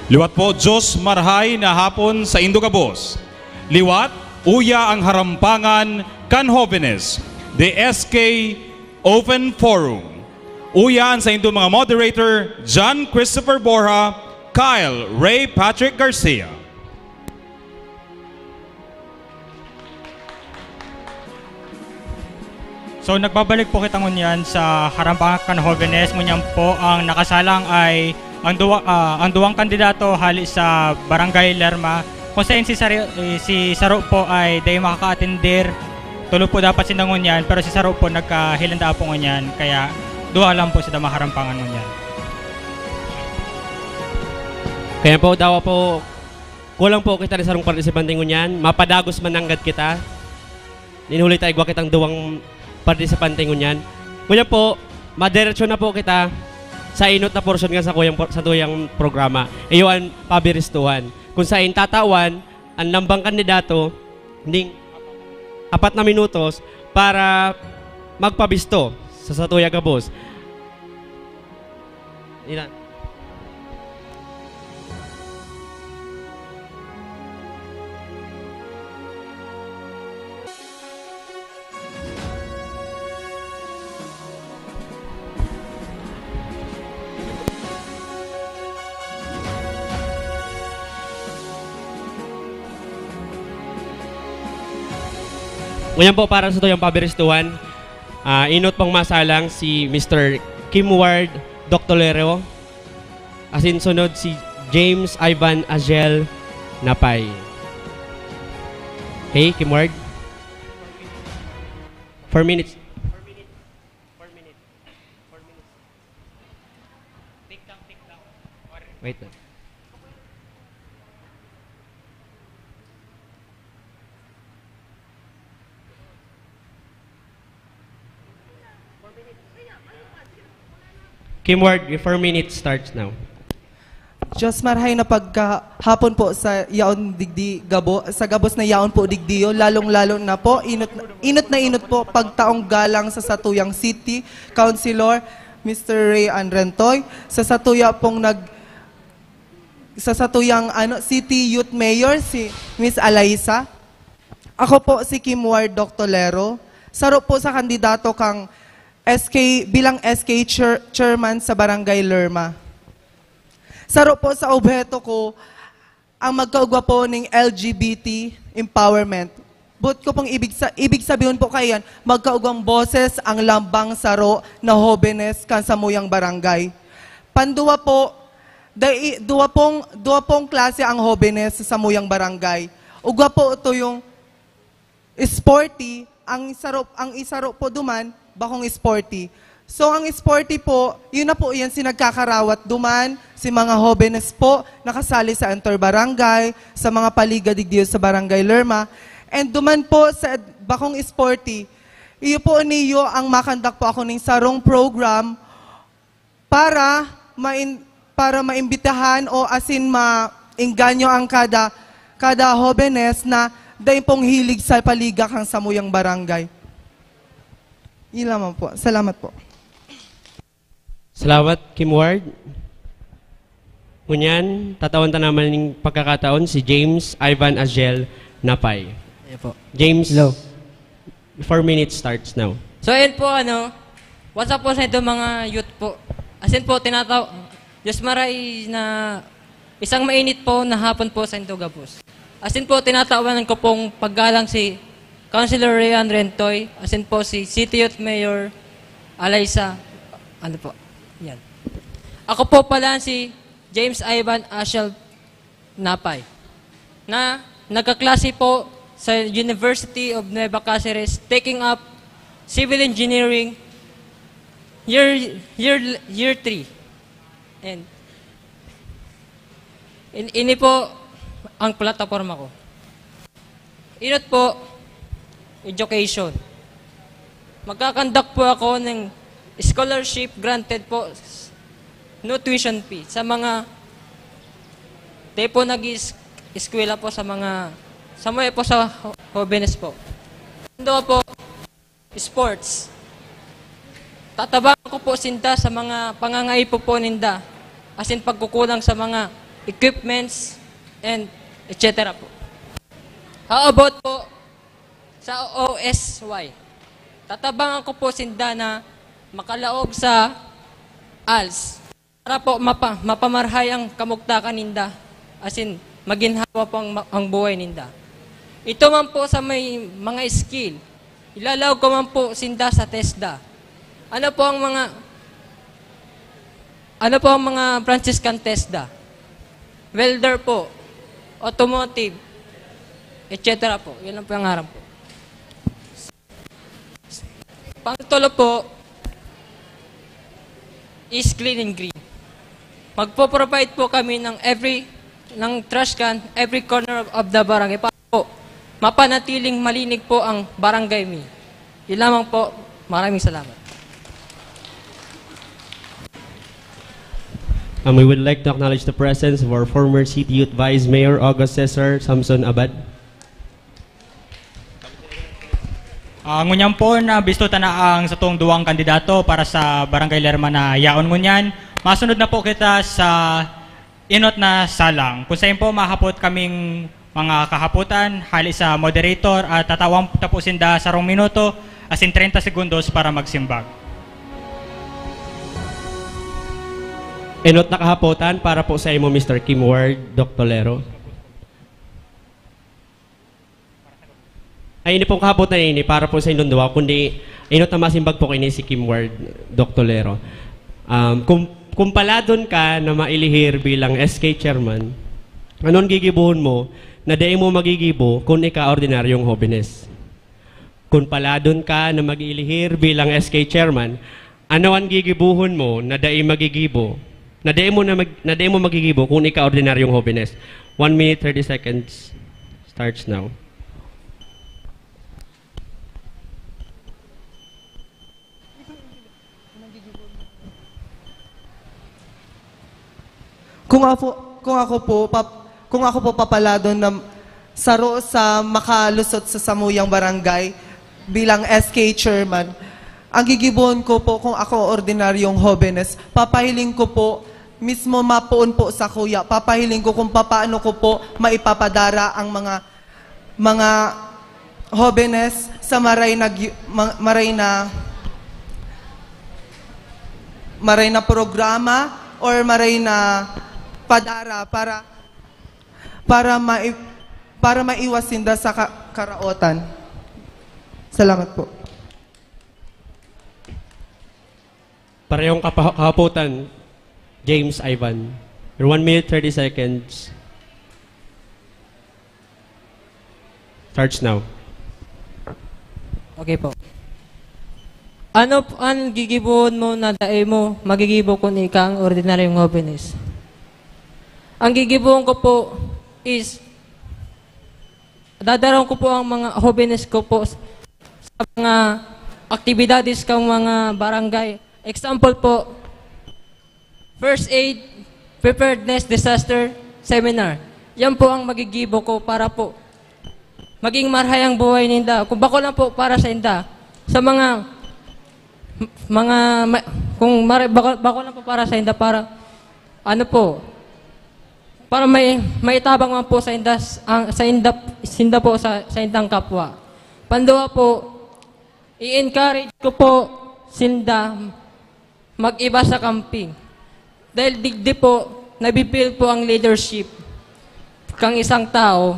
Liwat po, Diyos marahay na hapon saindo gabos. Liwat, uya ang harampangan kan Hobenes, the S K Open Forum. Uya an saindong mga moderator, John Christopher Borja, Kyle Ray Patrick Garcia. So, nagbabalik po kita ngunyan sa Harampangan kan Hobenes. Ngunyan po, ang nakasalang ay ang duwa, ah, ang duwang kandidato hali sa Barangay Lerma. Kung sain si sari-, eh, si saro po ay dai makakaatender, tulo po dapat sinda ngunyan, pero si saro po nagkahilandaa po ngunyan, kaya duwa lang po sinda maharampangan ngunyan. Kaya po, dawa po, kulang po kita na sarong partisipante ngunyan, mapadagos man nanggad kita. Nin huli ta igwa kitang duwang partisipante ngunyan. Ngunyan po, madiretso na po kita sa inot na porsyon nga sa kuyang, sa tuyang programa. Iyo an pabiristuhan. Kung sain tatawan, ang lambang kandidato, ning apat na minutos para magpabisto sa satuya gabos. Ilan? Ngunyan po, para sa tuyang pabiristuhan, ah, inot pang masalang si Mister Kimward Doctolero, asin sunod si James Ivan Agel Napay. Okay, Kimward? Four minutes. Wait lang. Kimward, your four minutes starts now. Diyos, marahay na pagkahapon po sa yaon digdi gabo, sa gabos na yaon po digdiyo, lalong-lalo na po, inot, inot na inot po, pagtaong galang sa satuyang city councilor, Mister Ray Anrentoy, sa satuya pong nag-, sa satuyang, ano, city youth mayor, si Miss Alaisa. Ako po si Kim Ward Doctolero, saro po sa kandidato kang S K, bilang S K chair-, chairman sa Barangay Lerma. Saro po sa obheto ko ang magkaugwa po ning L G B T empowerment. Boot ko pong ibig sa-, ibig sabihon po kaiyan, magkaugwang boses ang lambang saro na hobenes kan samuyang barangay. Panduwa po, dai-, duwa pong, duwa pong klase ang hobenes sa samuyang barangay. Ugwa po ito yung sporty, ang isaro, ang isaro po duman, bakong sporty. So, ang sporty po, yun na po yan si nagkakarawat duman, si mga hobenes po, nakasali sa Inter Barangay, sa mga paliga digdiyo sa Barangay Lerma. And duman po sa bakong sporty, iyo po niyo ang makandak po ako ning sarong program para main-, para maimbitahan o asin maengganyo ang kada, kada hobenes na dai pong hilig sa paliga kan samuyang barangay. Yun lamang po. Salamat po. Salamat, Kim Ward. Ngunyan, tatawan ta naman ning pagkakataon si James Ivan Aziel Napay. Ayan po. James, hello. Four minutes starts now. So, ayun po, ano, what's up po sa ito, mga youth po? As in po, tinataw-, Diyos maray na isang mainit po na hapon po sa Indo gabos. As in po, tinatawanan ko pong paggalang si Councilor Rian Rentoy, as in po si City Youth Mayor Alaysa, ano po, yan. Ako po pala si James Ivan Ashel Napay, na nagkaklase po sa University of Nueva Caceres, taking up civil engineering year, year, year three. And in-, ini po ang plataporma ko. Inot po, education. Magkakandak po ako ng scholarship granted po, no tuition fee, sa mga, di po nag-eskwela po sa mga, sa mga po sa ho-, hobenes po. Ito po, sports. Tatabangan ko po sinda sa mga pangangaipo po ninda, as in pagkukulang sa mga equipments and et cetera po. How about po sa O S Y? Tatabangan ko po sinda na makalaog sa als, para po mapa, mapamarhay ang kamugtakan ninda, asin maginhawa po ang, ma- ang buhay ninda. Ito man po sa may mga skill, ilalaog ko man po sinda sa TESDA. Ano po ang mga, ano po ang mga branches kan TESDA? Welder po, automotive, et cetera po. Yun lang po ang aram po. Pangtulo po is clean and green. Magpo-provide po kami ng every, ng trash can, every corner of, of the barangay. Para po, mapanatiling malinig po ang barangay mi. Yun lamang po. Maraming salamat. And we would like to acknowledge the presence of our former City Youth Vice Mayor August Cesar Samson Abad. Ah, ngunyan po na bisto ta na ang satong duwang kandidato para sa Barangay Lerma na yaon ngunyan. Masunod na po kita sa inot na salang. Kung sayon po mahapot kaming mga kahapotan, hali sa moderator at tatawan ta po sinda sarong minuto asin treinta segundos para magsimbag. Inot na kahapotan para po sa imo, Mister Kim Ward, Doctolero. Ay, ini pong kahapotan ini para po sa inyong duwa, kundi inot na masimbag po kini si Kim Ward, Doctolero. Um, kung, kung paladon ka na mailihir bilang S K chairman, ano ang gigibohon mo na dai mo magigibo kun ika ordinaryong hobenes? Kun paladon ka na mag-ilihir bilang S K chairman, ano an gigibohon mo na dai magigibo? Na dai mo na mag, na dai mo magigibo kun ika ordinaryong hobenes? One minute, thirty seconds. Starts now. Kung ako, kung ako po, pap, kung ako po papaladon na saro sa makalusot sa samuyang barangay bilang S K chairman, ang gigibohon ko po kung ako ordinaryong hobenes, papahiling ko po, mismo mapoon po sa kuya, papahiling ko kung papaano ko po maipapadara ang mga mga hobenes sa maray na, gi- ma- maray na maray na programa or maray na padara para para mai, para maiwas sinda sa ka, karaotan. Salamat po. Parehong kapa- kahapotan, James Ivan. Your one minute, thirty seconds. Starts now. Okay po. Ano p- ang gigibohon mo na dai mo magigibo kun ika ang ordinaryong hobenes? Ang gigibohon ko po is, dadaron ko po ang mga hobenes ko po s- sa mga aktibidades kang mga barangay. Example po, first aid, preparedness, disaster seminar. Yan po ang magigibo ko para po maging marhay ang buhay ninda. Kung bako lang po para sa inda, sa mga mga ma- kung mara, bako, bako lang po para sa inda para ano po, para may maitabang man po sa inda, ang, sa inda, sinda po sa, sa indang kapwa. Panduwa po, i-encourage ko po sinda mag-iba sa camping. Dahil digdi po, nabibuild po ang leadership kang isang tao.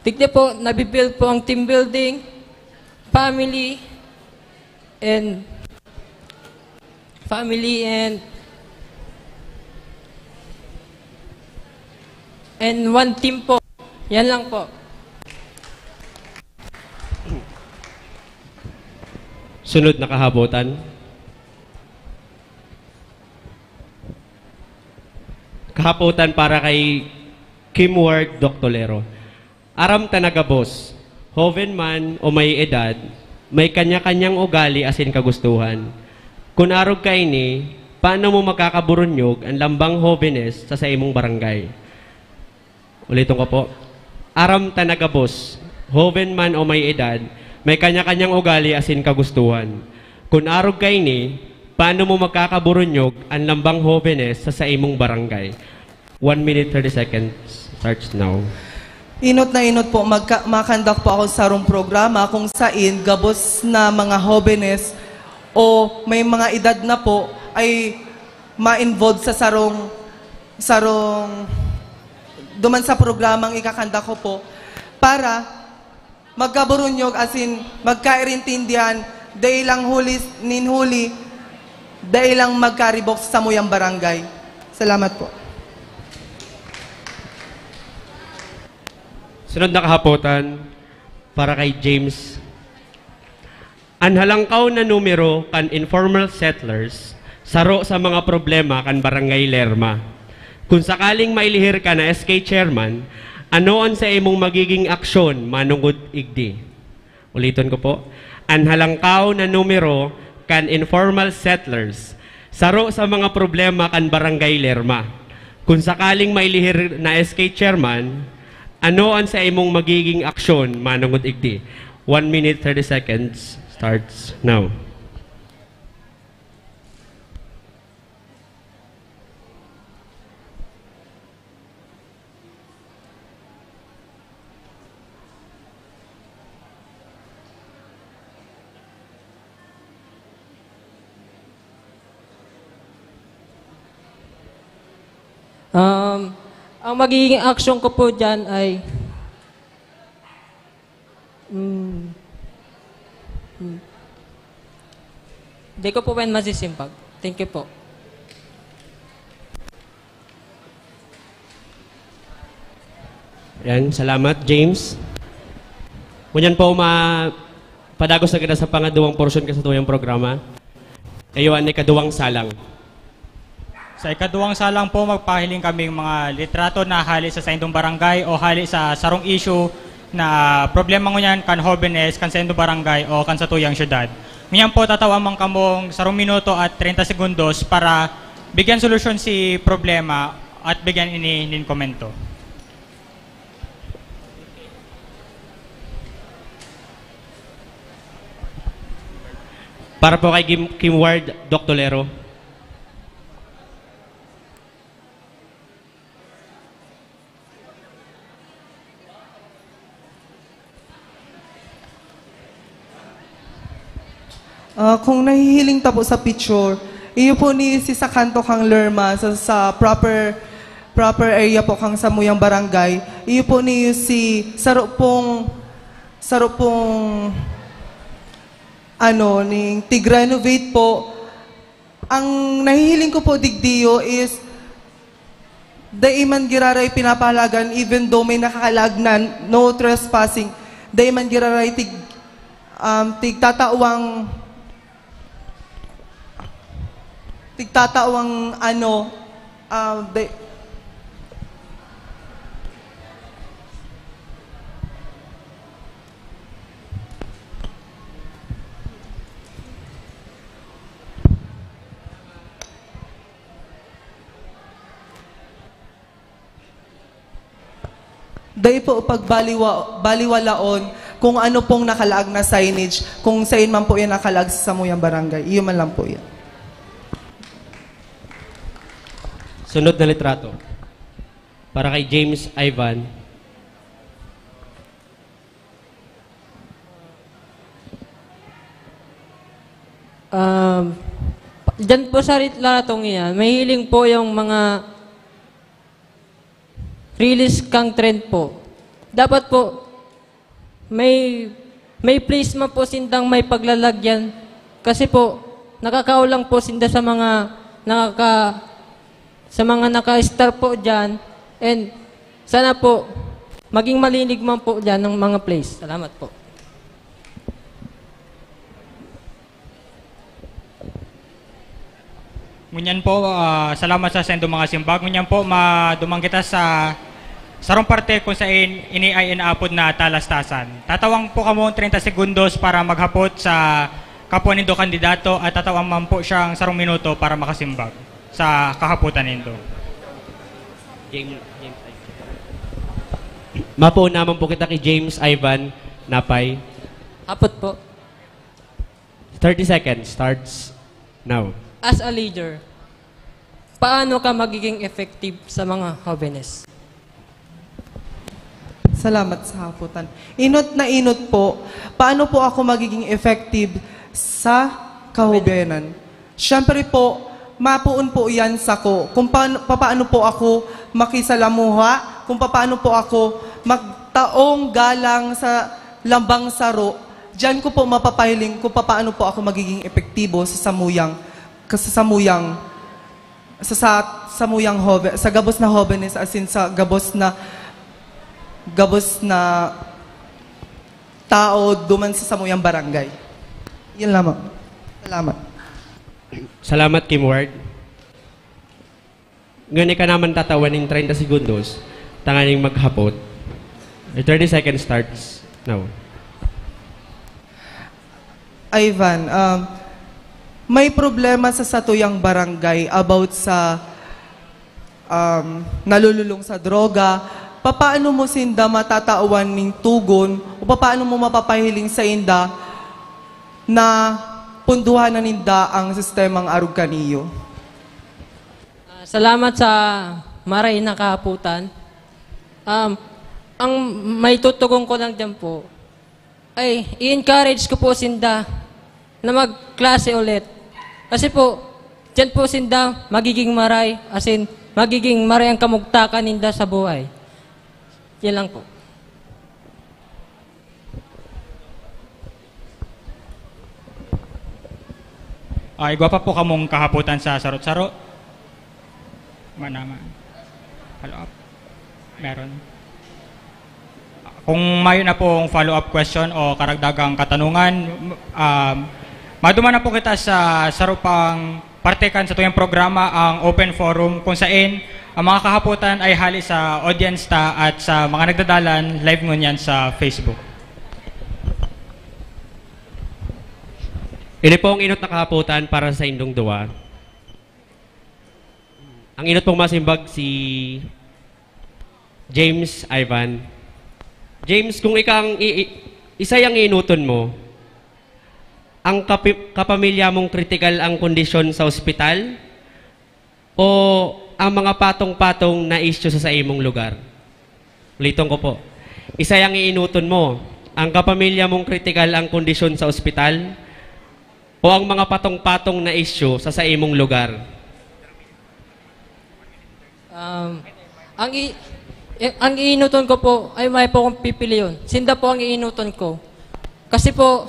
Digdi po, nabibuild po ang team building, family, and family and and one team po. Yan lang po. Sunod na kahapotan. Kahapotan para kay Kim Ward Doctolero. Aram ta na gabos, hoven man o may edad, may kanya-kanyang ugali asin kagustuhan. Kun arog kaini, paano mo magkakaburunyog an lambang hobenes sa saimong barangay? Uliton ko po. Aram ta na gabos, hoven man o may edad, may kanya-kanyang ugali asin kagustuhan. Kun arog kaini, paano mo magkakaburunyog an lambang hobenes sa saimong barangay? One minute, thirty seconds starts now. Inot na inot po, magka, makandak po ako sa sarong programa kung sain gabos na mga hobenes o may mga edad na po ay ma-involve sa sarong, sarong duman sa programang ikakanda ko po para magkaburunyog, asin magkairintindihan, dai lang huli nin huli, dai lang magkaribok sa samuyang barangay. Salamat po. Sunod na kahapotan para kay James. An halangkaw na numero kan informal settlers saro sa mga problema kan Barangay Lerma. Kun sakaling mailihir ka na S K chairman, ano an sa imong magiging aksyon manongod igdi? Uliton ko po, an halangkaw na numero kan informal settlers saro sa mga problema kan Barangay Lerma. Kun sakaling mailihir na S K chairman, ano an sa imong magiging aksyon manongod igdi? One minute, thirty seconds starts now. Um, ang magiging action ko po dyan ay... Mm, mm, di ko po yan masisimbag. Thank you po. Yan, salamat, James. Ngunyan po, ma padagos na kita sa pangaduwang porsyon kan satuyang programa. Iyo an ikaduwang salang. Sa ikaduwang salang po, magpahiling kaming mga litrato na hali sa saindong barangay o hali sa sarong issue na problema ngunyan kan hobenes, kan saindong barangay o kan satuyang syudad. Ngunyan po, tatawan man kamong sarong minuto at treinta segundos para bigyan solusyon si problema at bigyan ini nin komento. Para po kay Kim, Kim Ward, Doc Tolero. Ah, kung nahihiling ta po sa picture, iyo po ni si sa kanto kang Lerma, sa, sa proper proper area po kang samuyang barangay. Iyo po ni si saro pong saro pong ano, ning tig-renovate po. Ang nahihiling ko po digdiyo is dai man giraray pinapahalagan, even though may nakakalaag na no trespassing, dai man giraray tig, um, tigtatawang, tigtatawang ano, um, dai, Dai po pagbaliwa, baliwalaon kung ano pong nakalaag na signage, kung sain man po yan nakalaag sa samuyang barangay. Iyo man lang po yan. Sunod na litrato. Para kay James Ivan. Um, diyan po sa litratong iyan, mahiling po yung mga release kang trend po. Dapat po, may, may place man po sindang may paglalagyan. Kasi po, nakakaulang po sinda sa mga nakaka, sa mga naka-star po dyan. And sana po, maging malinig man po dyan ng mga place. Salamat po. Ngunyan po, ah, salamat sa sendo mga simbag. Ngunyan po, maduman kita sa sarong parte kung sain ini ay inaapod na talastasan. Tatawang po kamo treinta segundos para maghapot sa kapwa nindo kandidato at tatawang man po siyang sarong minuto para makasimbag sa kahapotan nindo. James, James. Mapo naman po kita kay James Ivan Napay. Hapot po. Thirty seconds starts now. As a leader, paano ka magiging effective sa mga hobenes? Salamat sa haputan. Inot na inot po, paano po ako magiging effective sa kahubenan? Siyempre po, Mapoon po iyan sako kung paano, papaano po ako makisalamuha, kung papaano po ako magtaong galang sa lambang saro. Diyan ko po mapapahiling kung papaano po ako magiging epektibo sa samuyang, sa samuyang, sa, sa samuyang hobe-, sa gabos na hobenes, as in, sa gabos na, gabos na tao duman sa samuyang barangay. Yun lamang. Salamat. Salamat, Kim Ward. Ngani ka naman tatawan nin treinta segundos, tanganing maghapot. Your thirty seconds starts now. Ivan, um, may problema sa satuyang barangay about sa, um, nalululong sa droga. Papaano mo sinda matatawan ning tugon o papaano mo mapapahiling sa inda na punduhan na ninda ang sistemang arog kaniyo? Ah, salamat sa maray na kahaputan. Um, ang may tutugon ko lang dyan po, ay, i-encourage ko po sinda na magklase ulit. Kasi po, dyan po sinda magiging maray, as in, magiging maray ang kamugtakan ninda sa buhay. Yan lang po. Ay, igwa pa po kamong kahaputan sa sarot-saro. Manaman. Follow up. Meron. Kung mayo na pong follow-up question o karagdagang katanungan, um, maduman na po kita sa saro pang parte kan satuyang programa, ang Open Forum, kung sain ang mga kahapotan ay hali sa audience ta at sa mga nagdadalan live ngunyan sa Facebook. Ini po ang inot na kahapotan para sa indong duwa. Ang inot pong masimbag si James Ivan. James, kung ika ang i- i- isa yang iinuton mo, ang kapi- kapamilya mong kritikal ang kondisyon sa ospital o ang mga patong-patong na isyu sa saimong lugar? Uliton ko po. Isa yang iinuton mo, ang kapamilya mong kritikal ang kondisyon sa ospital o ang mga patong-patong na isyu sa saimong lugar? Um, ang i- eh, ang iinuton ko po ay may po akong pipiliyon. Sinda po ang iinuton ko. Kasi po,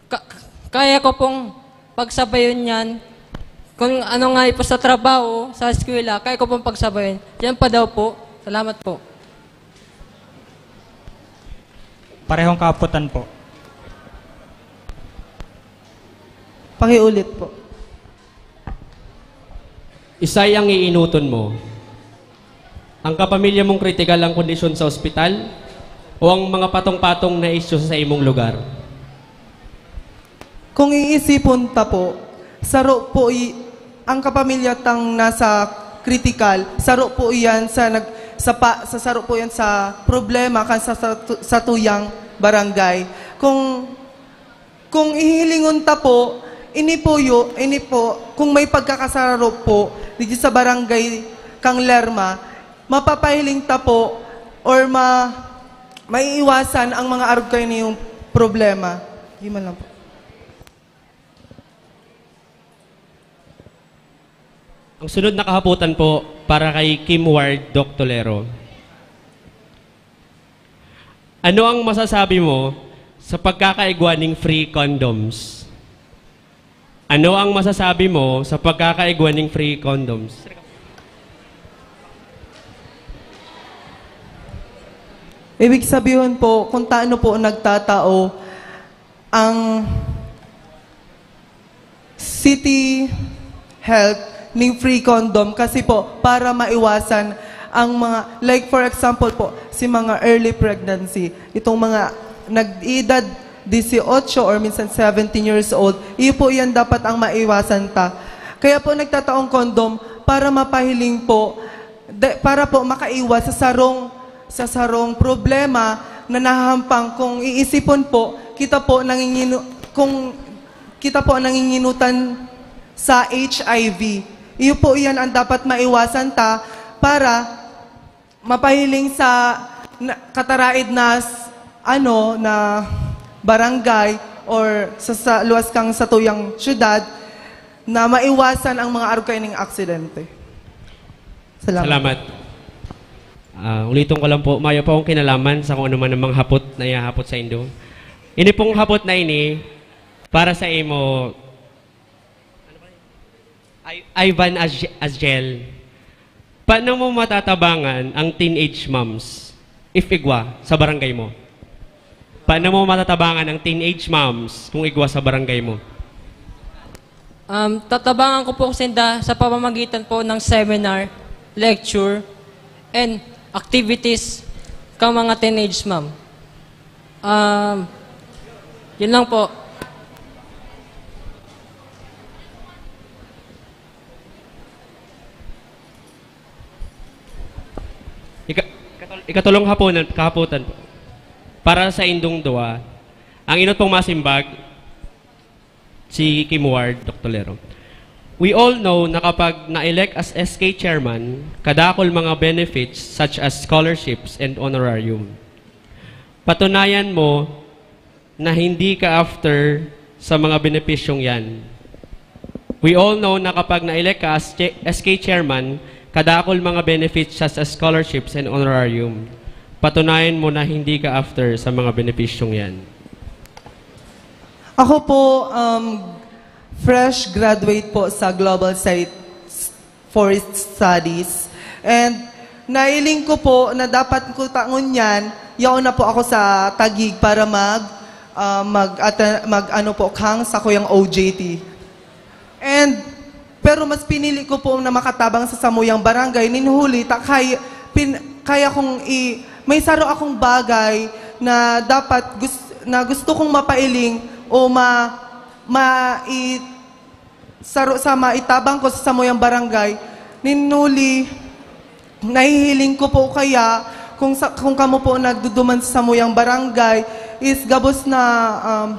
ka- kaya ko pong pagsabayon yan. Kung ano nga po sa trabaho, sa eskwela, kaya ko pong pagsabayon. Yan pa daw po. Salamat po. Parehong kahapotan po. Pakiulit po. Isay ang iinuton mo. Ang kapamilya mong kritikal ang kondisyon sa ospital o ang mga patong-patong na isyu sa imong lugar? Kung iisipon ta po, saro po i- ang kapamilya tang nasa kritikal, saro po iyan sa nag sa, pa, sa saro po iyan sa problema kan sa, sa, sa tuyang barangay. Kung Kung ihilingon ta po, ini po yu- ini po, kung may pagkakasararo po digdi sa barangay kang Lerma, mapapahiling ta po or ma maiiwasan ang mga arog kainiyong problema. Di man lang po. Ang sunod na kahapotan po para kay Kim Ward, Doc Tolero. Ano ang masasabi mo sa pagkakaigwa ning free condoms? Ano ang masasabi mo sa pagkakaigwa ning free condoms? Ibig sabihin po, kung taano po nagtatao ang City Health ning free condom kasi po para maiwasan ang mga, like for example po, si mga early pregnancy, itong mga nag-edad dieciocho or minsan seventeen years old, iyo po yan dapat ang maiwasan ta. Kaya po nagtataong condom para mapahiling po, de, para po makaiwas sa sarong, sa sarong problema na nahahampang kung iisipon po, kita po nanginginu, kung kita po ang nanginginutan sa H I V. Iyo po iyan ang dapat maiwasan ta para mapahiling sa na, kataraid na s- ano na barangay or sa, sa luwas kang satuyang syudad na maiwasan ang mga arog kaining aksidente. Salamat. Salamat. Ah, ulitin ko lang po, mayo po akong kinalaman sa kung ano man ang mga hapot na ihahapot sa indo. Ini pong hapot na ini, para sa imo, I- Ivan Aj- Azjel. Paano mo matatabangan ang teenage moms if igwa sa barangay mo? Paano mo matatabangan ang teenage moms kung igwa sa barangay mo? Um, tatabangan ko po sinda sa pamamagitan po ng seminar, lecture, and activities kang mga teenage ma'am. Um, yun lang po. Ika- ikatol- ikatulong hapunan, kahaputan po. Para sa indong duwa, ang inot pong masimbag, si Kim Ward, Doktor Lero. We all know na kapag na-elect as S K chairman, kadakol mga benefits such as scholarships and honorarium. Patunayan mo na hindi ka after sa mga benepisyong yan. We all know na kapag na-elect ka as ch- S K chairman, kadakol mga benefits such as scholarships and honorarium. Patunayan mo na hindi ka after sa mga benepisyong yan. Ako po, um, fresh graduate po sa Global Site Forest Studies. And nailing ko po na dapat ko tangon yan, yaon na po ako sa Taguig para mag, ah, mag, ata- mag ano po, kang sa kuyang O J T. And, pero mas pinili ko po na makatabang sa samuyang barangay, nin huli, ta kay, pin, kaya kong i, may saro akong bagay na dapat gus, na gusto kong mapailing o ma, ma, i, saro sa maitabang ko sa samuyang barangay, nin huli, nahihiling ko po kaya kung, sa, kung kamo po nagduduman sa samuyang barangay, is gabos na, um,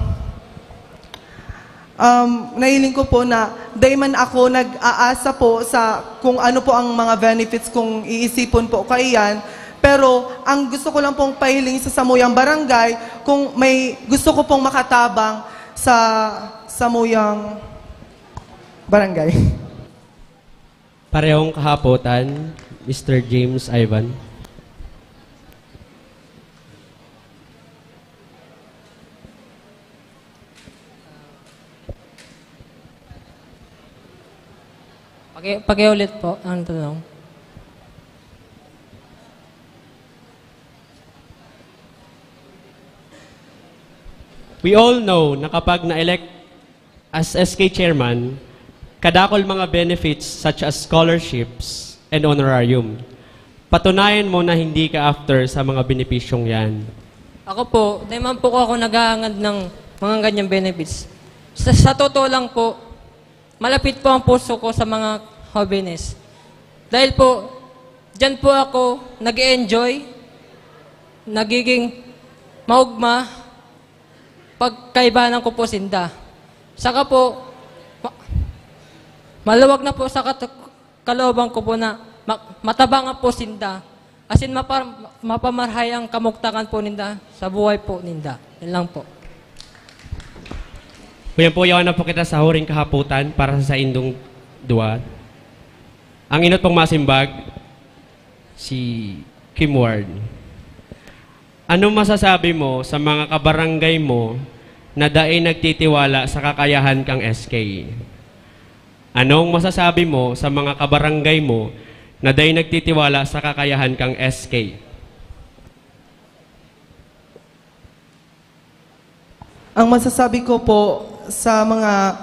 um, nahiling ko po na dai man ako nag-aasa po sa kung ano po ang mga benefits kung iisipon po kaiyan. Pero ang gusto ko lang pong pahiling sa samuyang barangay, kung may gusto ko pong makatabang sa samuyang barangay. Parehong kahapotan, Mister James Ivan. Paki, pakiulit po ang tanong. We all know na kapag na-elect as S K chairman, kadakol mga benefits such as scholarships and honorarium. Patunayan mo na hindi ka after sa mga benepisyong yan. Ako po, di man po ako naghahangad ng mga ganyang benefits. Sa, sa totoo lang po, malapit po ang puso ko sa mga hobenes. Dahil po, dyan po ako nag enjoy nagiging maugma, pagkaibanan ko po sinda. Saka po, ma- maluwag na po sa kat- kalooban ko po na ma- matabangan po sinda. Asin mapa- mapamarhay ang kamugtakan po ninda sa buhay po ninda. Yan lang po. Kuya po, yawan na po kita sa huring kahaputan para sa saindong duwa. Ang inot pong masimbag, si Kim Ward. Anong masasabi mo sa mga kabarangay mo na dai nagtitiwala sa kakayahan kang S K? Anong masasabi mo sa mga kabarangay mo na dai nagtitiwala sa kakayahan kang S K? Ang masasabi ko po sa mga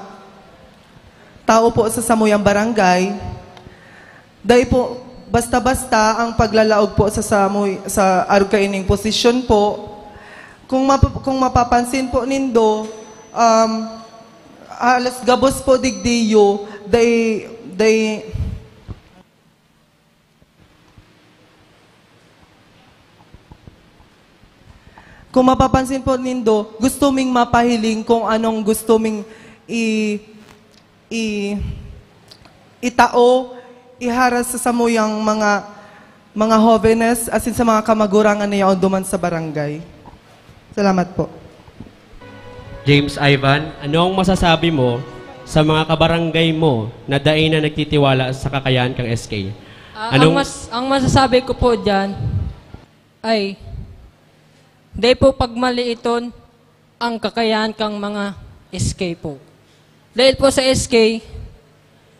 tao po sa samuyang barangay, dai po basta-basta ang paglalaog po sa samuy, sa arog kaining posisyon po. Kung map- kung mapapansin po nindo, um, halos gabos po digdiyo, dai dai Kung mapapansin po nindo, gusto ming mapahiling kung anong gusto ming i, i, itao, iharas sa samuyang mga, mga hovenes, asin sa mga kamagurangan na yaon duman sa barangay. Salamat po. James Ivan, ano ang masasabi mo sa mga kabarangay mo na dai na nagtitiwala sa kakayahan kang S K? Ah, Anong ang mas-, ang masasabi ko po diyan ay, dai po pagmaliiton ang kakayahan kang mga S K po. Dahil po sa S K,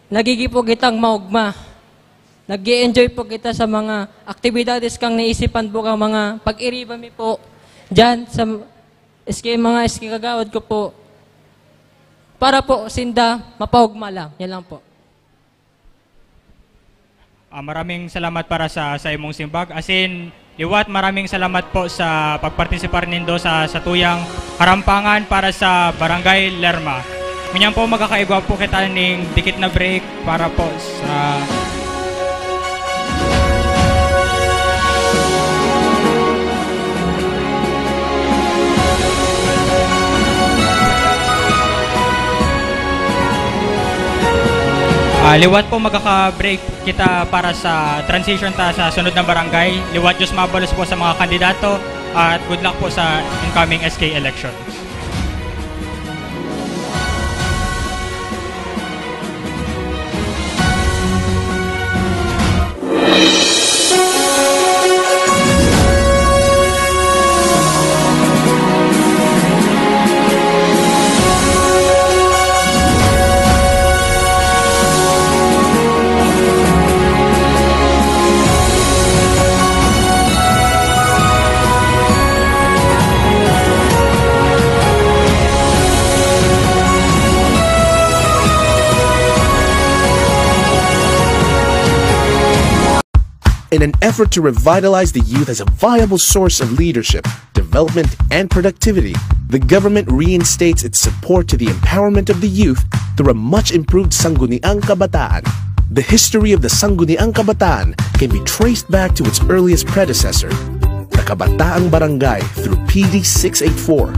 nagiging po kitang maugma. Nag-e-enjoy po kita sa mga aktibidades kang naisipan po kang mga pag-iriba mi po diyan sa S K, mga S K kagawad ko po. Para po sinda, mapaugma lang. Yan lang po. Ah, maraming salamat para sa, sa imong simbag. Asin, liwat, maraming salamat po sa pagpartisipar nindo sa, sa tuyang karampangan para sa Barangay Lerma. Ngunyan po, magkakaigwa po kita ning dikit na break para po sa Ah, liwat po, magkaka-break kita para sa transition ta sa sunod na barangay. Liwat, Diyos mabalos po sa mga kandidato at good luck po sa incoming S K elections. In an effort to revitalize the youth as a viable source of leadership, development, and productivity, the government reinstates its support to the empowerment of the youth through a much improved Sangguniang Kabataan. The history of the Sangguniang Kabataan can be traced back to its earliest predecessor, the Kabataang Barangay, through P D six eight four.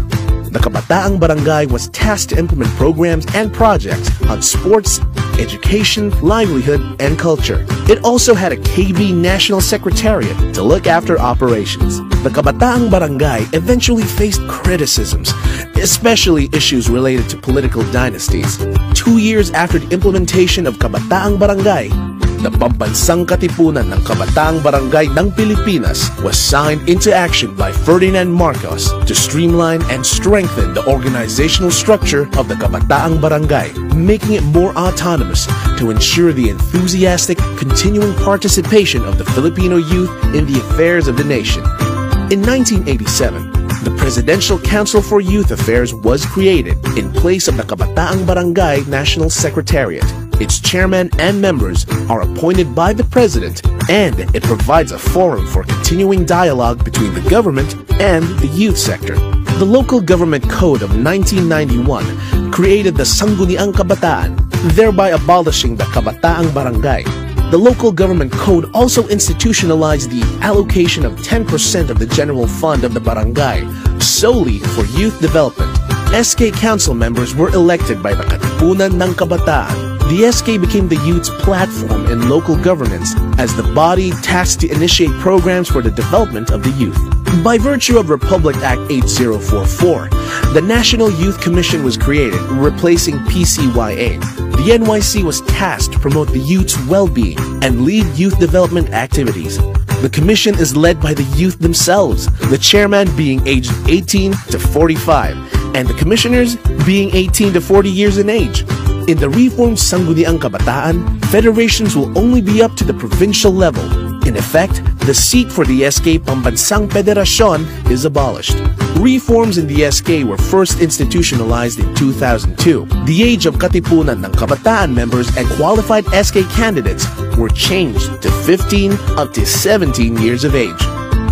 The Kabataang Barangay was tasked to implement programs and projects on sports, education, livelihood, and culture. It also had a K B National Secretariat to look after operations. The Kabataang Barangay eventually faced criticisms, especially issues related to political dynasties. Two years after the implementation of Kabataang Barangay, the Pambansang Katipunan ng Kabataang Barangay ng Pilipinas was signed into action by Ferdinand Marcos to streamline and strengthen the organizational structure of the Kabataang Barangay, making it more autonomous to ensure the enthusiastic, continuing participation of the Filipino youth in the affairs of the nation. In nineteen eighty-seven, the Presidential Council for Youth Affairs was created in place of the Kabataang Barangay National Secretariat. Its chairman and members are appointed by the president, and it provides a forum for continuing dialogue between the government and the youth sector. The Local Government Code of nineteen ninety-one created the Sangguniang Kabataan, thereby abolishing the Kabataang Barangay. The Local Government Code also institutionalized the allocation of ten percent of the general fund of the barangay solely for youth development. S K council members were elected by the Katipunan ng Kabataan. The S K became the youth's platform in local governance as the body tasked to initiate programs for the development of the youth. By virtue of Republic Act eight zero four four, the National Youth Commission was created, replacing P C Y A. The N Y C was tasked to promote the youth's well-being and lead youth development activities. The commission is led by the youth themselves, the chairman being aged eighteen to forty-five, and the commissioners being eighteen to forty years in age. In the reformed Sangguniang Kabataan, federations will only be up to the provincial level. In effect, the seat for the S K Pambansang Federasyon is abolished. Reforms in the S K were first institutionalized in two thousand two. The age of Katipunan ng Kabataan members and qualified S K candidates were changed to fifteen up to seventeen years of age.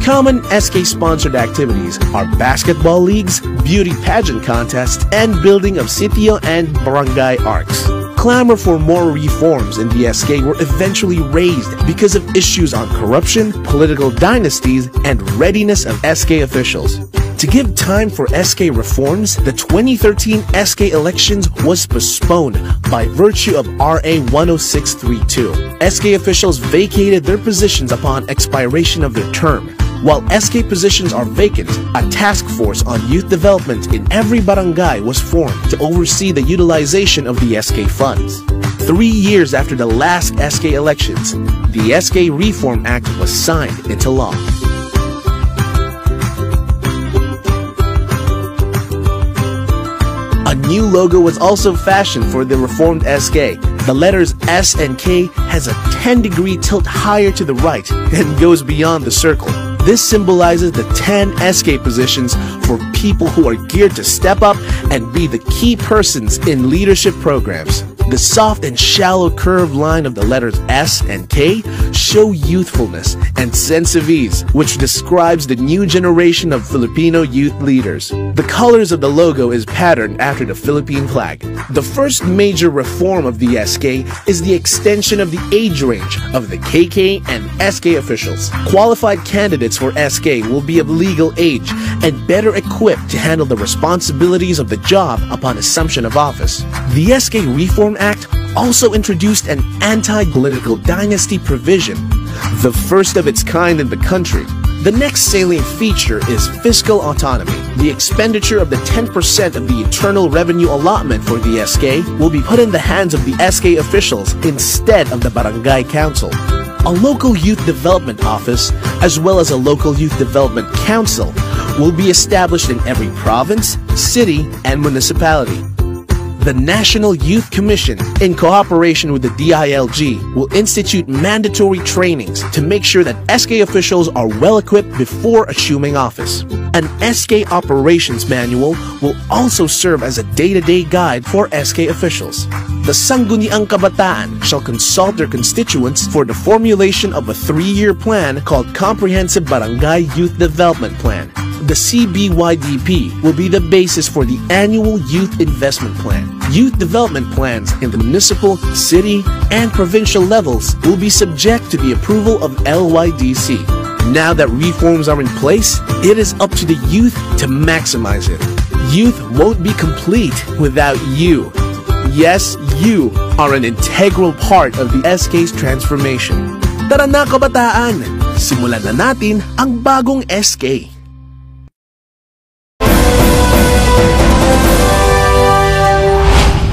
Common S K-sponsored activities are basketball leagues, beauty pageant contests, and building of sitio and barangay arcs. Clamor for more reforms in the S K were eventually raised because of issues on corruption, political dynasties, and readiness of S K officials. To give time for S K reforms, the twenty thirteen S K elections was postponed by virtue of R A one oh six three two. S K officials vacated their positions upon expiration of their term. While S K positions are vacant, a task force on youth development in every barangay was formed to oversee the utilization of the S K funds. Three years after the last S K elections, the S K Reform Act was signed into law. A new logo was also fashioned for the reformed S K. The letters S and K has a ten degree tilt higher to the right and goes beyond the circle. This symbolizes the ten S K positions for people who are geared to step up and be the key persons in leadership programs. The soft and shallow curved line of the letters S and K show youthfulness and sense of ease, which describes the new generation of Filipino youth leaders. The colors of the logo is patterned after the Philippine flag. The first major reform of the S K is the extension of the age range of the K K and S K officials. Qualified candidates for S K will be of legal age and better equipped to handle the responsibilities of the job upon assumption of office. The S K Reform Act also introduced an anti-political dynasty provision, the first of its kind in the country. The next salient feature is fiscal autonomy. The expenditure of the ten percent of the internal revenue allotment for the S K will be put in the hands of the S K officials instead of the barangay council. A local youth development office, as well as a local youth development council, will be established in every province, city, and municipality. The National Youth Commission, in cooperation with the D I L G, will institute mandatory trainings to make sure that S K officials are well equipped before assuming office. An S K Operations Manual will also serve as a day-to-day guide for S K officials. The Sangguniang Kabataan shall consult their constituents for the formulation of a three-year plan called Comprehensive Barangay Youth Development Plan. The C B Y D P will be the basis for the annual Youth Investment Plan. Youth development plans in the municipal, city, and provincial levels will be subject to the approval of L Y D C. Now that reforms are in place, it is up to the youth to maximize it. Youth won't be complete without you. Yes, you are an integral part of the S K's transformation. Tara na, kabataan! Simulan na natin ang bagong S K.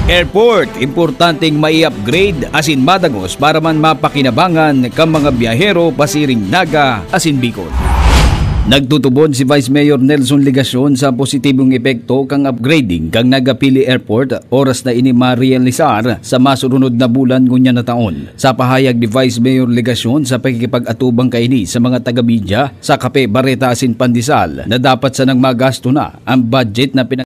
Airport, importanteng mai-upgrade asin madangos para man mapakinabangan kan mga biyahero pasiring Naga asin Bicol. Nagtutubod si Vice Mayor Nelson Legacion sa positibong epekto kan upgrading kan Naga Pili Airport, oras na ini marealisar sa masurunod na bulan ngunyan na taon. Sa pahayag ni Vice Mayor Legacion sa pakikipag-atubang kaini sa mga taga-media sa Cafe Bareta asin Pandesal, na dapat sanang magasto na ang budget na pinag-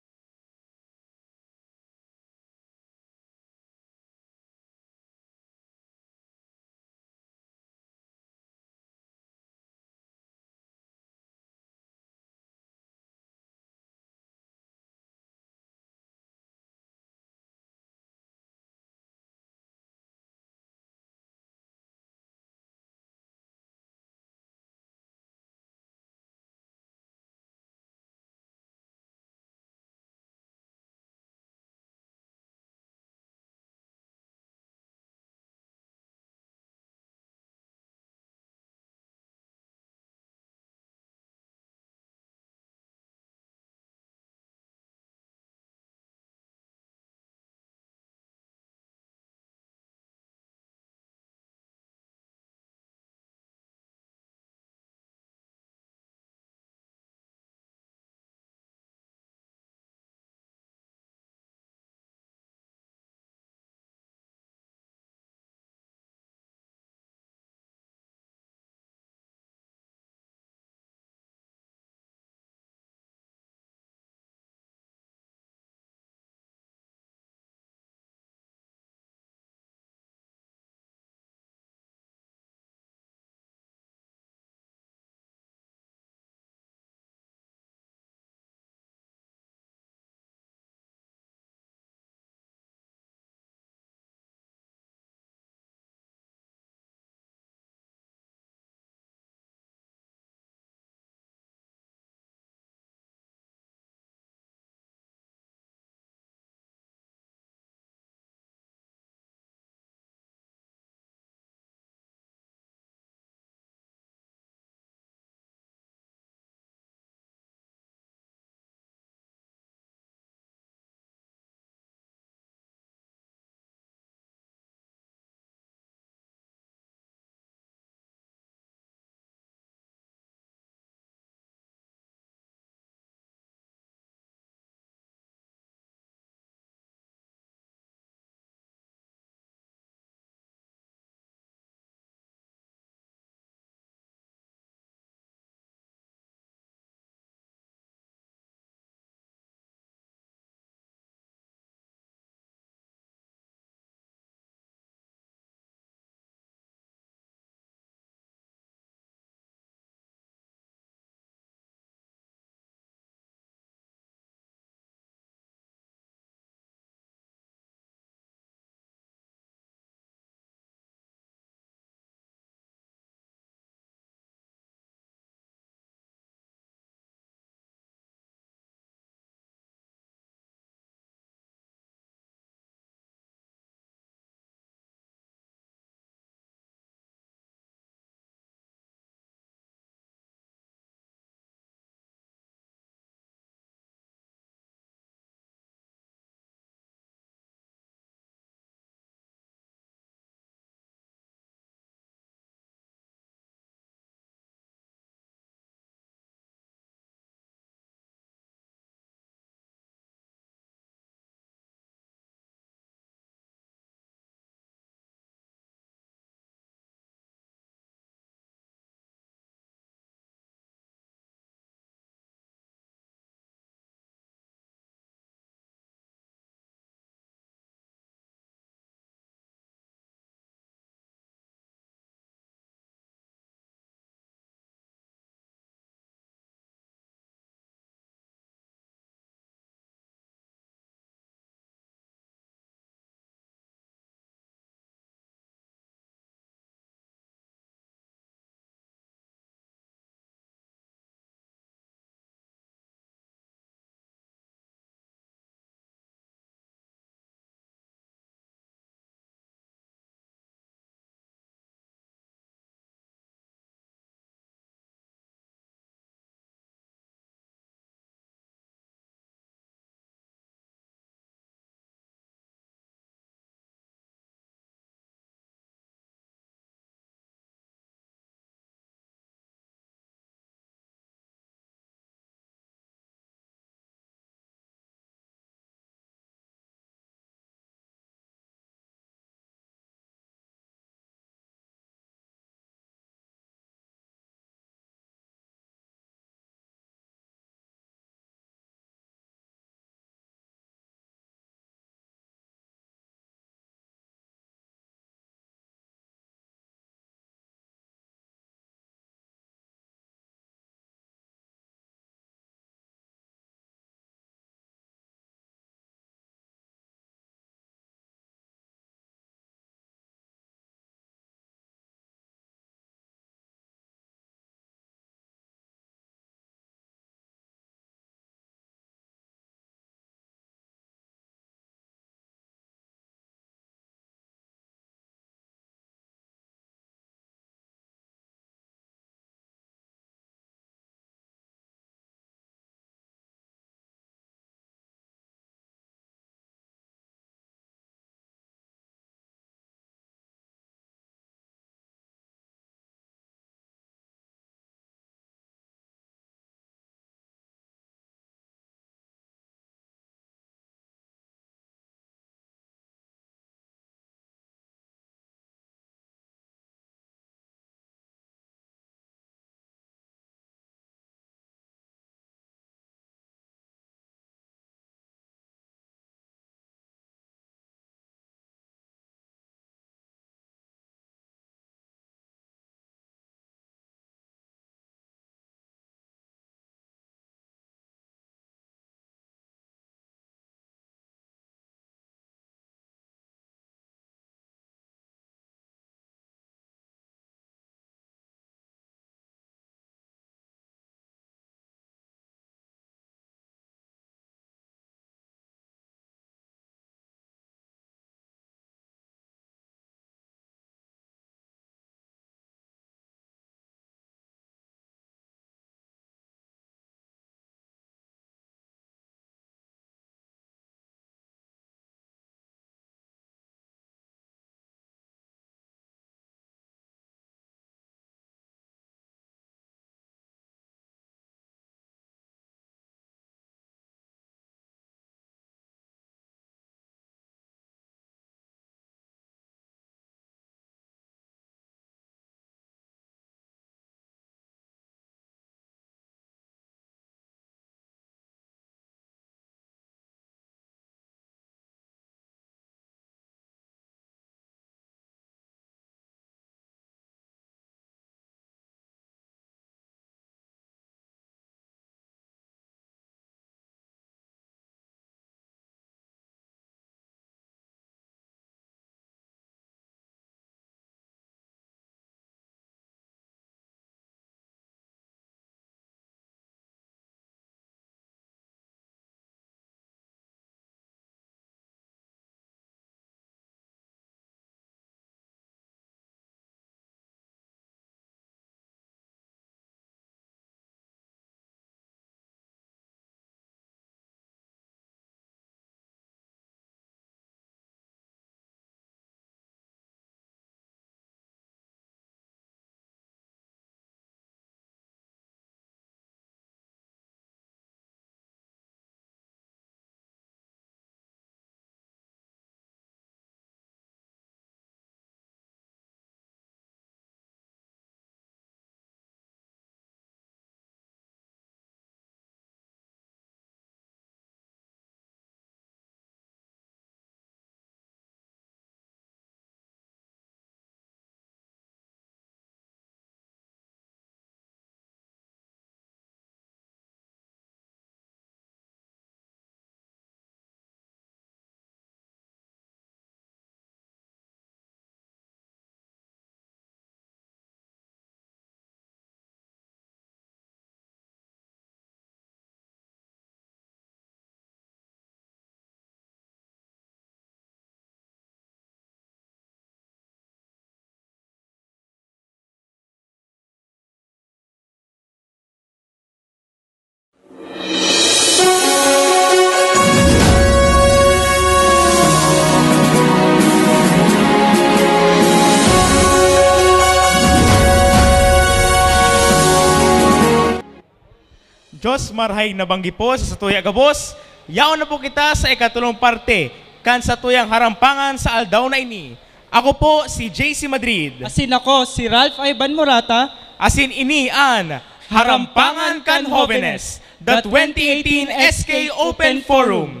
Diyos, marahay na banggi po sa satuya gabos. Yaon na po kita sa ikatulong parte kan satuyang harampangan sa aldaw na ini. Ako po si J C Madrid. Asin ako si Ralph Ivan Morata. Asin ini an Harampangan kan Hovenes, the twenty eighteen S K Open Forum.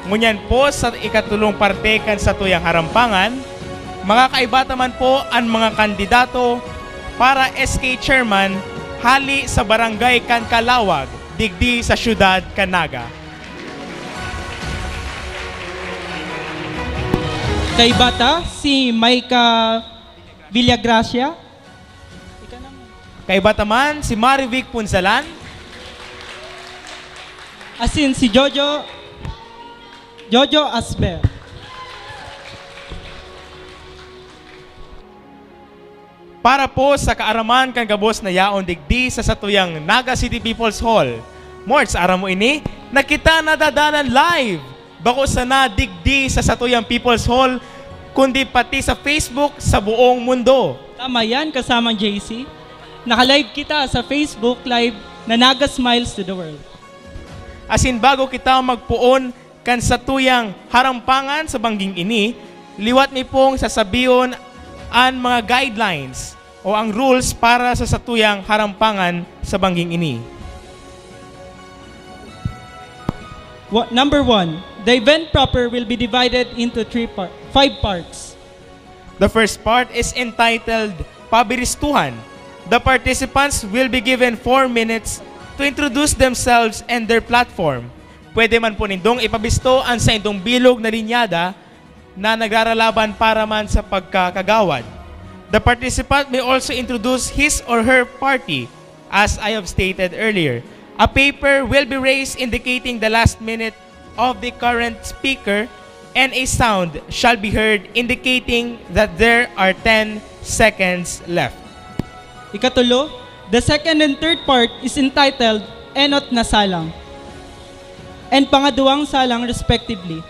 Ngunyan po sa ikatulong parte kan satuyang harampangan, makakaiba ta man po an mga kandidato para S K chairman hali sa barangay kan Calawag, digdi sa siyudad kan Naga. Kaiba ta si Micah Villagracia. Kaiba ta man si Marivic Punsalan. Asin si Jojo, Jojo Asber. Para po sa kaaraman kan gabos na yaon digdi sa satuyang Naga City People's Hall. Morts, aram mo ini, na kita nadadalan live. Bako sana digdi sa satuyang People's Hall, kundi pati sa Facebook sa buong mundo. Tama yan, kasamang J C. Naka-live kita sa Facebook Live na Naga Smiles to the World. Asin bago kita magpoon kan satuyang harampangan sa bangging ini, liwat mi pong sasabihon an mga guidelines o ang rules para sa satuyang harampangan sa bangging ini. Wa-, number one, the event proper will be divided into three par-, five parts. The first part is entitled Pabiristuhan. The participants will be given four minutes to introduce themselves and their platform. Pwede man po nindong ipabisto an saindong bilog na linyada na nagraralaban para man sa pagkakagawad. The participant may also introduce his or her party, as I have stated earlier. A paper will be raised indicating the last minute of the current speaker, and a sound shall be heard indicating that there are ten seconds left. Ikatulo, the second and third part is entitled Enot na Salang and Pangaduwang Salang respectively.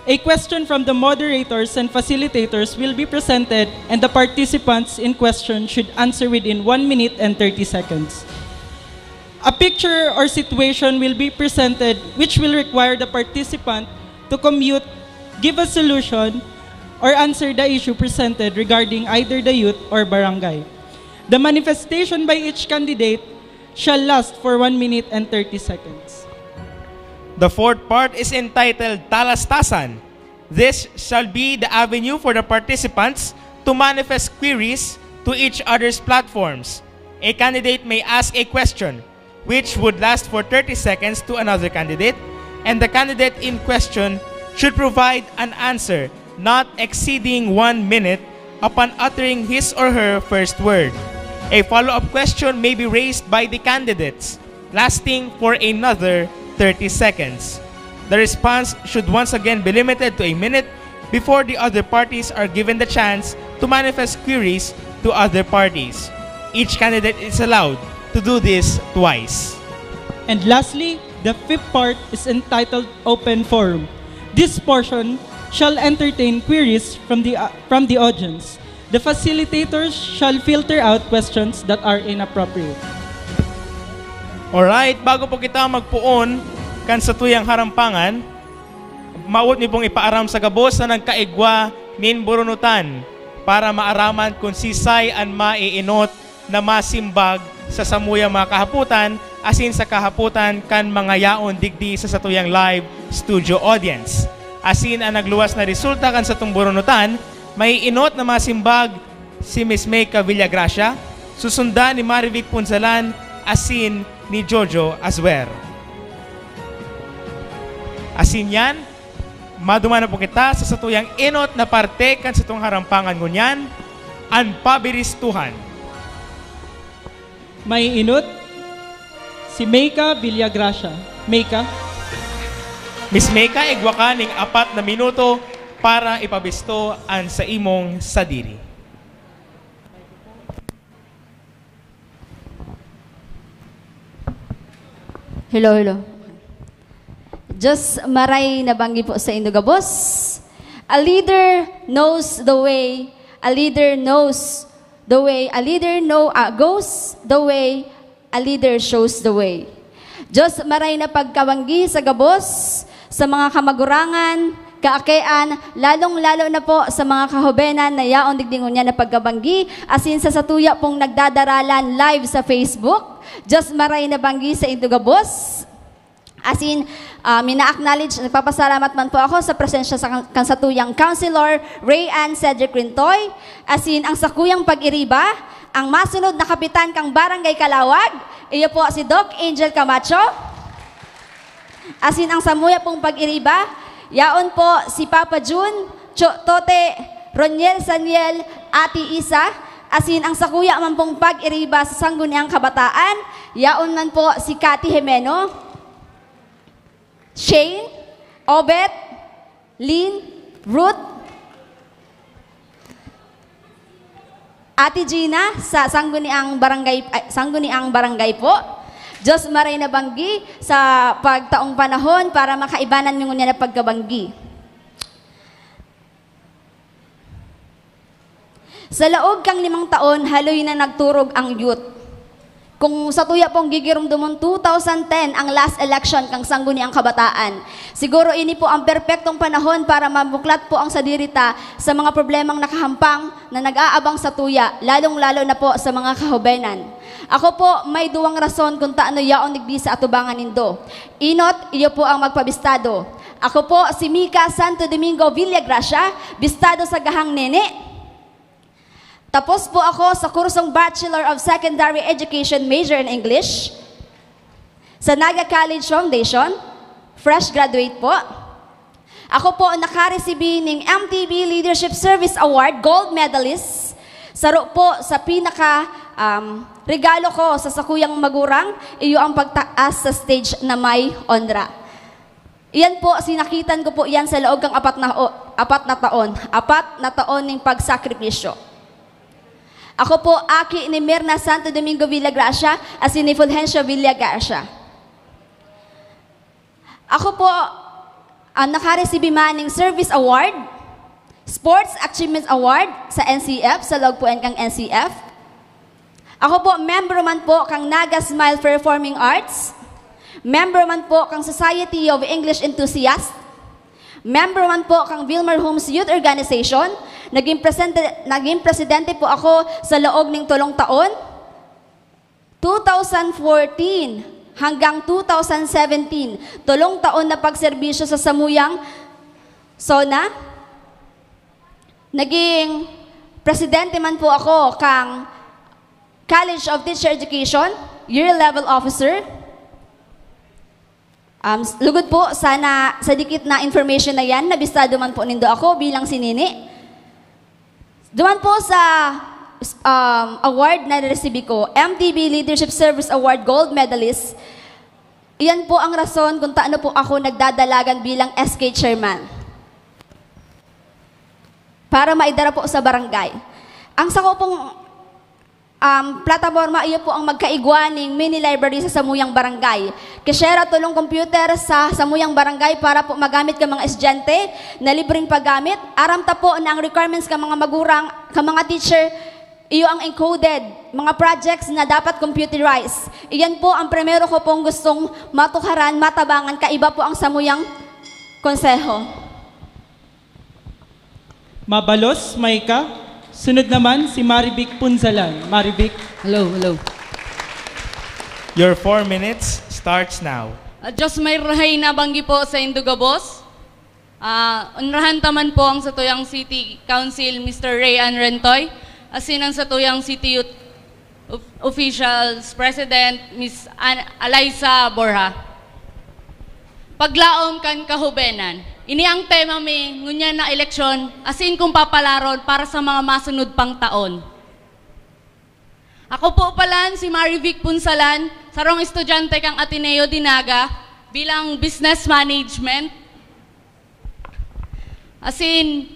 A question from the moderators and facilitators will be presented, and the participants in question should answer within one minute and thirty seconds. A picture or situation will be presented which will require the participant to commute, give a solution, or answer the issue presented regarding either the youth or barangay. The manifestation by each candidate shall last for one minute and thirty seconds. The fourth part is entitled Talastasan. This shall be the avenue for the participants to manifest queries to each other's platforms. A candidate may ask a question, which would last for thirty seconds to another candidate, and the candidate in question should provide an answer not exceeding one minute upon uttering his or her first word. A follow-up question may be raised by the candidates, lasting for another thirty seconds. The response should once again be limited to a minute before the other parties are given the chance to manifest queries to other parties. Each candidate is allowed to do this twice. And lastly, the fifth part is entitled Open Forum. This portion shall entertain queries from the, uh, from the audience. The facilitators shall filter out questions that are inappropriate. Alright, bago po kita magpoon kan satuyang harampangan, mawot mi pong ipaaram sa gabos na nagkaigwa nin burunutan para maaraman kun sisay an maiinot na masimbag sa samuyang mga kahapotan asin sa kahapotan kan mga yaon digdi sa satuyang live studio audience. Asin an nagluwas na resulta kan satong burunutan, maiinot na masimbag si Miss Meika Villagracia, susundan ni Marivic Punsalan asin ni Jojo Aswer. Asin yan, maduman na po kita sa satuyang enot na parte kan satong harampangan ngunyan, an pabiristuhan. May inot, si Meika Villagracia. Meika? Miss Meika, igwa ka ning apat na minuto para ipabisto an sa imong sadiri. Hello, hello. Diyos maray na banggi po sa indo gabos. A leader knows the way. A leader knows the way. A leader know, ah, goes the way A leader shows the way. Diyos maray na pagkabanggi sa gabos, sa mga kamagurangan, kaakean, lalong-lalo na po sa mga kahobenan na yaon digdi ngunyan na pagkabanggi, asin sa satuya pong nagdadaralan live sa Facebook. Diyos maray na banggi sa indo gabos. Asin, ah, mina-acknowledge, nagpapasalamat man po ako sa presensya sa kan-, kan satuyang Councilor Ray Ann Cedric Rintoy. Asin, ang sakuyang pag-iriba, ang masunod na kapitan kang Barangay Calawag, iyo po si Doc Angel Camacho. Asin, ang samuya pong pag-iriba, yaon po si Papa Jun, Cho Tote, Roniel Saniel, Ate Isa. Asin, ang sakuya man pong pag-iriba sa Sangguniang Kabataan, yaon man po si Cathy Jimeno, Shane, Obet, Lynn, Ruth, Ate Gina, sa Sangguniang Barangay, ay, Sangguniang Barangay po. Diyos maray na banggi sa pagtaong panahon para makaibanan yung ngunyan na pagkabanggi. Sa laog kang limang taon, haloy na nagturog ang youth. Kung sa tuya pong gigiromdomon, two thousand ten ang last election kang Sangguniang Kabataan. Siguro ini po ang perpektong panahon para mabuklat po ang sadiri ta sa mga problemang nakahampang na nag-aabang sa tuya, lalong-lalo na po sa mga kahobenan. Ako po, may duwang rason kung taano yaon digdi sa atubangan nindo. Inot, iyo po ang magpabistado. Ako po, si Mika Santo Domingo Villagracia, bistado sa Gahang Nene. Tapos po ako sa kursong Bachelor of Secondary Education, major in English, sa Naga College Foundation. Fresh graduate po. Ako po nakaresibi ning M T V Leadership Service Award Gold Medalist. Saro po sa pinaka, um, regalo ko sa sakuyang magurang, iyo ang pagtaas sa stage na may onra. Iyan po, sinakitan ko po iyan sa laog kang apat na o-, apat na taon. Apat na taon ning pagsakripisyo. Ako po, aki ni Mirna Santo Domingo Villagracia asin ni Fulgencio Villagracia. Ako po, ang nakaresibi man ning Service Award, Sports Achievement Award sa N C F, sa laog po yan kang N C F. Ako po, membro man po kang Naga Smile Performing Arts, membro man po kang Society of English Enthusiasts, membro man po kang Vilmar Homes Youth Organization, naging presente, naging presidente po ako sa laog ning tolong taon, two thousand fourteen hanggang two thousand seventeen, tolong taon na pagserbisyo sa samuyang SONA. Naging presidente man po ako kang College of Teacher Education, Year Level Officer. Um, s-, lugod po, sana sa dikit na information na yan, nabistado man po nindo ako bilang sinini. Duman po sa, um, award na naresibi ko, M T V Leadership Service Award Gold Medalist, iyan po ang rason kung taano po ako nagdadalagan bilang S K chairman para maidara po sa barangay. Ang sako pong, um, plataporma, iyo po ang magkaigwa ning mini library sa samuyang barangay. Kishera tolong computer sa samuyang barangay para po magamit ka mga estudyante na libreng paggamit. Aram ta po na ang requirements ka mga magurang, ka mga teacher, iyo ang encoded, mga projects na dapat computerized. Iyan po ang primero ko pong gustong matukaran, matabangan, kaiba po ang samuyang konseho. Mabalos, Maika. Sunod naman, si Marivic Punzalan. Marivic. Hello, hello. Your four minutes starts now. Ah, Diyos may rahay na banggi po sa Indugabos. Ah, onrahan ta man po ang satuyang City Council, Mister Ray Ann Rentoy, asin ang satuyang City Youth of-, Officials President, Miss An-, Alyssa Borja. Paglaom kan kahubenan. Ini ang tema mi ngunyan na eleksyon, asin kung papalaron para sa mga masunod pang taon. Ako po palan si Marivic Punsalan, sarong estudyante kang Ateneo de Naga bilang Business Management. Asin,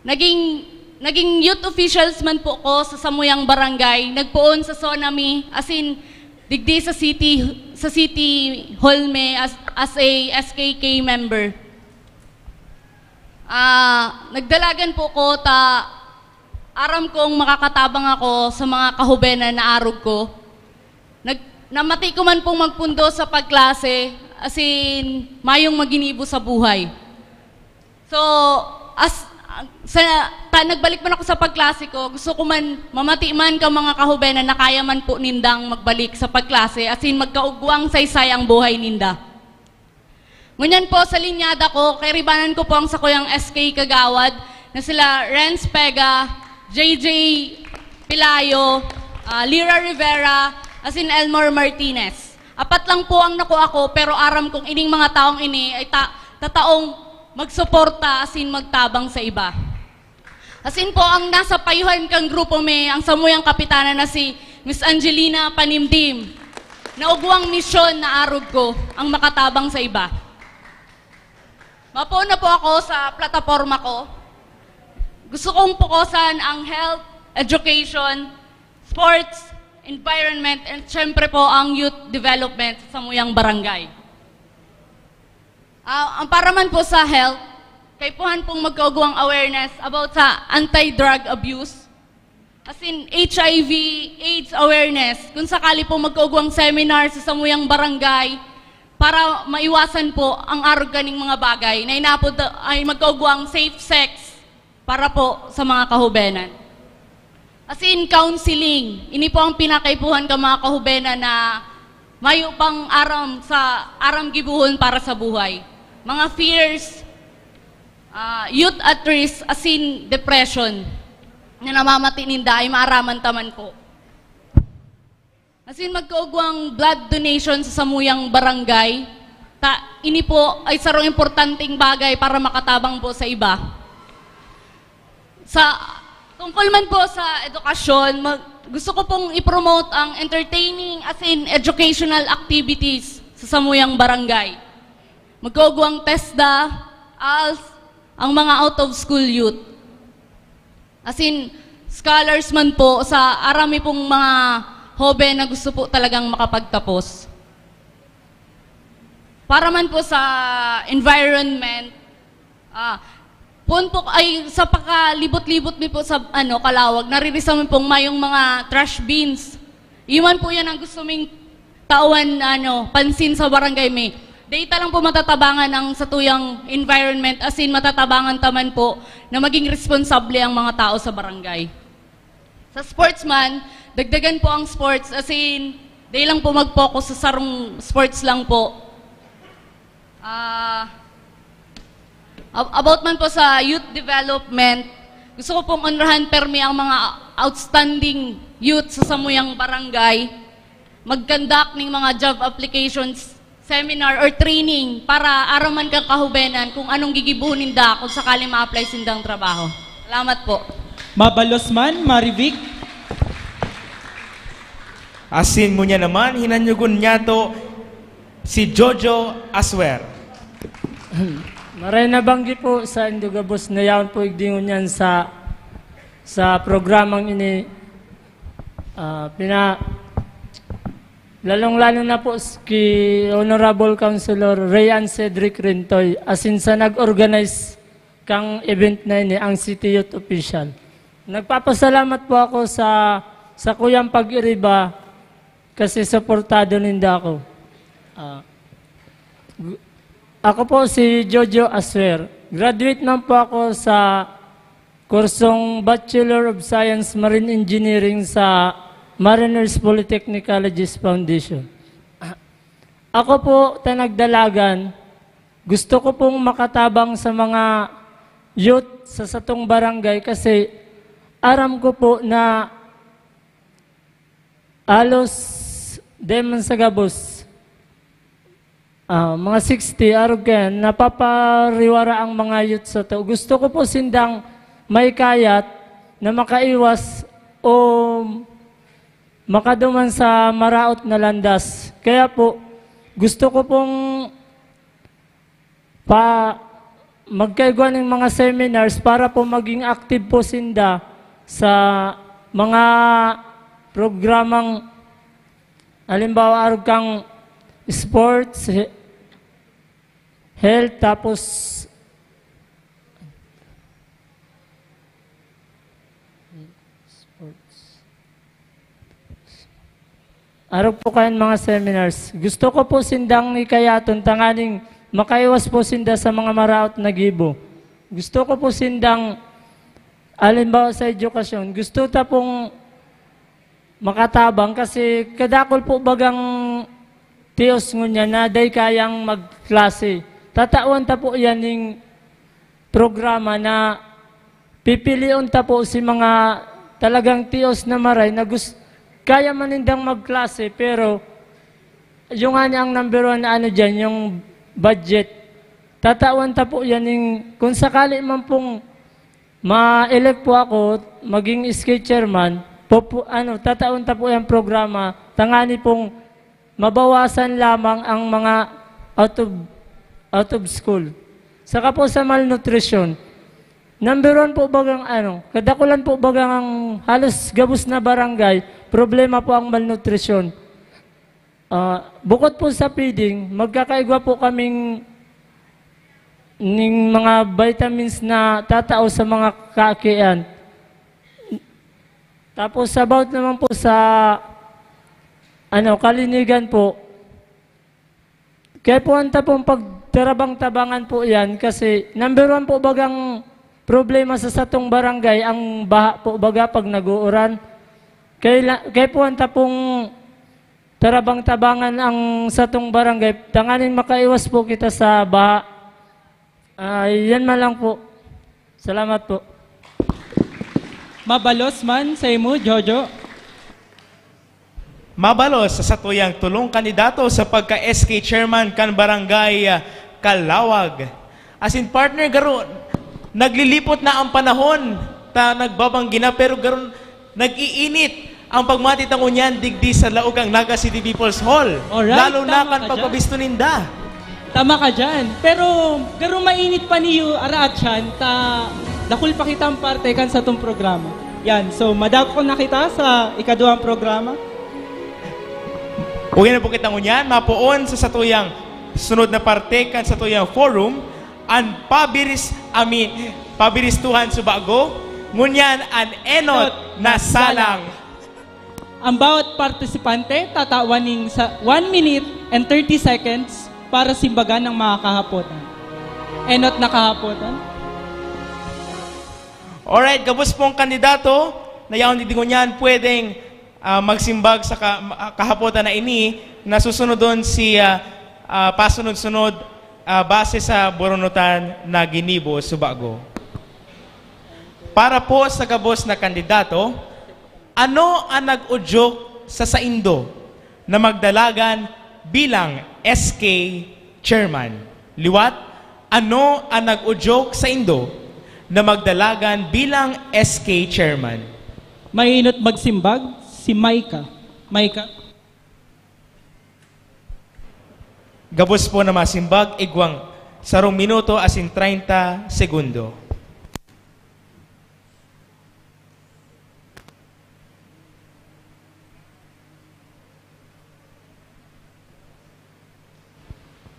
naging, naging youth officials man po ko sa samuyang barangay, nagpoon sa SONA mi, asin, digdi sa city, sa city hall mi as, as a S K K member. Ah, nagdalagan po ko ta aram kong makakatabang ako sa mga kahubenan na arog ko. Nag-, Namati ko man pong magpundo sa pagklase, as in, mayong maginibo sa buhay. So, as, sa, ta, nagbalik man ako sa pagklase ko, gusto ko man mamati man ka mga kahubenan na kaya man po nindang magbalik sa pagklase, as in, magkaugwang saysay ang buhay ninda. Ngunyan po, sa linyada ko, kairibanan ko po ang sakuyang S K kagawad na sila Renz Pega, J J Pilayo, ah, Lira Rivera, asin Elmore Martinez. Apat lang po ang nakuha ko, pero aram kong ining mga taong ini ay ta-, tataong magsuporta asin magtabang sa iba. Asin po, ang nasa payuhan kan grupo mi, ang samuyang kapitana na si Miss Angelina Panimdim, na ugwang misyon na arog ko, ang makatabang sa iba. Mapuno po ako sa plataporma ko. Gusto kong pokusan ang health, education, sports, environment, and syempre po ang youth development sa samuyang barangay. Ah, ang para man po sa health, kaipuhan pong magkaugwang awareness about sa anti-drug abuse, asin H I V, AIDS awareness, kung sakali po magkaugwang seminar sa samuyang barangay para maiwasan po ang arog kaning mga bagay na inapod ay magkaugwang safe sex para po sa mga kahubenan. Asin counseling, ini po ang pinakaipuhan ka mga kahubenan na mayo pang aram sa aram gibohon para sa buhay. Mga fears, ah, youth at risk, asin depression na namamati ninda ay maaraman taman po. Asin magkaugwang blood donation sa samuyang barangay. Ta, ini po ay sarong importanteng bagay para makatabang po sa iba. Sa, tungkol man po sa edukasyon, mag-, gusto ko pong i-promote ang entertaining asin educational activities sa samuyang barangay. Magkaugwang TESDA, als, ang mga out of school youth. Asin, scholars man po sa arami pong mga hoben na gusto po talagang makapagtapos. Para man po sa environment, ah, pun po ay sa pakalibot-libot mi po sa, ano, Calauag, naririsan mi pong mayong mga trash bins. Iyon man po yan ang gusto ming tawan, ano, pansin sa barangay mi. Data lang po matatabangan ang satuyang environment, as in matatabangan taman po na maging responsable ang mga tao sa barangay. Sa sports man, dagdagan po ang sports, as in, di lang po mag-focus sa sarong sports lang po. Ah, ab-, about man po sa youth development, gusto ko pong onrahan permi ang mga outstanding youth sa samuyang barangay. Mag-conduct ning mga job applications, seminar or training para aram man kan kahubenan kung anong gigibohon ninda kung sakaling ma-apply sindang trabaho. Salamat po. Mabalos man, Marivic. Asin ngunyan naman, hinanyogon niyato si Jojo Aswer. Maray na banggi po sa indo gabos na yaon po igdi ngunyan sa, sa programang ini. Ah, pina-, lalong-lalo na po s-, ki Honorable Councilor Rayan Cedric Rintoy, asin sa nag-organize kang event na ini, ang City Youth Official. Nagpapasalamat po ako sa, sa kuyang pag-iriba kasi suportado ninda ako. Ah, gu-, ako po si Jojo Aswer. Graduate man po ako sa kursong Bachelor of Science Marine Engineering sa Mariners Polytechnic Colleges Foundation. Ako po, ta nagdalagan, gusto ko pong makatabang sa mga youth sa satong barangay kasi aram ko po na halos di man sa gabos, ah, mga sixty, arog kaiyan, napapariwara ang mga youth sato. Gusto ko po sindang mahikayat na makaiwas o makaduman sa maraot na landas. Kaya po, gusto ko pong pa, magkaigwa ning mga seminars para po maging active po sinda sa mga programang, halimbawa, arog kang sports, he-, health, tapos sports. Arog po kayan mga seminars. Gusto ko po sindang hikayaton tanganing makaiwas po sinda sa mga maraot na gibo. Gusto ko po sindang, alimbawa sa edukasyon, gusto ta pong makatabang kasi kadakol po bagang tios ngunyan na dai kayang magklase. Tatawan ta po yan ning programa na pipilion ta po si mga talagang tios na maray na gus-, kaya man nindang magklase, pero yung ani ang number one na ano dyan, yung budget. Tatawan ta po yan, yung, kung sakali man pong ma-elect po ako, maging S K chairman, po, po, ano, tatawan ta po yung programa, tangani pong mabawasan lamang ang mga out of, out of school. Saka po sa malnutrition, number one po bagang ano, kadakulan po bagang ang halos gabos na barangay, problema po ang malnutrition. Ah, bukod po sa feeding, magkakaigwa po kaming ning mga vitamins na tatao sa mga kaakian. Tapos about naman po sa, ano, kalinigan po, kaya po ang tapong pagtarabang-tabangan po yan kasi number one po bagang problema sa satong barangay ang baha po baga pag nag-uuran. Kaya, kaya po ang tapong tarabang-tabangan ang satong barangay tanganing makaiwas po kita sa baha. Ah, yan man lang po. Salamat po. Mabalos man sa imo, Jojo. Mabalos sa satuyang tulong kandidato sa pagka-S K chairman kan Barangay ah, Kalawag. As in, partner, garo, naglilipot na ang panahon. Ta nagbabanggi na, pero garo, nag-iinit ang pagmati ta ngunyan digdi sa laog kan Naga City People's Hall. Alright, Lalo na tama kan ka dyan. pagpabisto ninda. Tama ka dyan. Pero garo mainit pa niyo, araat siyan, ta dakul pa kitang parte kan satong programa. Yan, so madakon na kita sa ikaduhang programa. Uwi na po kita ngunyan, mapoon sa satuyang sunod na parte kan satuyang forum, an pabiris, I mean, pabiristuhan subago, ngunyan an enot na salang. Ang bawat partisipante tatawan ning sa one minute and thirty seconds para simbagan ang mga kahapotan. Enot na kahapotan. Alright, gabos pong kandidato na yaon digdi ngunyan pwedeng ah, magsimbag sa ka- ah, kahapotan na ini na susunodon si ah, ah, pasunod-sunod ah, base sa burunutan na ginibo subago. Para po sa gabos na kandidato, ano ang nag-udyok sa saindo na magdalagan bilang S K chairman? Liwat, ano ang nag-udyok saindo na magdalagan bilang S K chairman? Mainot magsimbag si Micah. Micah? Gabos po na masimbag, igwang sarong minuto asin treinta segundo.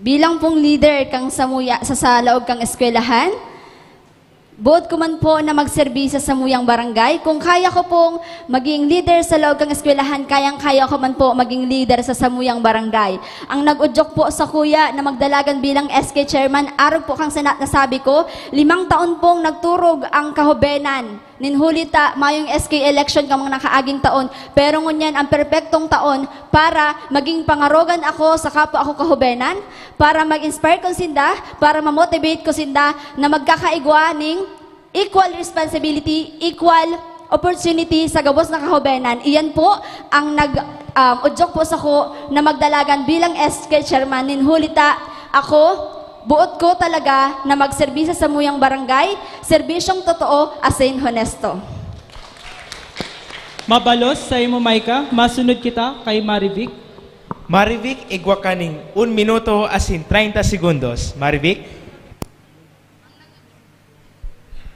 Bilang pong leader kang samuya sa, sa laog kang eskwelahan, boot ko man po na magserbi sa samuyang barangay. Kung kaya ko pong maging leader sa laog kang eskwelahan, kayang-kaya ko man po maging leader sa samuyang barangay. Ang nag-udyok po sa kuya na magdalagan bilang S K chairman, arog po kang sanat na sabi ko, limang taon pong nagturog ang kahobenan. Nin huli ta, mayong S K election kamong nakaaging taon, pero ngunyan ang perpektong taon para maging pangarogan ako sa kapwa ako kahubenan, para mag-inspire ko sinda, para ma-motivate ko sinda na magkakaigwa ning equal responsibility, equal opportunity sa gabos na kahubenan. Iyan po ang nag um, udyok po sako na magdalagan bilang S K chairman nin huli ta ako Boot ko talaga na magserbi sa samuyang barangay, serbisyong totoo asin honesto. Mabalos sa imo, Micah. Masunod kita kay Marivic. Marivic, igwa kaning un minuto asin treinta segundos. Marivic?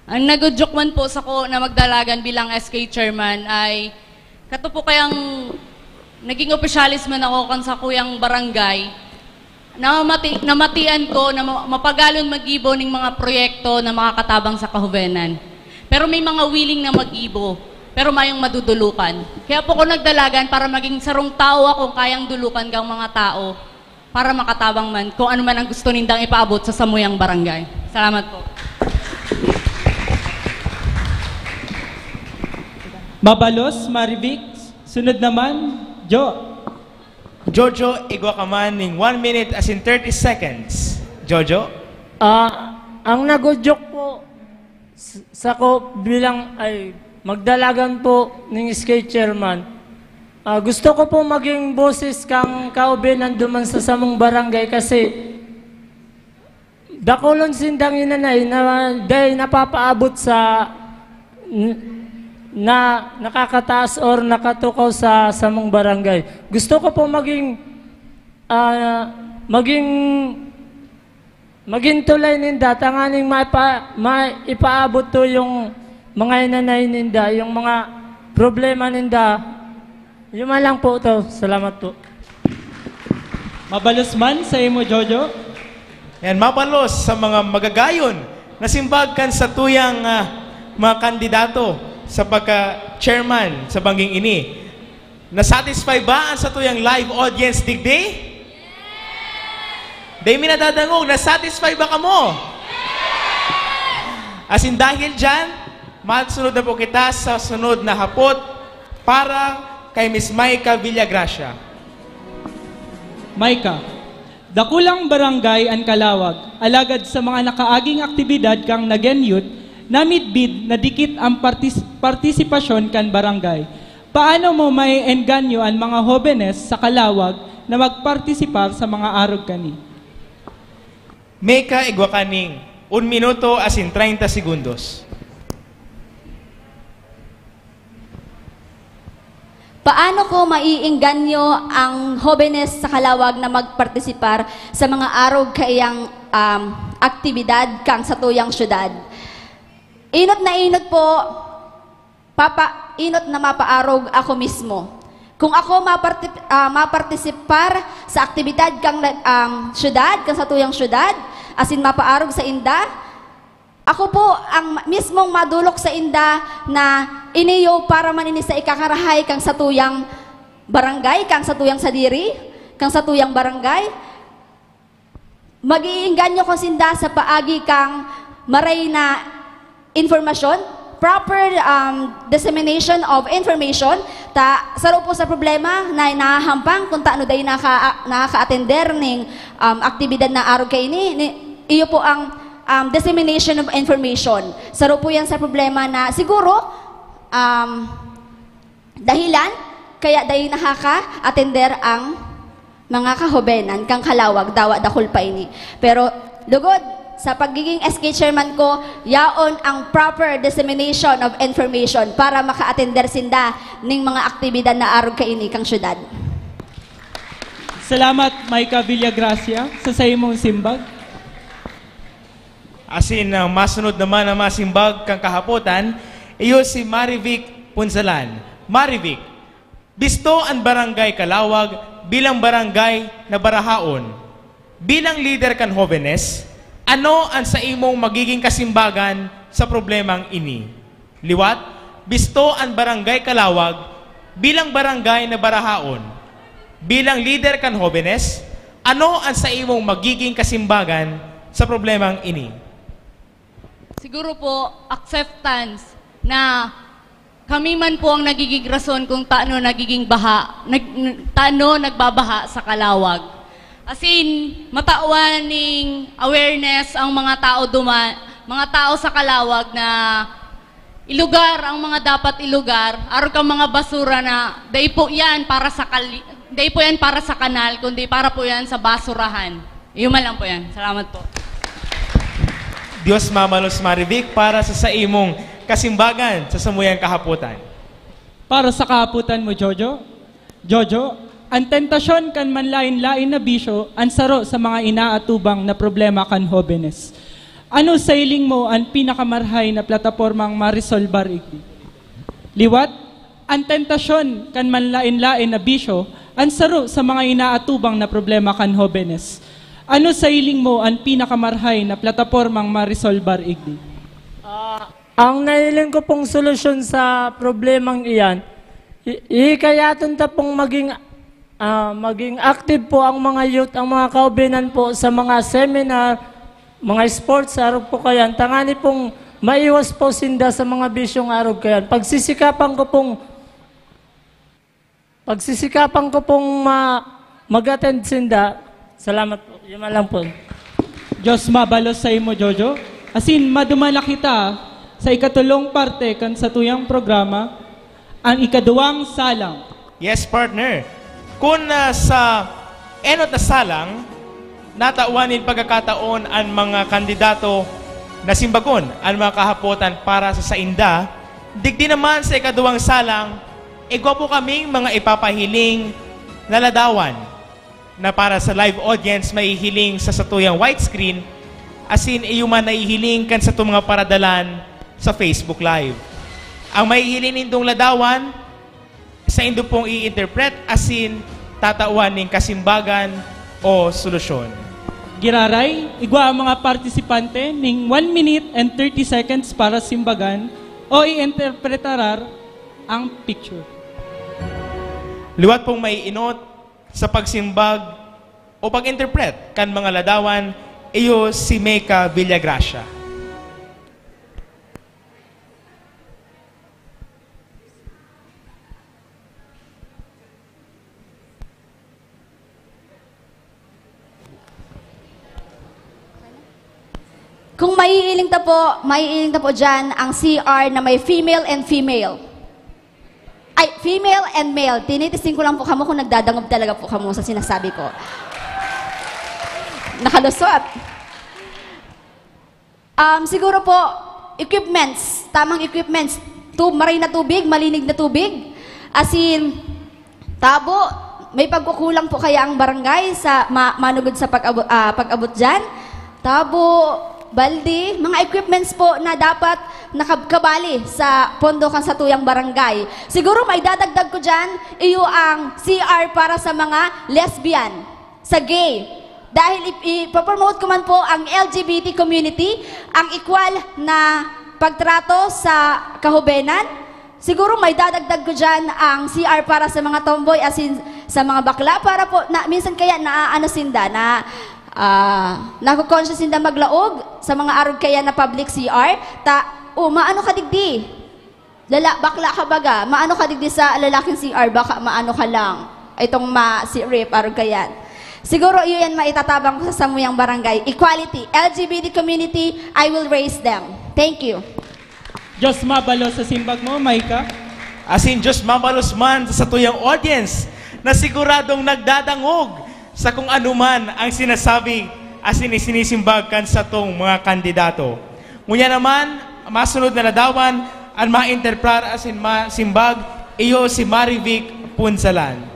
Ang nagudyok man po sako na magdalagan bilang S K chairman ay kato po kayang naging opisyalis man ako kan sakuyang barangay, namati, namatian ko na ma- mapagalon magibo ning mga proyekto na makakatabang sa kahuvenan. Pero may mga willing na magibo. pero mayong madudulukan. Kaya po ko nagdalagan para maging sarong tawo akong kayang dulukan kang mga tao para makatabang man kung ano man ang gusto nindang ipaabot sa samuyang barangay. Salamat po. Mabalos, Marivic. Sunod naman, Jo. Jojo, igwa ka man ning one minute as in thirty seconds. Jojo? Ah, ang nagudyok po s- sako bilang ay magdalagan po ning S K chairman. Ah, gusto ko po maging boses kang kaobenan duman sa samong barangay kasi dakulon sindang inanay na dai napapaabot sa n- na nakakataas or nakatukaw sa samong barangay. Gusto ko po maging ah, maging maging tulay ninda tanganing maipa, maipaabot to yung mga inanay ninda, yung mga problema ninda. Yun man lang po to. Salamat po. Mabalos man sa imo, Jojo. Yan, mabalos sa mga magagayon na simbag kan satuyang ah, mga kandidato sa pagka-chairman sa bangging ini. Na-satisfy ba ang satuyang live audience digdi? Dai mi nadadangog, na-satisfy ba kamo? Asin dahil dyan, magsunod na po kita sa sunod na hapot para kay Miss Micah Villagracia. Micah, dakulang barangay an Calawag, alagad sa mga nakaaging aktibidad kang Nagen Youth, namidbid na dikit ang partis- partisipasyon kan barangay. Paano mo maiengganyo an mga hobenes sa Calawag na magpartisipar sa mga arog kani? Micah, igwa ka ning un minuto asin treinta segundos. Paano ko maiengganyo ang hobenes sa Calawag na magpartisipar sa mga arog kaiyang um, aktibidad kang satuyang syudad? Inot na inot po, papa, inot na mapaarog ako mismo. Kung ako maparti, ah, mapartisipar sa aktibidad kang um, syudad, kang satuyang syudad, asin mapaarog sa inda, ako po ang mismong madulok sa inda na iniyo para man ini sa ikakarahay kang satuyang barangay, kang satuyang sadiri, kang satuyang barangay. Mag-iinganyo ko sinda sa paagi kang maray na informasyon, proper um, dissemination of information, ta saro po sa problema na nahahampang kung taano dai naka, nakaka-atender ning um, aktibidad na arog kaini, ni, iyo po ang um, dissemination of information. Saro po yan sa problema na siguro um, dahilan kaya dai nakaka-atender ang mga kahobenan kang Calawag, dawa dakul pa ini. Pero lugod sa pagiging S K chairman ko, yaon ang proper dissemination of information para maka-atender sinda ning mga aktibidad na arog kaini kang syudad. Salamat, Micah Villagracia, sa saimong simbag. Asin ang masunod naman na masimbag kan kahapotan, iyo si Marivic Punzalan. Marivic, bisto an Barangay Calawag bilang barangay na barahaon. Bilang lider kan hobenes, ano an saimong magiging kasimbagan sa problemang ini? Liwat, bisto an Barangay Calawag bilang barangay na barahaon. Bilang lider kan hobenes, ano an saimong magiging kasimbagan sa problemang ini? Siguro po, acceptance na kami man po ang nagiging rason kung taano nagiging baha, nag, taano nagbabaha sa Calawag. As in, matawan ning awareness ang mga tao duma, mga tao sa Calawag na ilugar ang mga dapat ilugar, arog ang mga basura na dai po yan para sa kali, dai po yan para sa kanal, kundi para po yan sa basurahan. Iyo man lang po yan. Salamat po. Dios mamalos Marivic para sa saimong kasimbagan sa samuyang kahapotan. Para sa kahapotan mo, Jojo. Jojo, an tentasyon kan manlain-lain na bisyo an saro sa mga inaatubang na problema kan hobenes. Ano sa hiling mo an pinakamarhay na platapormang maresolbar igdi? Liwat, an tentasyon kan manlain-lain na bisyo an saro sa mga inaatubang na problema kan hobenes. Ano sa hiling mo an pinakamarhay na platapormang maresolbar igdi? Ah, Ang nahiling ko pong solusyon sa problemang iyan, i-, hikayaton ta pong maging, ah, maging active po ang mga youth, ang mga kaubinan po sa mga seminar, mga sports, arog po kayan. Tangani pong maiwas po sinda sa mga bisyong arog kayan. Pagsisikapan ko pong Pagsisikapan ko pong ma-, mag-attend sinda. Salamat po. Yun man lang po. Diyos mabalos sa imo, Jojo. Asin, maduma na kita sa ikatulong parte kan satuyang programa, ang ikaduwang salang. Yes, partner. Kun ah, sa enot na salang, natawan nin pagkakataon an mga kandidato na simbagon an mga kahapotan para sa sainda, digdi naman sa ikaduwang salang, igwa po kaming mga ipapahiling na ladawan na para sa live audience mahihiling sa satuyang widescreen, asin iyo man nahihiling kan satong mga paradalan sa Facebook Live. Ang mahihiling nindong ladawan, saindo pong i-interpret asin tatawan nin kasimbagan o solusyon. Giraray, igwa ang mga partisipante ning one minute and thirty seconds para simbagan o i-interpretarar ang picture. Liwat pong maiinot sa pagsimbag o pag-interpret kan mga ladawan, iyo si Mecca Villagracia. Kung maiiling ta po, maiiling ta po dyan ang C R na may female and female. Ay, female and male. Tinitesting ko lang po kamo kung nagdadangob talaga po kamo sa sinasabi ko. Nakalusot. Um, siguro po, equipments. Tamang equipments. Tu maray na tubig, malinig na tubig. Asin, tabo, may pagkukulang po kaya ang barangay sa ma manugod sa pag-abot, ah, pag-abot dyan? Tabo, baldi, mga equipments po na dapat nakabkabali sa pondo kan satuyang barangay. Siguro may dadagdag ko dyan, iyo ang C R para sa mga lesbian, sa gay. Dahil ipopromote ko man po ang L G B T community, ang equal na pagtrato sa kahubenan. Siguro may dadagdag ko dyan ang C R para sa mga tomboy, as in, sa mga bakla, para po, na, minsan kaya naaano sinda, na uh, nako-conscious sinda maglaog sa mga arog kaya na public C R. Ta, oh, maano ka digdi? Lala, bakla ka baga, maano ka digdi sa lalaking C R, baka maano ka lang. Itong ma, si rape, arog kayan. Siguro iyo yan maitatabang ko sa samuyang barangay. Equality, L G B T community, I will raise them. Thank you. Diyos mabalos sa simbag mo, Micah. Asin Diyos mabalos man sa satuyang audience na siguradong nagdadangog sa kung ano man ang sinasabi asin isinisimbag kan satong mga kandidato. Ngunyan naman, masunod na ladawan, an ma-interpret asin masimbag, iyo si Marivic Punsalan.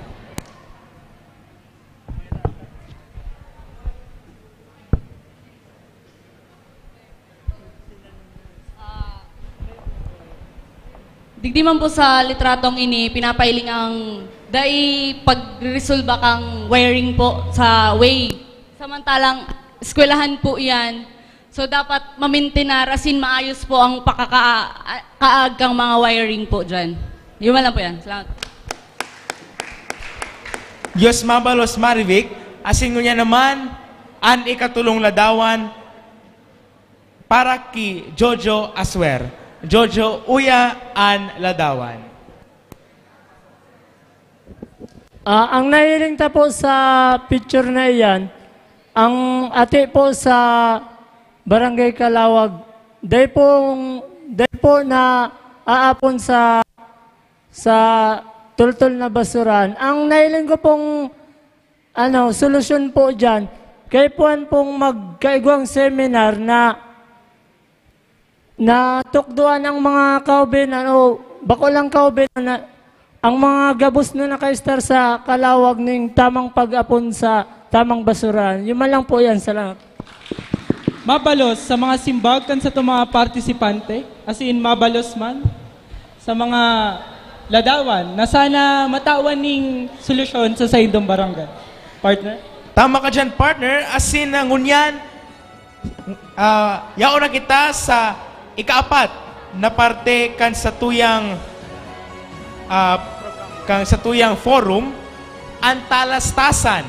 Digdi man po sa litratong ini, pinapailing ang dai pagresolba kang wiring po sa way. Samantalang eskwelahan po yan. So dapat mamintinar asin maayos po ang pakakaag kang mga wiring po dyan. Yun lang po yan. Salamat. Diyos mabalos Marivic, asin ngunyan naman, an ikatulong ladawan, para ki Jojo Aswer. Jojo, uya an ladawan. Ah, ang nahiling ta po sa picture na iyan, ang ati po sa Barangay Kalawag, dai po, dai po na aapon sa, sa tultol na basurahan. Ang nahiling ko pong ano, solusyon po dyan, kaipuhan pong magkaigwang seminar na natukdoan ang mga kaubinan o bako lang kaubinan na ang mga gabos na nakaistar sa kalawag ning tamang pag-apon sa tamang basurahan. Yun man lang po yan. Salamat. Mabalos sa mga simbag kan sa mga partisipante, as in mabalos man. sa mga ladawan na sana matawan ning solusyon sa saindong barangay. Partner? Tama ka dyan, partner. Asin, uh, ngunyan, uh, yaon na kita sa ikaapat na parte kan satuyang, ah, kan satuyang forum, an talastasan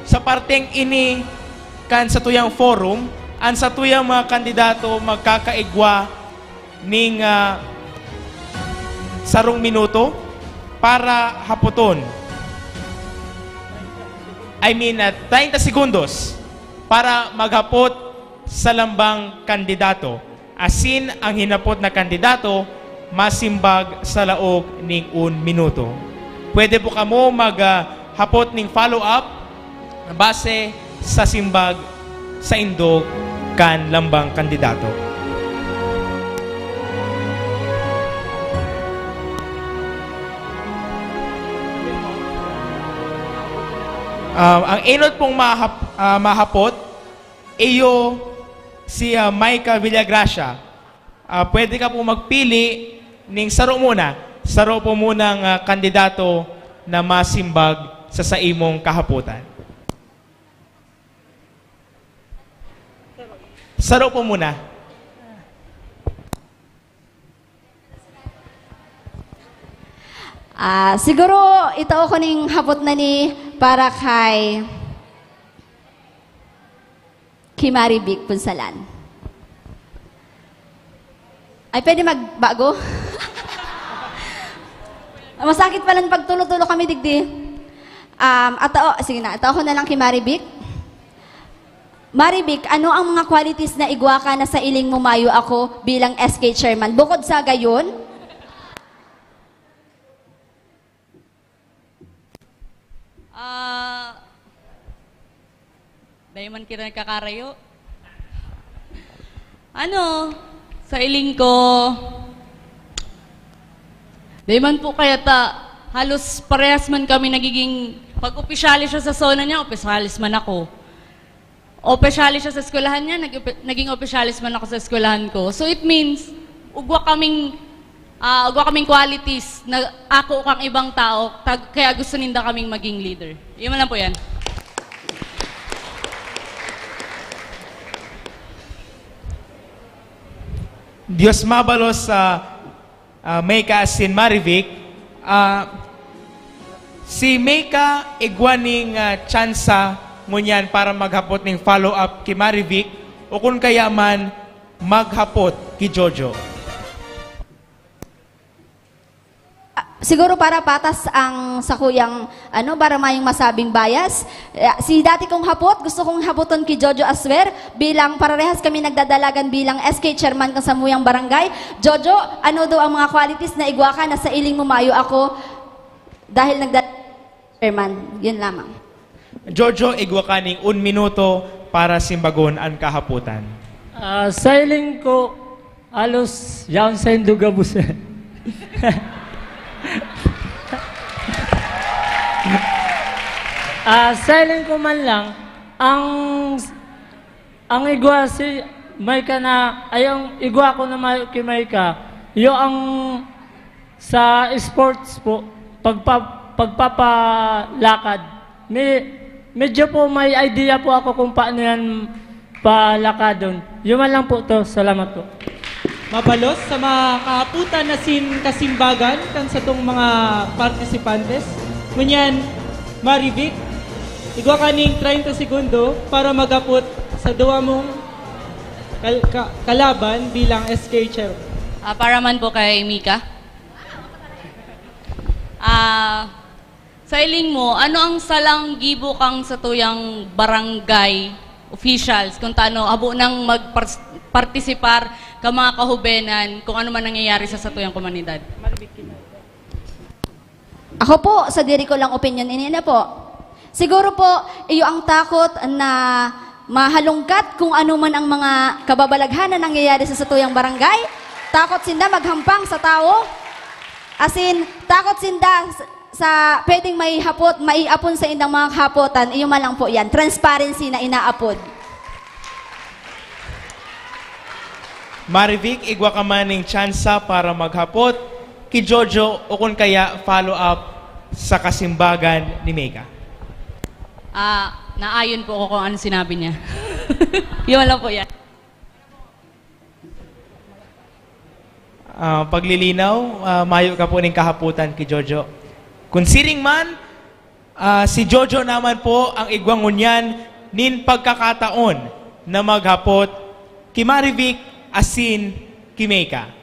sa parteng ini kan satuyang forum, an satuyang mga kandidato magkakaigwa ning, ah, sarong minuto para hapoton. I mean, ah, treinta segundos para maghapot sa lambang kandidato. Asin ang hinapot na kandidato masimbag sa laog ning un minuto. Pwede po kamo mag, ah, hapot ning follow-up base sa simbag sa indog kan lambang kandidato. Ah, ang enot pong mahap-, ah, mahapot, iyo si, ah, Micah Villagracia. Ah, pwede ka po magpili ning saro muna, saro po munang, ah, kandidato na masimbag sa saimong kahapotan. Saro po muna. Ah, siguro, itao ko ning hapot na ni para kay Kimari Vic Punsalan. Ay, pwede magbago? Masakit palan pagtulo-tulo kami, digdi. Um, atao, sige na, atao ko na lang Kimari Vic. Marivic, ano ang mga qualities na igwa ka na sa iling mo mayo ako bilang S K chairman? Bukod sa gayon? Ah, dai man kita nagkakarayo. Ano, sa iling ko, dai man po kaya ta, halos parehas man kami nagiging, pag opisyales siya sa zona niya, opisyales man ako. Opisyales siya sa eskwelahan niya, nag-, naging opisyales man ako sa eskwelahan ko. So it means, ugwa kaming, ah, ugwa kaming qualities na ako kang ibang tao, tag-, kaya gusto ninda kaming maging leader. Yun man lang po yan. Diyos mabalos sa, ah, Micah asin Marivic. Ah, si Micah igwa ning, ah, tsansa ngunyan para maghapot ning follow-up ki Marivic o kun kaya man maghapot ki Jojo. Ah, siguro para patas ang sakuyang, ano, para mayong masabing bias. Eh, si dati kong hapot, gusto kong hapoton ki Jojo Aswer bilang pararehas kami nagdadalagan bilang S K chairman kan samuyang barangay. Jojo, ano daw ang mga qualities na igwa ka na sa iling mo mayo ako dahil nagda-, chairman? Yun lamang. Jojo, igwa ka ning un minuto para simbagon an kahapotan. Ah, sa hiling ko, halos yaon saindo gabos. Ah, sa hiling ko man lang, ang, ang igwa si Micah na, ay, ang igwa ko na may, ki Micah, iyo ang sa sports po, pagpa-, pagpapalakad. May, medyo po may idea po ako kung paano yan palakadon. Yun man lang po to. Salamat po. Mabalos sa mga kahapotan asin kasimbagan kan satong mga partisipantes. Ngunyan, Marivic, igwa ka ning treinta segundo para maghapot sa duwa mong kal-, ka-, kalaban bilang S K chair. Ah, para man po kay Micah. Ah, sa hiling mo, ano ang salang gibo kang satuyang barangay officials kung ta ano habo nang magpartisipar ka mga kahubenan kung ano man nangyayari sa satuyang komunidad? Ako po, sa diri ko lang opinyon, ini na po. Siguro po, iyo ang takot na mahalungkat kung ano man ang mga kababalaghan na nangyayari sa satuyang barangay. Takot sinda maghampang sa tawo. Asin, takot sinda sa, sa pwedeng maihapot, maiapon sa indang mga kahapotan. Iyo man lang po yan. Transparency na inaapod. Marivic, igwa ka man ning tsansa para maghapot ki Jojo o kun kaya follow-up sa kasimbagan ni Mega? Ah, naayon po ako kung ano sinabi niya. Yun lang po yan. Ah, paglilinaw, ah, mayo ka po ning kahapotan ki Jojo. Kun siring man, ah, si Jojo naman po ang igwa ngunyan nin pagkakataon na maghapot ki Marivic asin ki Mika.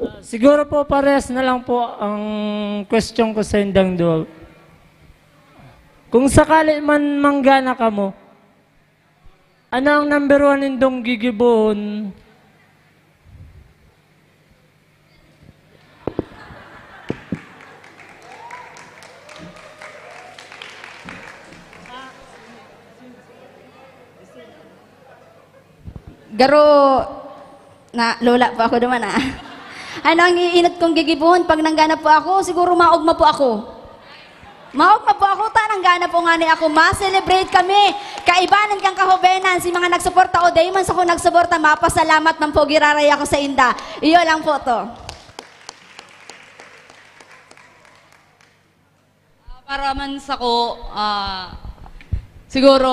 Ah, siguro po parehas na lang po ang question ko sa indang duwa. Kung sakali man manggana kamo, ano ang number one nindong gigibohon? Garo, na, lola po ako duman, ah. Ano ang iinot kong gigibohon pag nanggana po ako? Siguro maogma po ako. Maogma po ako, ta, nanggana po ngani ako. Ma-celebrate kami. Kaibanan kang kahobenan, si mga nagsuporta o dai man sako nagsuporta, mapasalamat man po giraray ako sa inda. Iyo lang po to. Ah, para man sako, ah, siguro,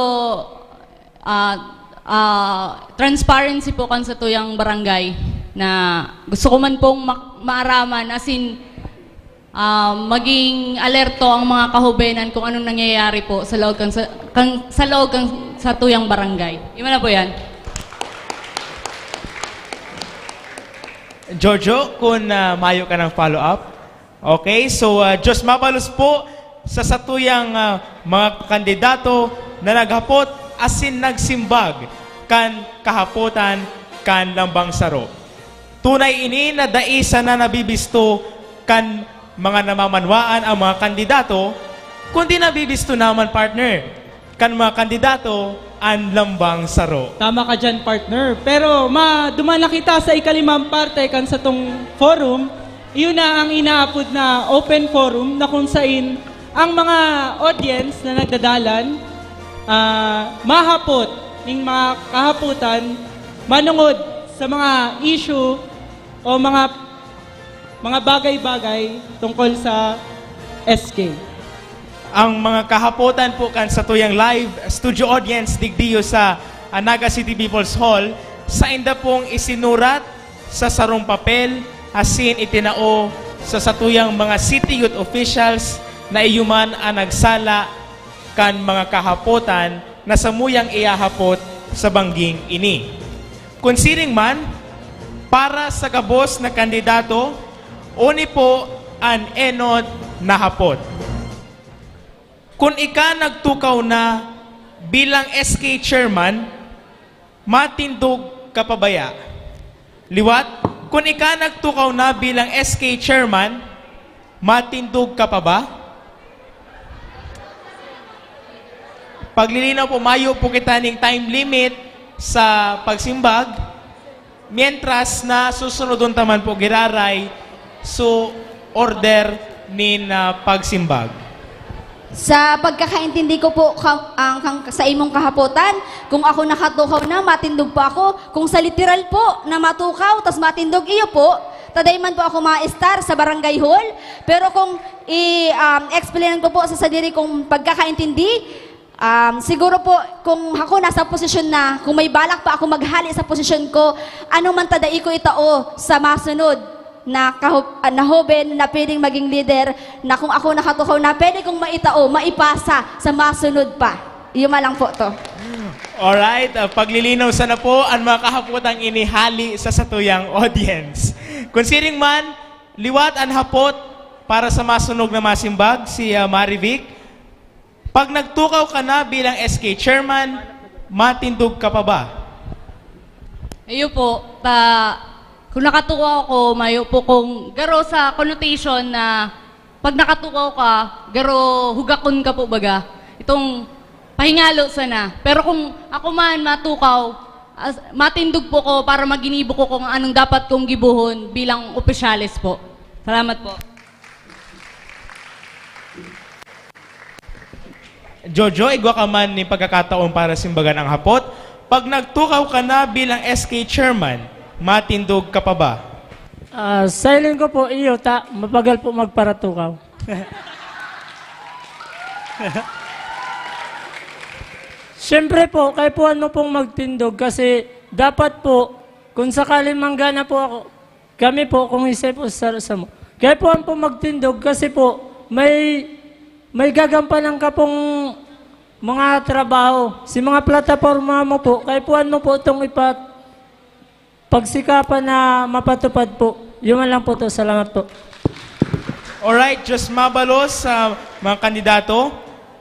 ah, ah, transparency po kan satuyang barangay na gusto ko man pong mak-, maaraman, as in, ah, maging alerto ang mga kahobenan kung anong nangyayari po sa loob kan sa, kan, sa loob kan satuyang barangay. Yun na po yan. Jojo, kung, ah, mayo ka ng follow-up. Okay, so, ah, Diyos mabalos po sa satuyang, ah, mga kandidato na naghapot asin nagsimbag kan kahapotan kan lambang saro. Tunay ini na dai sana nabibisto kan mga namamanwaan ang mga kandidato, kundi nabibisto naman, partner, kan mga kandidato an lambang saro. Tama ka dyan, partner. Pero ma-, duman na kita sa ikalimang parte kan satong forum. Iyon na ang inaapod na open forum na kung sain ang mga audience na nagdadalan, ah, mahapot ning mga kahapotan manungod sa mga issue o mga, mga bagay-bagay tungkol sa S K. Ang mga kahapotan po kan satuyang live studio audience digdiyo sa, ah, Naga City People's Hall, sainda pong isinurat sa sarong papel asin itinao sa satuyang mga city youth officials na iyo man an nagsala kan mga kahapotan na samuyang ihahapot sa bangging ini. Kun siring man, para sa gabos na kandidato, oni po an enot na hapot. Kun ika nagtukaw na bilang S K chairman, matindog ka pa baya? Liwat, kun ika nagtukaw na bilang S K chairman, matindog ka pa ba? Paglilinaw po, mayo po kita ning time limit sa pagsimbag, mientras na susunodon ta man po giraray so order nin, ah, pagsimbag. Sa pagkakaintindi ko po, ka-, ang, kang, sa imong kahapotan, kung ako nakatukaw na, matindog pa ako. Kung sa literal po na matukaw, tas matindog, iyo po, taday man po ako ma-star sa barangay hall. Pero kung i, um, explainan ko po sa sadiri kong pagkakaintindi, um, siguro po, kung ako nasa posisyon na, kung may balak pa ako maghali sa posisyon ko, ano man ta dai ko itao sa masunod na kaho-, ah, na hoben na pwedeng maging lider, na kung ako nakatukaw na, pwede kong maitao, maipasa sa masunod pa. Iyo man lang po to. Alright, ah, paglilinaw sana po ang mga kahapotang inihali sa satuyang audience. Kung siring man, liwat an hapot para sa masunog na masimbag, si, ah, Marivic. Pag nagtukaw ka na bilang S K chairman, matindog ka pa ba? Iyo po, ta, kung nakatukaw ako, mayo po kung garo sa connotation na pag nakatukaw ka, garo hugakon ka po baga. Itong pahingalo sana. Pero kung ako man matukaw, as, matindog po ko para maginibo ko kung anong dapat kong gibohon bilang opisyales po. Salamat po. Jojo, igwa ka man nin pagkakataon para simbagan ang hapot. Pag nagtukaw ka na bilang S K chairman, matindog ka pa ba? Ah, sa hiling ko po, iyo, ta, mapagal po magparatukaw. Siyempre po, kaipuhan mo pong magtindog kasi dapat po, kung sakaling manggana po ako, Kami po, kung isay po sa, sa mo. Kaya po ang po magtindog kasi po, may, may gagampanan ka pong mga trabaho. Si mga plataforma mo po, kaya po ano po itong ipat, pagsikapan na mapatupad po. Yun man lang po to. Salamat po. Alright, just mabalos sa mga kandidato.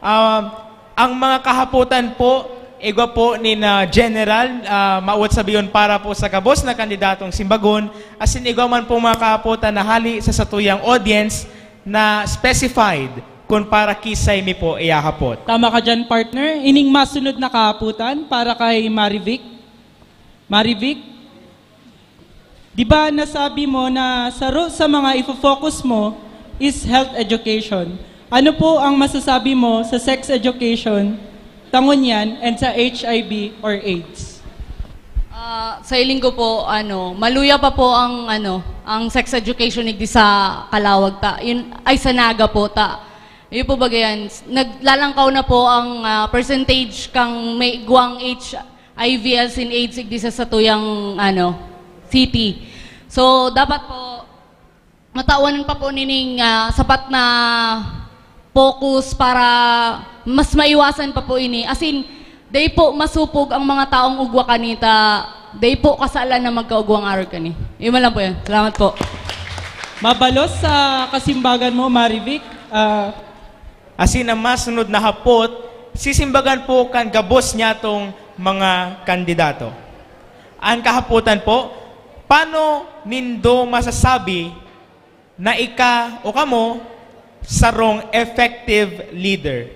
Ah, ang mga kahapotan po, igwa po ni na General, ah, mawat sabiyon para po sa gabos na kandidatong simbagon, asin igwa man po mga kahapotan na hali sa satuyang audience na specified kun para kisay mi po iyahapot. Tama ka dyan, partner. Ining masunod na kahapotan para kay Marivic. Marivic, di ba nasabi mo na saro sa mga ifo-focus mo is health education? Ano po ang masasabi mo sa sex education, tangon yan, and sa H I V or AIDS? Ah, sa iling ko po, ano, maluya pa po ang, ano, ang sex education digdi sa Calauag ta. Yun, ay, sa Naga po ta. Yun po ba yan? Naglalangkaw na po ang ah, percentage kang may igwang H I V asin AIDS digdi sa satuyang, ano, city. So, dapat po, matawan pa po nining ah, sapat na focus para mas maiwasan pa po ini. Asin, dai po masupog ang mga taong ugwa kanita, dai po kasalan na magkaugwang arog kani. Yun man lang po yan. Salamat po. Mabalos sa kasimbagan mo, Marivic. Ah, Asin ang masunod na hapot, sisimbagan po kan gabos nyatong mga kandidato. Ang kahapotan po, paano nindo masasabi na ika o kamo sarong effective leader?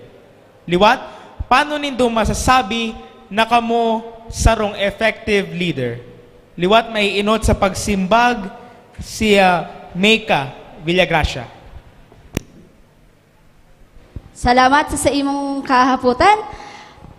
Liwat, paano nindo masasabi na kamo sarong effective leader? Liwat, maiinot sa pagsimbag si ah, Meika Villagracia. Salamat sa, sa imong kahapotan.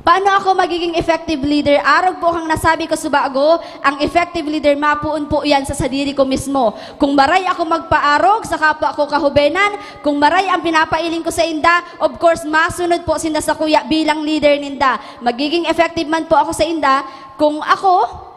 Paano ako magiging effective leader? Arog po kang nasabi ko subago, ang effective leader mapoon po yan sa sadiri ko mismo. Kung maray ako magpaarog sa kapwa ko kahubenan, kung maray ang pinapailing ko sa inda, of course, masunod po sinda sa kuya bilang leader ninda. Magiging effective man po ako sa inda kung ako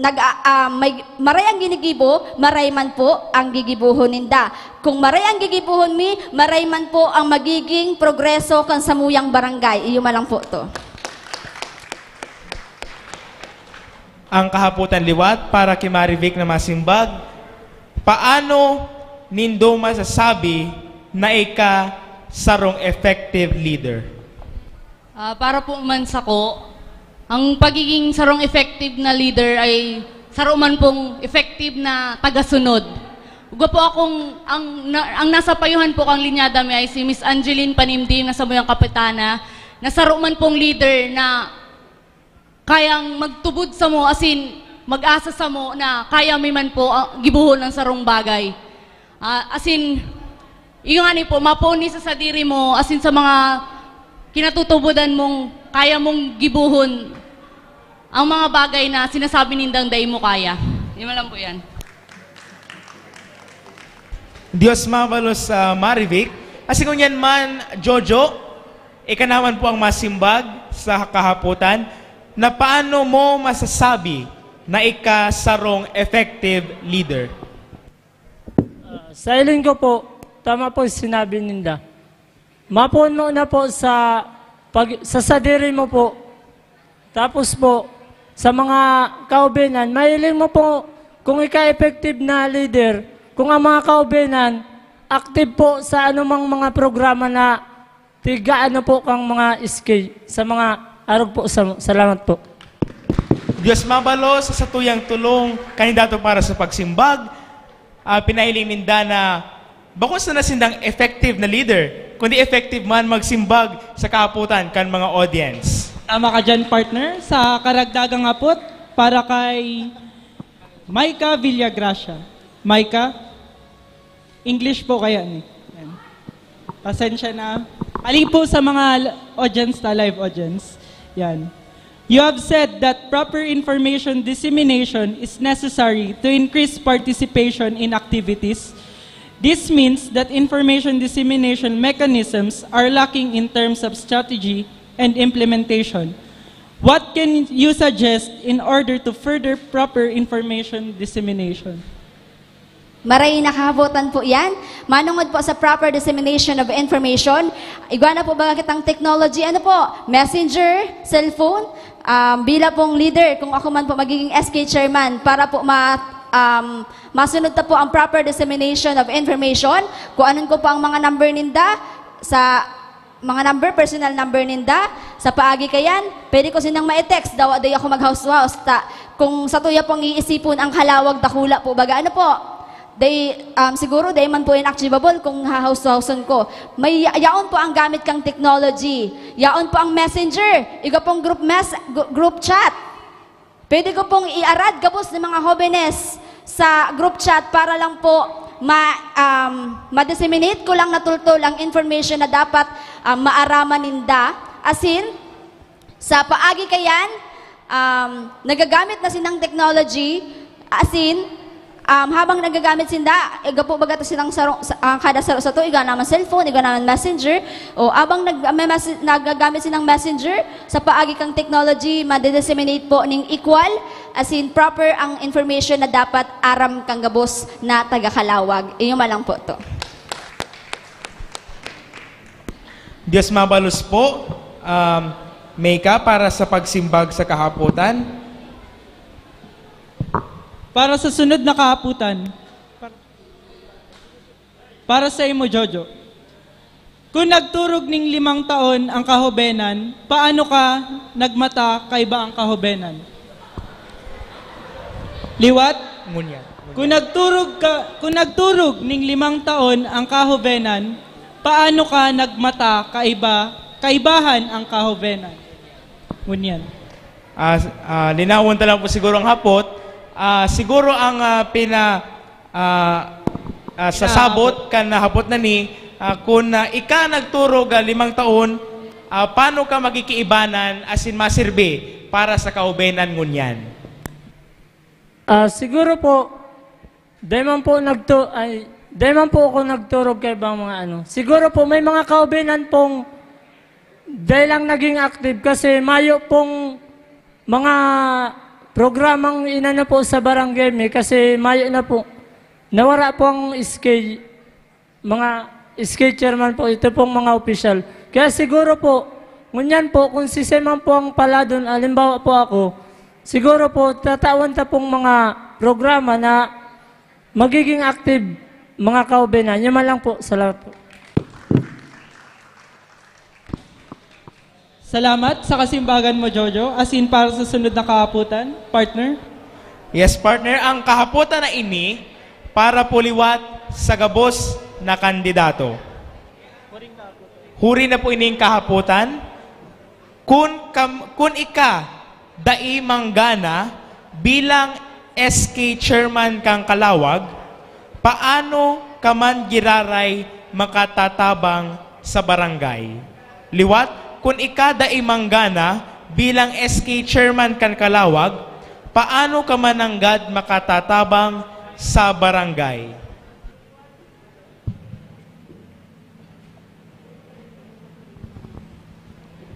nag ah, ah, may, maray ang ginigibo, maray man po ang gigibohon ninda. Kung maray ang gigibohon mi, maray man po ang magiging progreso kan samuyang barangay. Iyo man lang po to. Ang kahapotan liwat para ki Marivic na masimbag, paano nindo masasabi na ika sarong effective leader? Ah, para po man sako, ang pagiging sarong effective na leader ay saro man pong effective na tagasunod. Ugwa po akong, ang, na, ang nasa payuhan po kang linyada mi ay si Miss Angeline Panimdim na samuyang kapitana, na saro man pong leader na kayang magtubod samo, asin mag-asa samo na kaya mi man po ah, gibuhon ang sarong bagay. Ah, asin, iyo nga ni po, mapoon ni sa sadiri mo, asin sa mga kinatutubodan mong kaya mong gibuhon ang mga bagay na sinasabi nindang dai mo kaya. Yun lang po yan. Dios mabalos sa Marivic. Asin ngunyan man, Jojo, ika naman po ang masimbag sa kahapotan na paano mo masasabi na ika sarong effective leader? Ah, sa hiling ko po, tama po yung sinabi ninda. Mapuno na po sa, pag, sa sadiri mo po. Tapos po, sa mga kaubinan, mahiling mo po kung ika-effective na leader, kung ang mga kaubinan, active po sa anumang mga programa na tiga ano po kang mga S K, sa mga arog po sa, salamat po. Diyos mabalo sa satuyang tulong kandidato para sa pagsimbag. Ah, pinahiling ninda na bako sana sindang effective na leader, kundi effective man magsimbag sa kaaputan kan mga audience. Tama ka dyan, partner. Sa karagdagang apot, para kay Micah Villagracia. Micah, English po kaya ni. Yan. Pasensya na. Ali po sa mga l- audience na live audience. Yan. You have said that proper information dissemination is necessary to increase participation in activities. This means that information dissemination mechanisms are lacking in terms of strategy and implementation. What can you suggest in order to further proper information dissemination? Maray na kahapotan po yan. Manongod po sa proper dissemination of information, igwa na po baga kitang technology, ano po, messenger, cellphone, um, bila pong leader, kung ako man po magiging S K chairman, para po ma, um, masunod ta po ang proper dissemination of information, kung anong ko po ang mga number ninda sa mga number, personal number ninda, sa paagi kayan, pwede ko sinang ma-text, dawa day ako maghauswaos, ta kung sa tuya pong iisipon ang kalawag, dakula po baga, ano po, day, um, siguro day man po yan achievable kung hahaushauson ko. May ya- yaon po ang gamit kang technology. Yaon po ang messenger, iga pong group, mes- gr- group chat. Pwede ko pong iarad gabos ng mga hobenes sa group chat para lang po ma, um, ma-disseminate ko lang natultol ang information na dapat um, maaraman ninda. Asin, sa paagi kayan, um, nagagamit na sinang technology, asin, um, habang nagagamit sinda, iga po baga ta sinang saro, sa, ah, kada saro sa to, iga naman cellphone, iga naman messenger, o abang nag, may mas, nagagamit sinang messenger, sa paagi kang technology, madidisseminate po ning equal, asin proper ang information na dapat aram kang gabos na taga-Calauag. Iyo man lang po to. Diyos mabalos po, um, Mika, para sa pagsimbag sa kahapotan. Para sa sunod na kahapotan, para sa imo, Jojo. Kung nagturog ning limang taon ang kahobenan, paano ka nagmata kaiba ang kahobenan? Liwat? Ngunyan. Kung nagturog ka, kung nagturog ning limang taon ang kahobenan, paano ka nagmata kaiba, kaibahan ang kahobenan? Ngunyan. Ah, s- ah, linawon ta lang po siguro ang hapot. Ah, siguro ang ah, pina ah, ah, sa Pina- sabot kan hapot na ni, ah, kun ah, ika nagturog ah, limang taon, ah, paano ka magikiibanan asin masirbi para sa kaubenan ngunyan? Ah, siguro po, dai man po nagtu ay, dai man po ako nagturog kay ibang mga ano. Siguro po may mga kaubenan pong dai lang naging active kasi mayo pong mga programang inano po sa barangay mi kasi mayo na po. Nawara po ang S K, mga S K chairman po, ito pong mga opisyal. Kaya siguro po, ngunyan po, kung sisay man po ang paladon, halimbawa po ako, siguro po, tatawan ta pong mga programa na magiging active, mga kaubenan. Yan man lang po. Salamat po. Salamat sa kasimbagan mo, Jojo. Asin para sa sunod na kahapotan, partner. Yes, partner, ang kahapotan na ini para po liwat sa gabos na kandidato. Huri na po ining kahapotan. Kun, kam, kun ika dai manggana bilang S K chairman kan Kalawag, paano ka man giraray makatatabang sa barangay? Liwat, kun ika dai manggana bilang S K chairman kan Kalawag, paano ka man nanggad makatatabang sa barangay?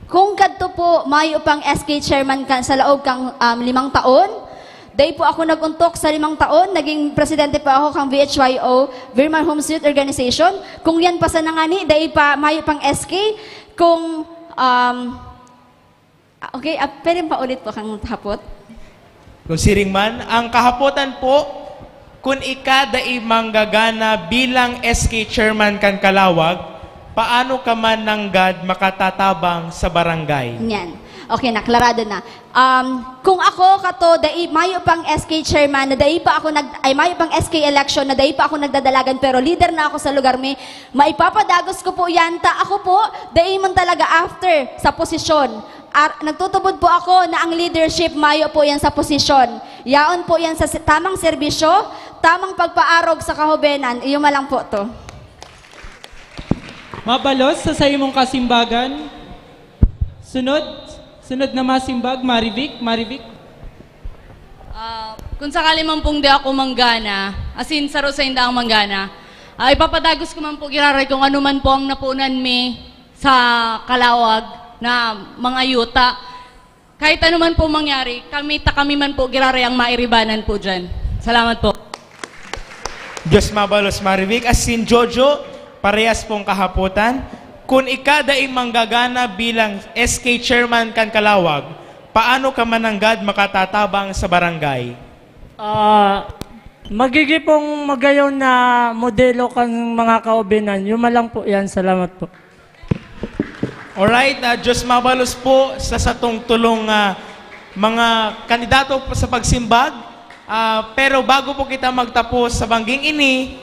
Kung kadto po, mayo pang S K chairman kan sa laog kang um, limang taon, dai po ako nag-untok sa limang taon, naging presidente po ako kang V H Y O, Virman Homes Youth Organization. Kung yan pa sana ngani, dai pa mayo pang S K. Kung um, ah, okay, ah, pwede pa ulit po kang hapot? Kung siring man, ang kahapotan po, kun ika dai manggagana bilang S K chairman kan Kalawag, paano ka man nanggad makatatabang sa barangay? Yan. Okay, naklarado na. Um, kung ako kato, dai, mayo pang S K chairman, na dai pa ako nag, ay, mayo pang S K election, na dai pa ako nagdadalagan, pero leader na ako sa lugar mi, maipapadagos ko po yan, ta ako po, dai man talaga after sa posisyon. Ar, nagtutubod po ako na ang leadership mayo po yan sa posisyon. Yaon po yan sa si- tamang serbisyo, tamang pagpaarog sa kahobenan. Iyo man lang po to. Mabalos sa saimong kasimbagan. Sunod, sunod na masimbag, Marivic, Marivic. Ah, kung sakali man pong di ako manggana, as in, saro sa inda ang manggana, ah, ipapadagos ko man po giraray kung ano man po ang napunan mi sa Kalawag na mga yuta. Kahit ano man po mangyari, kami ta kami man po giraray ang mairibanan po dyan. Salamat po. Diyos mabalos, Marivic. Asin Jojo, parehas pong kahapotan. Kun ika dai manggagana bilang S K chairman kan Kalawag, paano ka mananggad makatatabang sa barangay? Ah, magigi pong magayon na modelo kan mga kaubinan. Yuma lang po yan. Salamat po. Alright, uh, Diyos mabalos po sa satong tulong uh, mga kandidato sa pagsimbag. Uh, pero bago po kita magtapos sa bangging ini,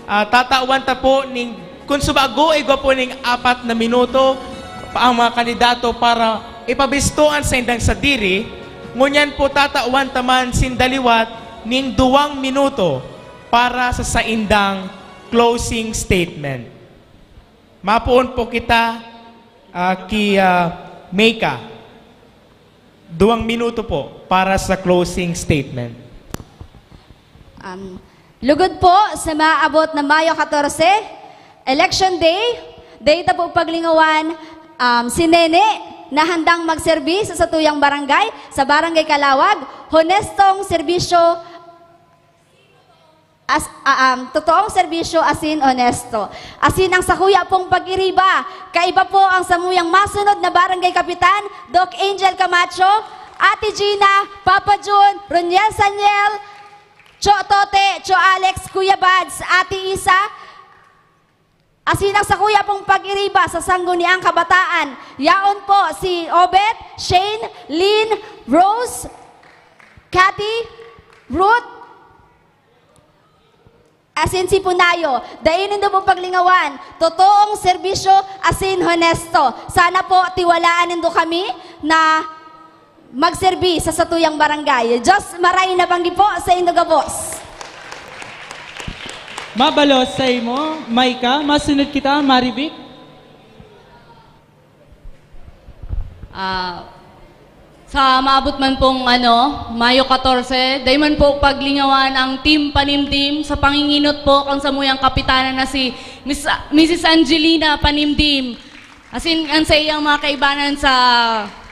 uh, tatawan ta po ning, kung subago, igwa po ning apat na minuto pa ang mga kandidato para ipabisto an saindang sadiri. Ngunyan po tatawan ta man sinda liwat ning duwang minuto para sa saindang closing statement. Mapoon po kita uh, ki uh, Meika. Duwang minuto po para sa closing statement. Um, lugod po sa maabot na Mayo katorse, Election Day, data po paglingawan um, si Nene na handang magserbi sa satuyang barangay, sa Barangay Kalawag, honestong serbisyo As, ah, um, totoong serbisyo asin onesto. Asin ang sakuya pong pag-iriba, kaiba po ang samuyang masunod na barangay kapitan, Doc Angel Camacho, Ate Gina, Papa Jun, Roniel Saniel, Cho Tote, Cho Alex, Kuya Bads, Ate Isa, asin ang sakuya pong pag-iriba sa Sangguniang Kabataan. Yaon po si Obet, Shane, Lynn, Rose, Cathy, Ruth, asin si Punayo. Dai nindo po paglingawan. Totoong serbisyo asin honesto. Sana po tiwalaan nindo kami na magserbi sa satuyang barangay. Diyos maray na banggi po sa indo gabos. Mabalos sa imo, Maika. Masunod kita, Marivic. Ah, sa maabot man pong ano, Mayo katorse, dai man po paglingawan ang Team Panimdim sa panginginot po kan samuyang kapitana na si Miss, Missus Angelina Panimdim. Asin kan sa iyang mga kaibanan sa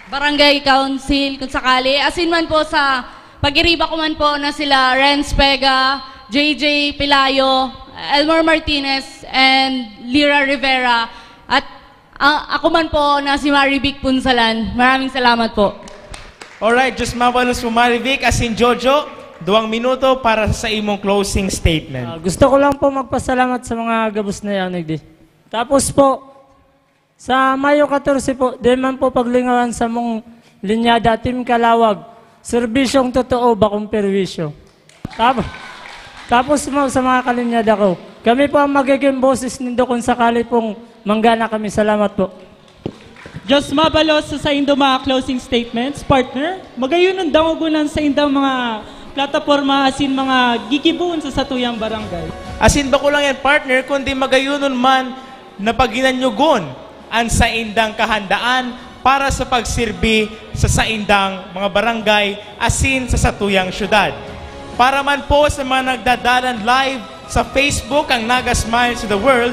Barangay Council, kung sakali. Asin man po sa pag-iriba ko man po na sila Renz Pega, J J Pilayo, Elmore Martinez, and Lira Rivera. At ah, ako man po na si Marivic Punsalan. Maraming salamat po. Alright, Diyos mabalos po Marivic, asin Jojo, duwang minuto para sa imong closing statement. Ah, gusto ko lang po magpasalamat sa mga gabos na yan, Igdi. Tapos po, sa Mayo katorse po, di man po paglingawan sa mong linyada, Team Kalawag, serbisyong totoo, bakong perwisyo. Tap- Tapos mo sa mga kalinyada ko, kami po ang magiging boses nindo kung sakali pong manggana kami. Salamat po. Diyos mabalos sa saindo mga closing statements, partner. Magayon ang dangogon ang saindang mga plataporma asin mga gigibohon sa satuyang barangay. Asin bako lang yan, partner, kundi magayonon man na paginanyugon an saindang kahandaan para sa pagsirbi sa saindang mga barangay asin sa satuyang syudad. Para man po sa mga nagdadalan live sa Facebook ang Naga Smiles to the World,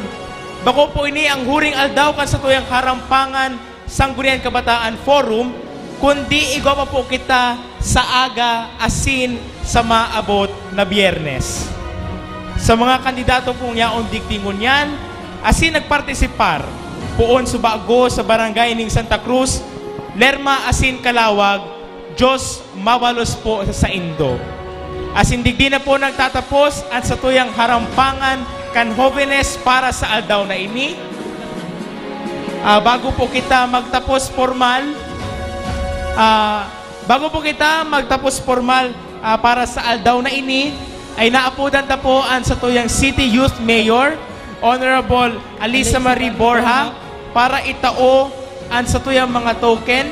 bako po ini ang huring aldaw kan satuyang Harampangan Sangguniang Kabataan Forum, kundi igwa pa po kita sa aga asin sa maabot na Biyernes. Sa mga kandidato pong yaon digdi ngunyan asin nagpartisipar poon subago sa barangay ning Santa Cruz, Lerma asin Calawag, Diyos mabalos po sa saindo. Asin digdi na po nagtatapos an satuyang harampangan kan Hovenes para sa aldaw na ini. Ah, bago po kita magtapos formal, ah, bago po kita magtapos formal, ah, para sa aldaw na ini, ay naapodan ta po an satuyang City Youth Mayor, Honorable Alisa Marie Borja, para itao an satuyang mga token.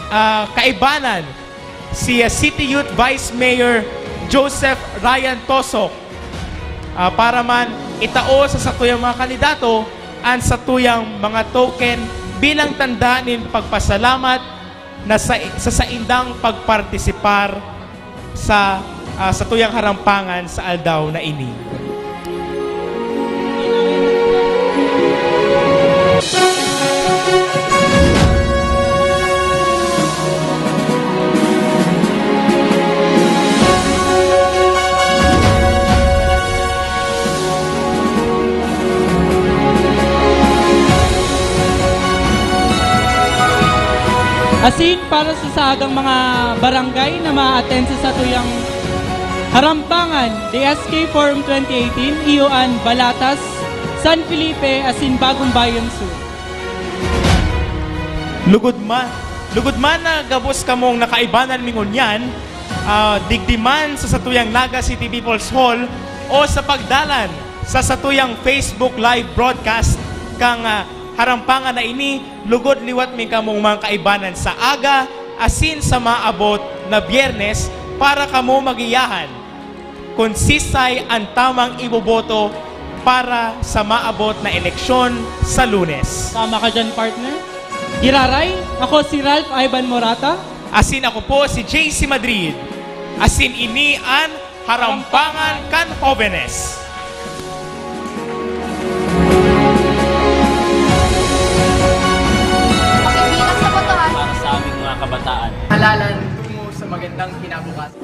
Ah, kaibanan, si, ah, City Youth Vice Mayor Joseph Ryan Tosok, ah, para man itao sa satuyang mga kandidato an satuyang mga token bilang tanda nin pagpasalamat na sa, sa saindang pagpartisipar sa, ah, satuyang harampangan sa aldaw na ini. Asin para sa saagang mga barangay na ma-attend sa satuyang Harampangan, D S K Forum twenty eighteen, iyo an Balatas, San Felipe, asin Bagong Bayan Sur. Lugod man, lugod man na gabos kamong nakaibanan mi ngunyan, ah, digdi man sa satuyang Naga City People's Hall o sa pagdalan sa satuyang Facebook Live broadcast kan, ah, Harampangan na ini, lugod liwat mi kamong mga kaibanan sa aga asin sa maabot na Biyernes para kamo magiyahan kun sisay an tamang iboboto para sa maabot na eleksyon sa Lunes. Tama ka dyan, partner. Giraray, ako si Ralph Ivan Morata. Asin ako po si J C Madrid. Asin ini an Harampangan kan Hobenes. Pakibitang sa botohan. Para sa aming mga kabataan. Halalan tungo sa magandang kinabukasan.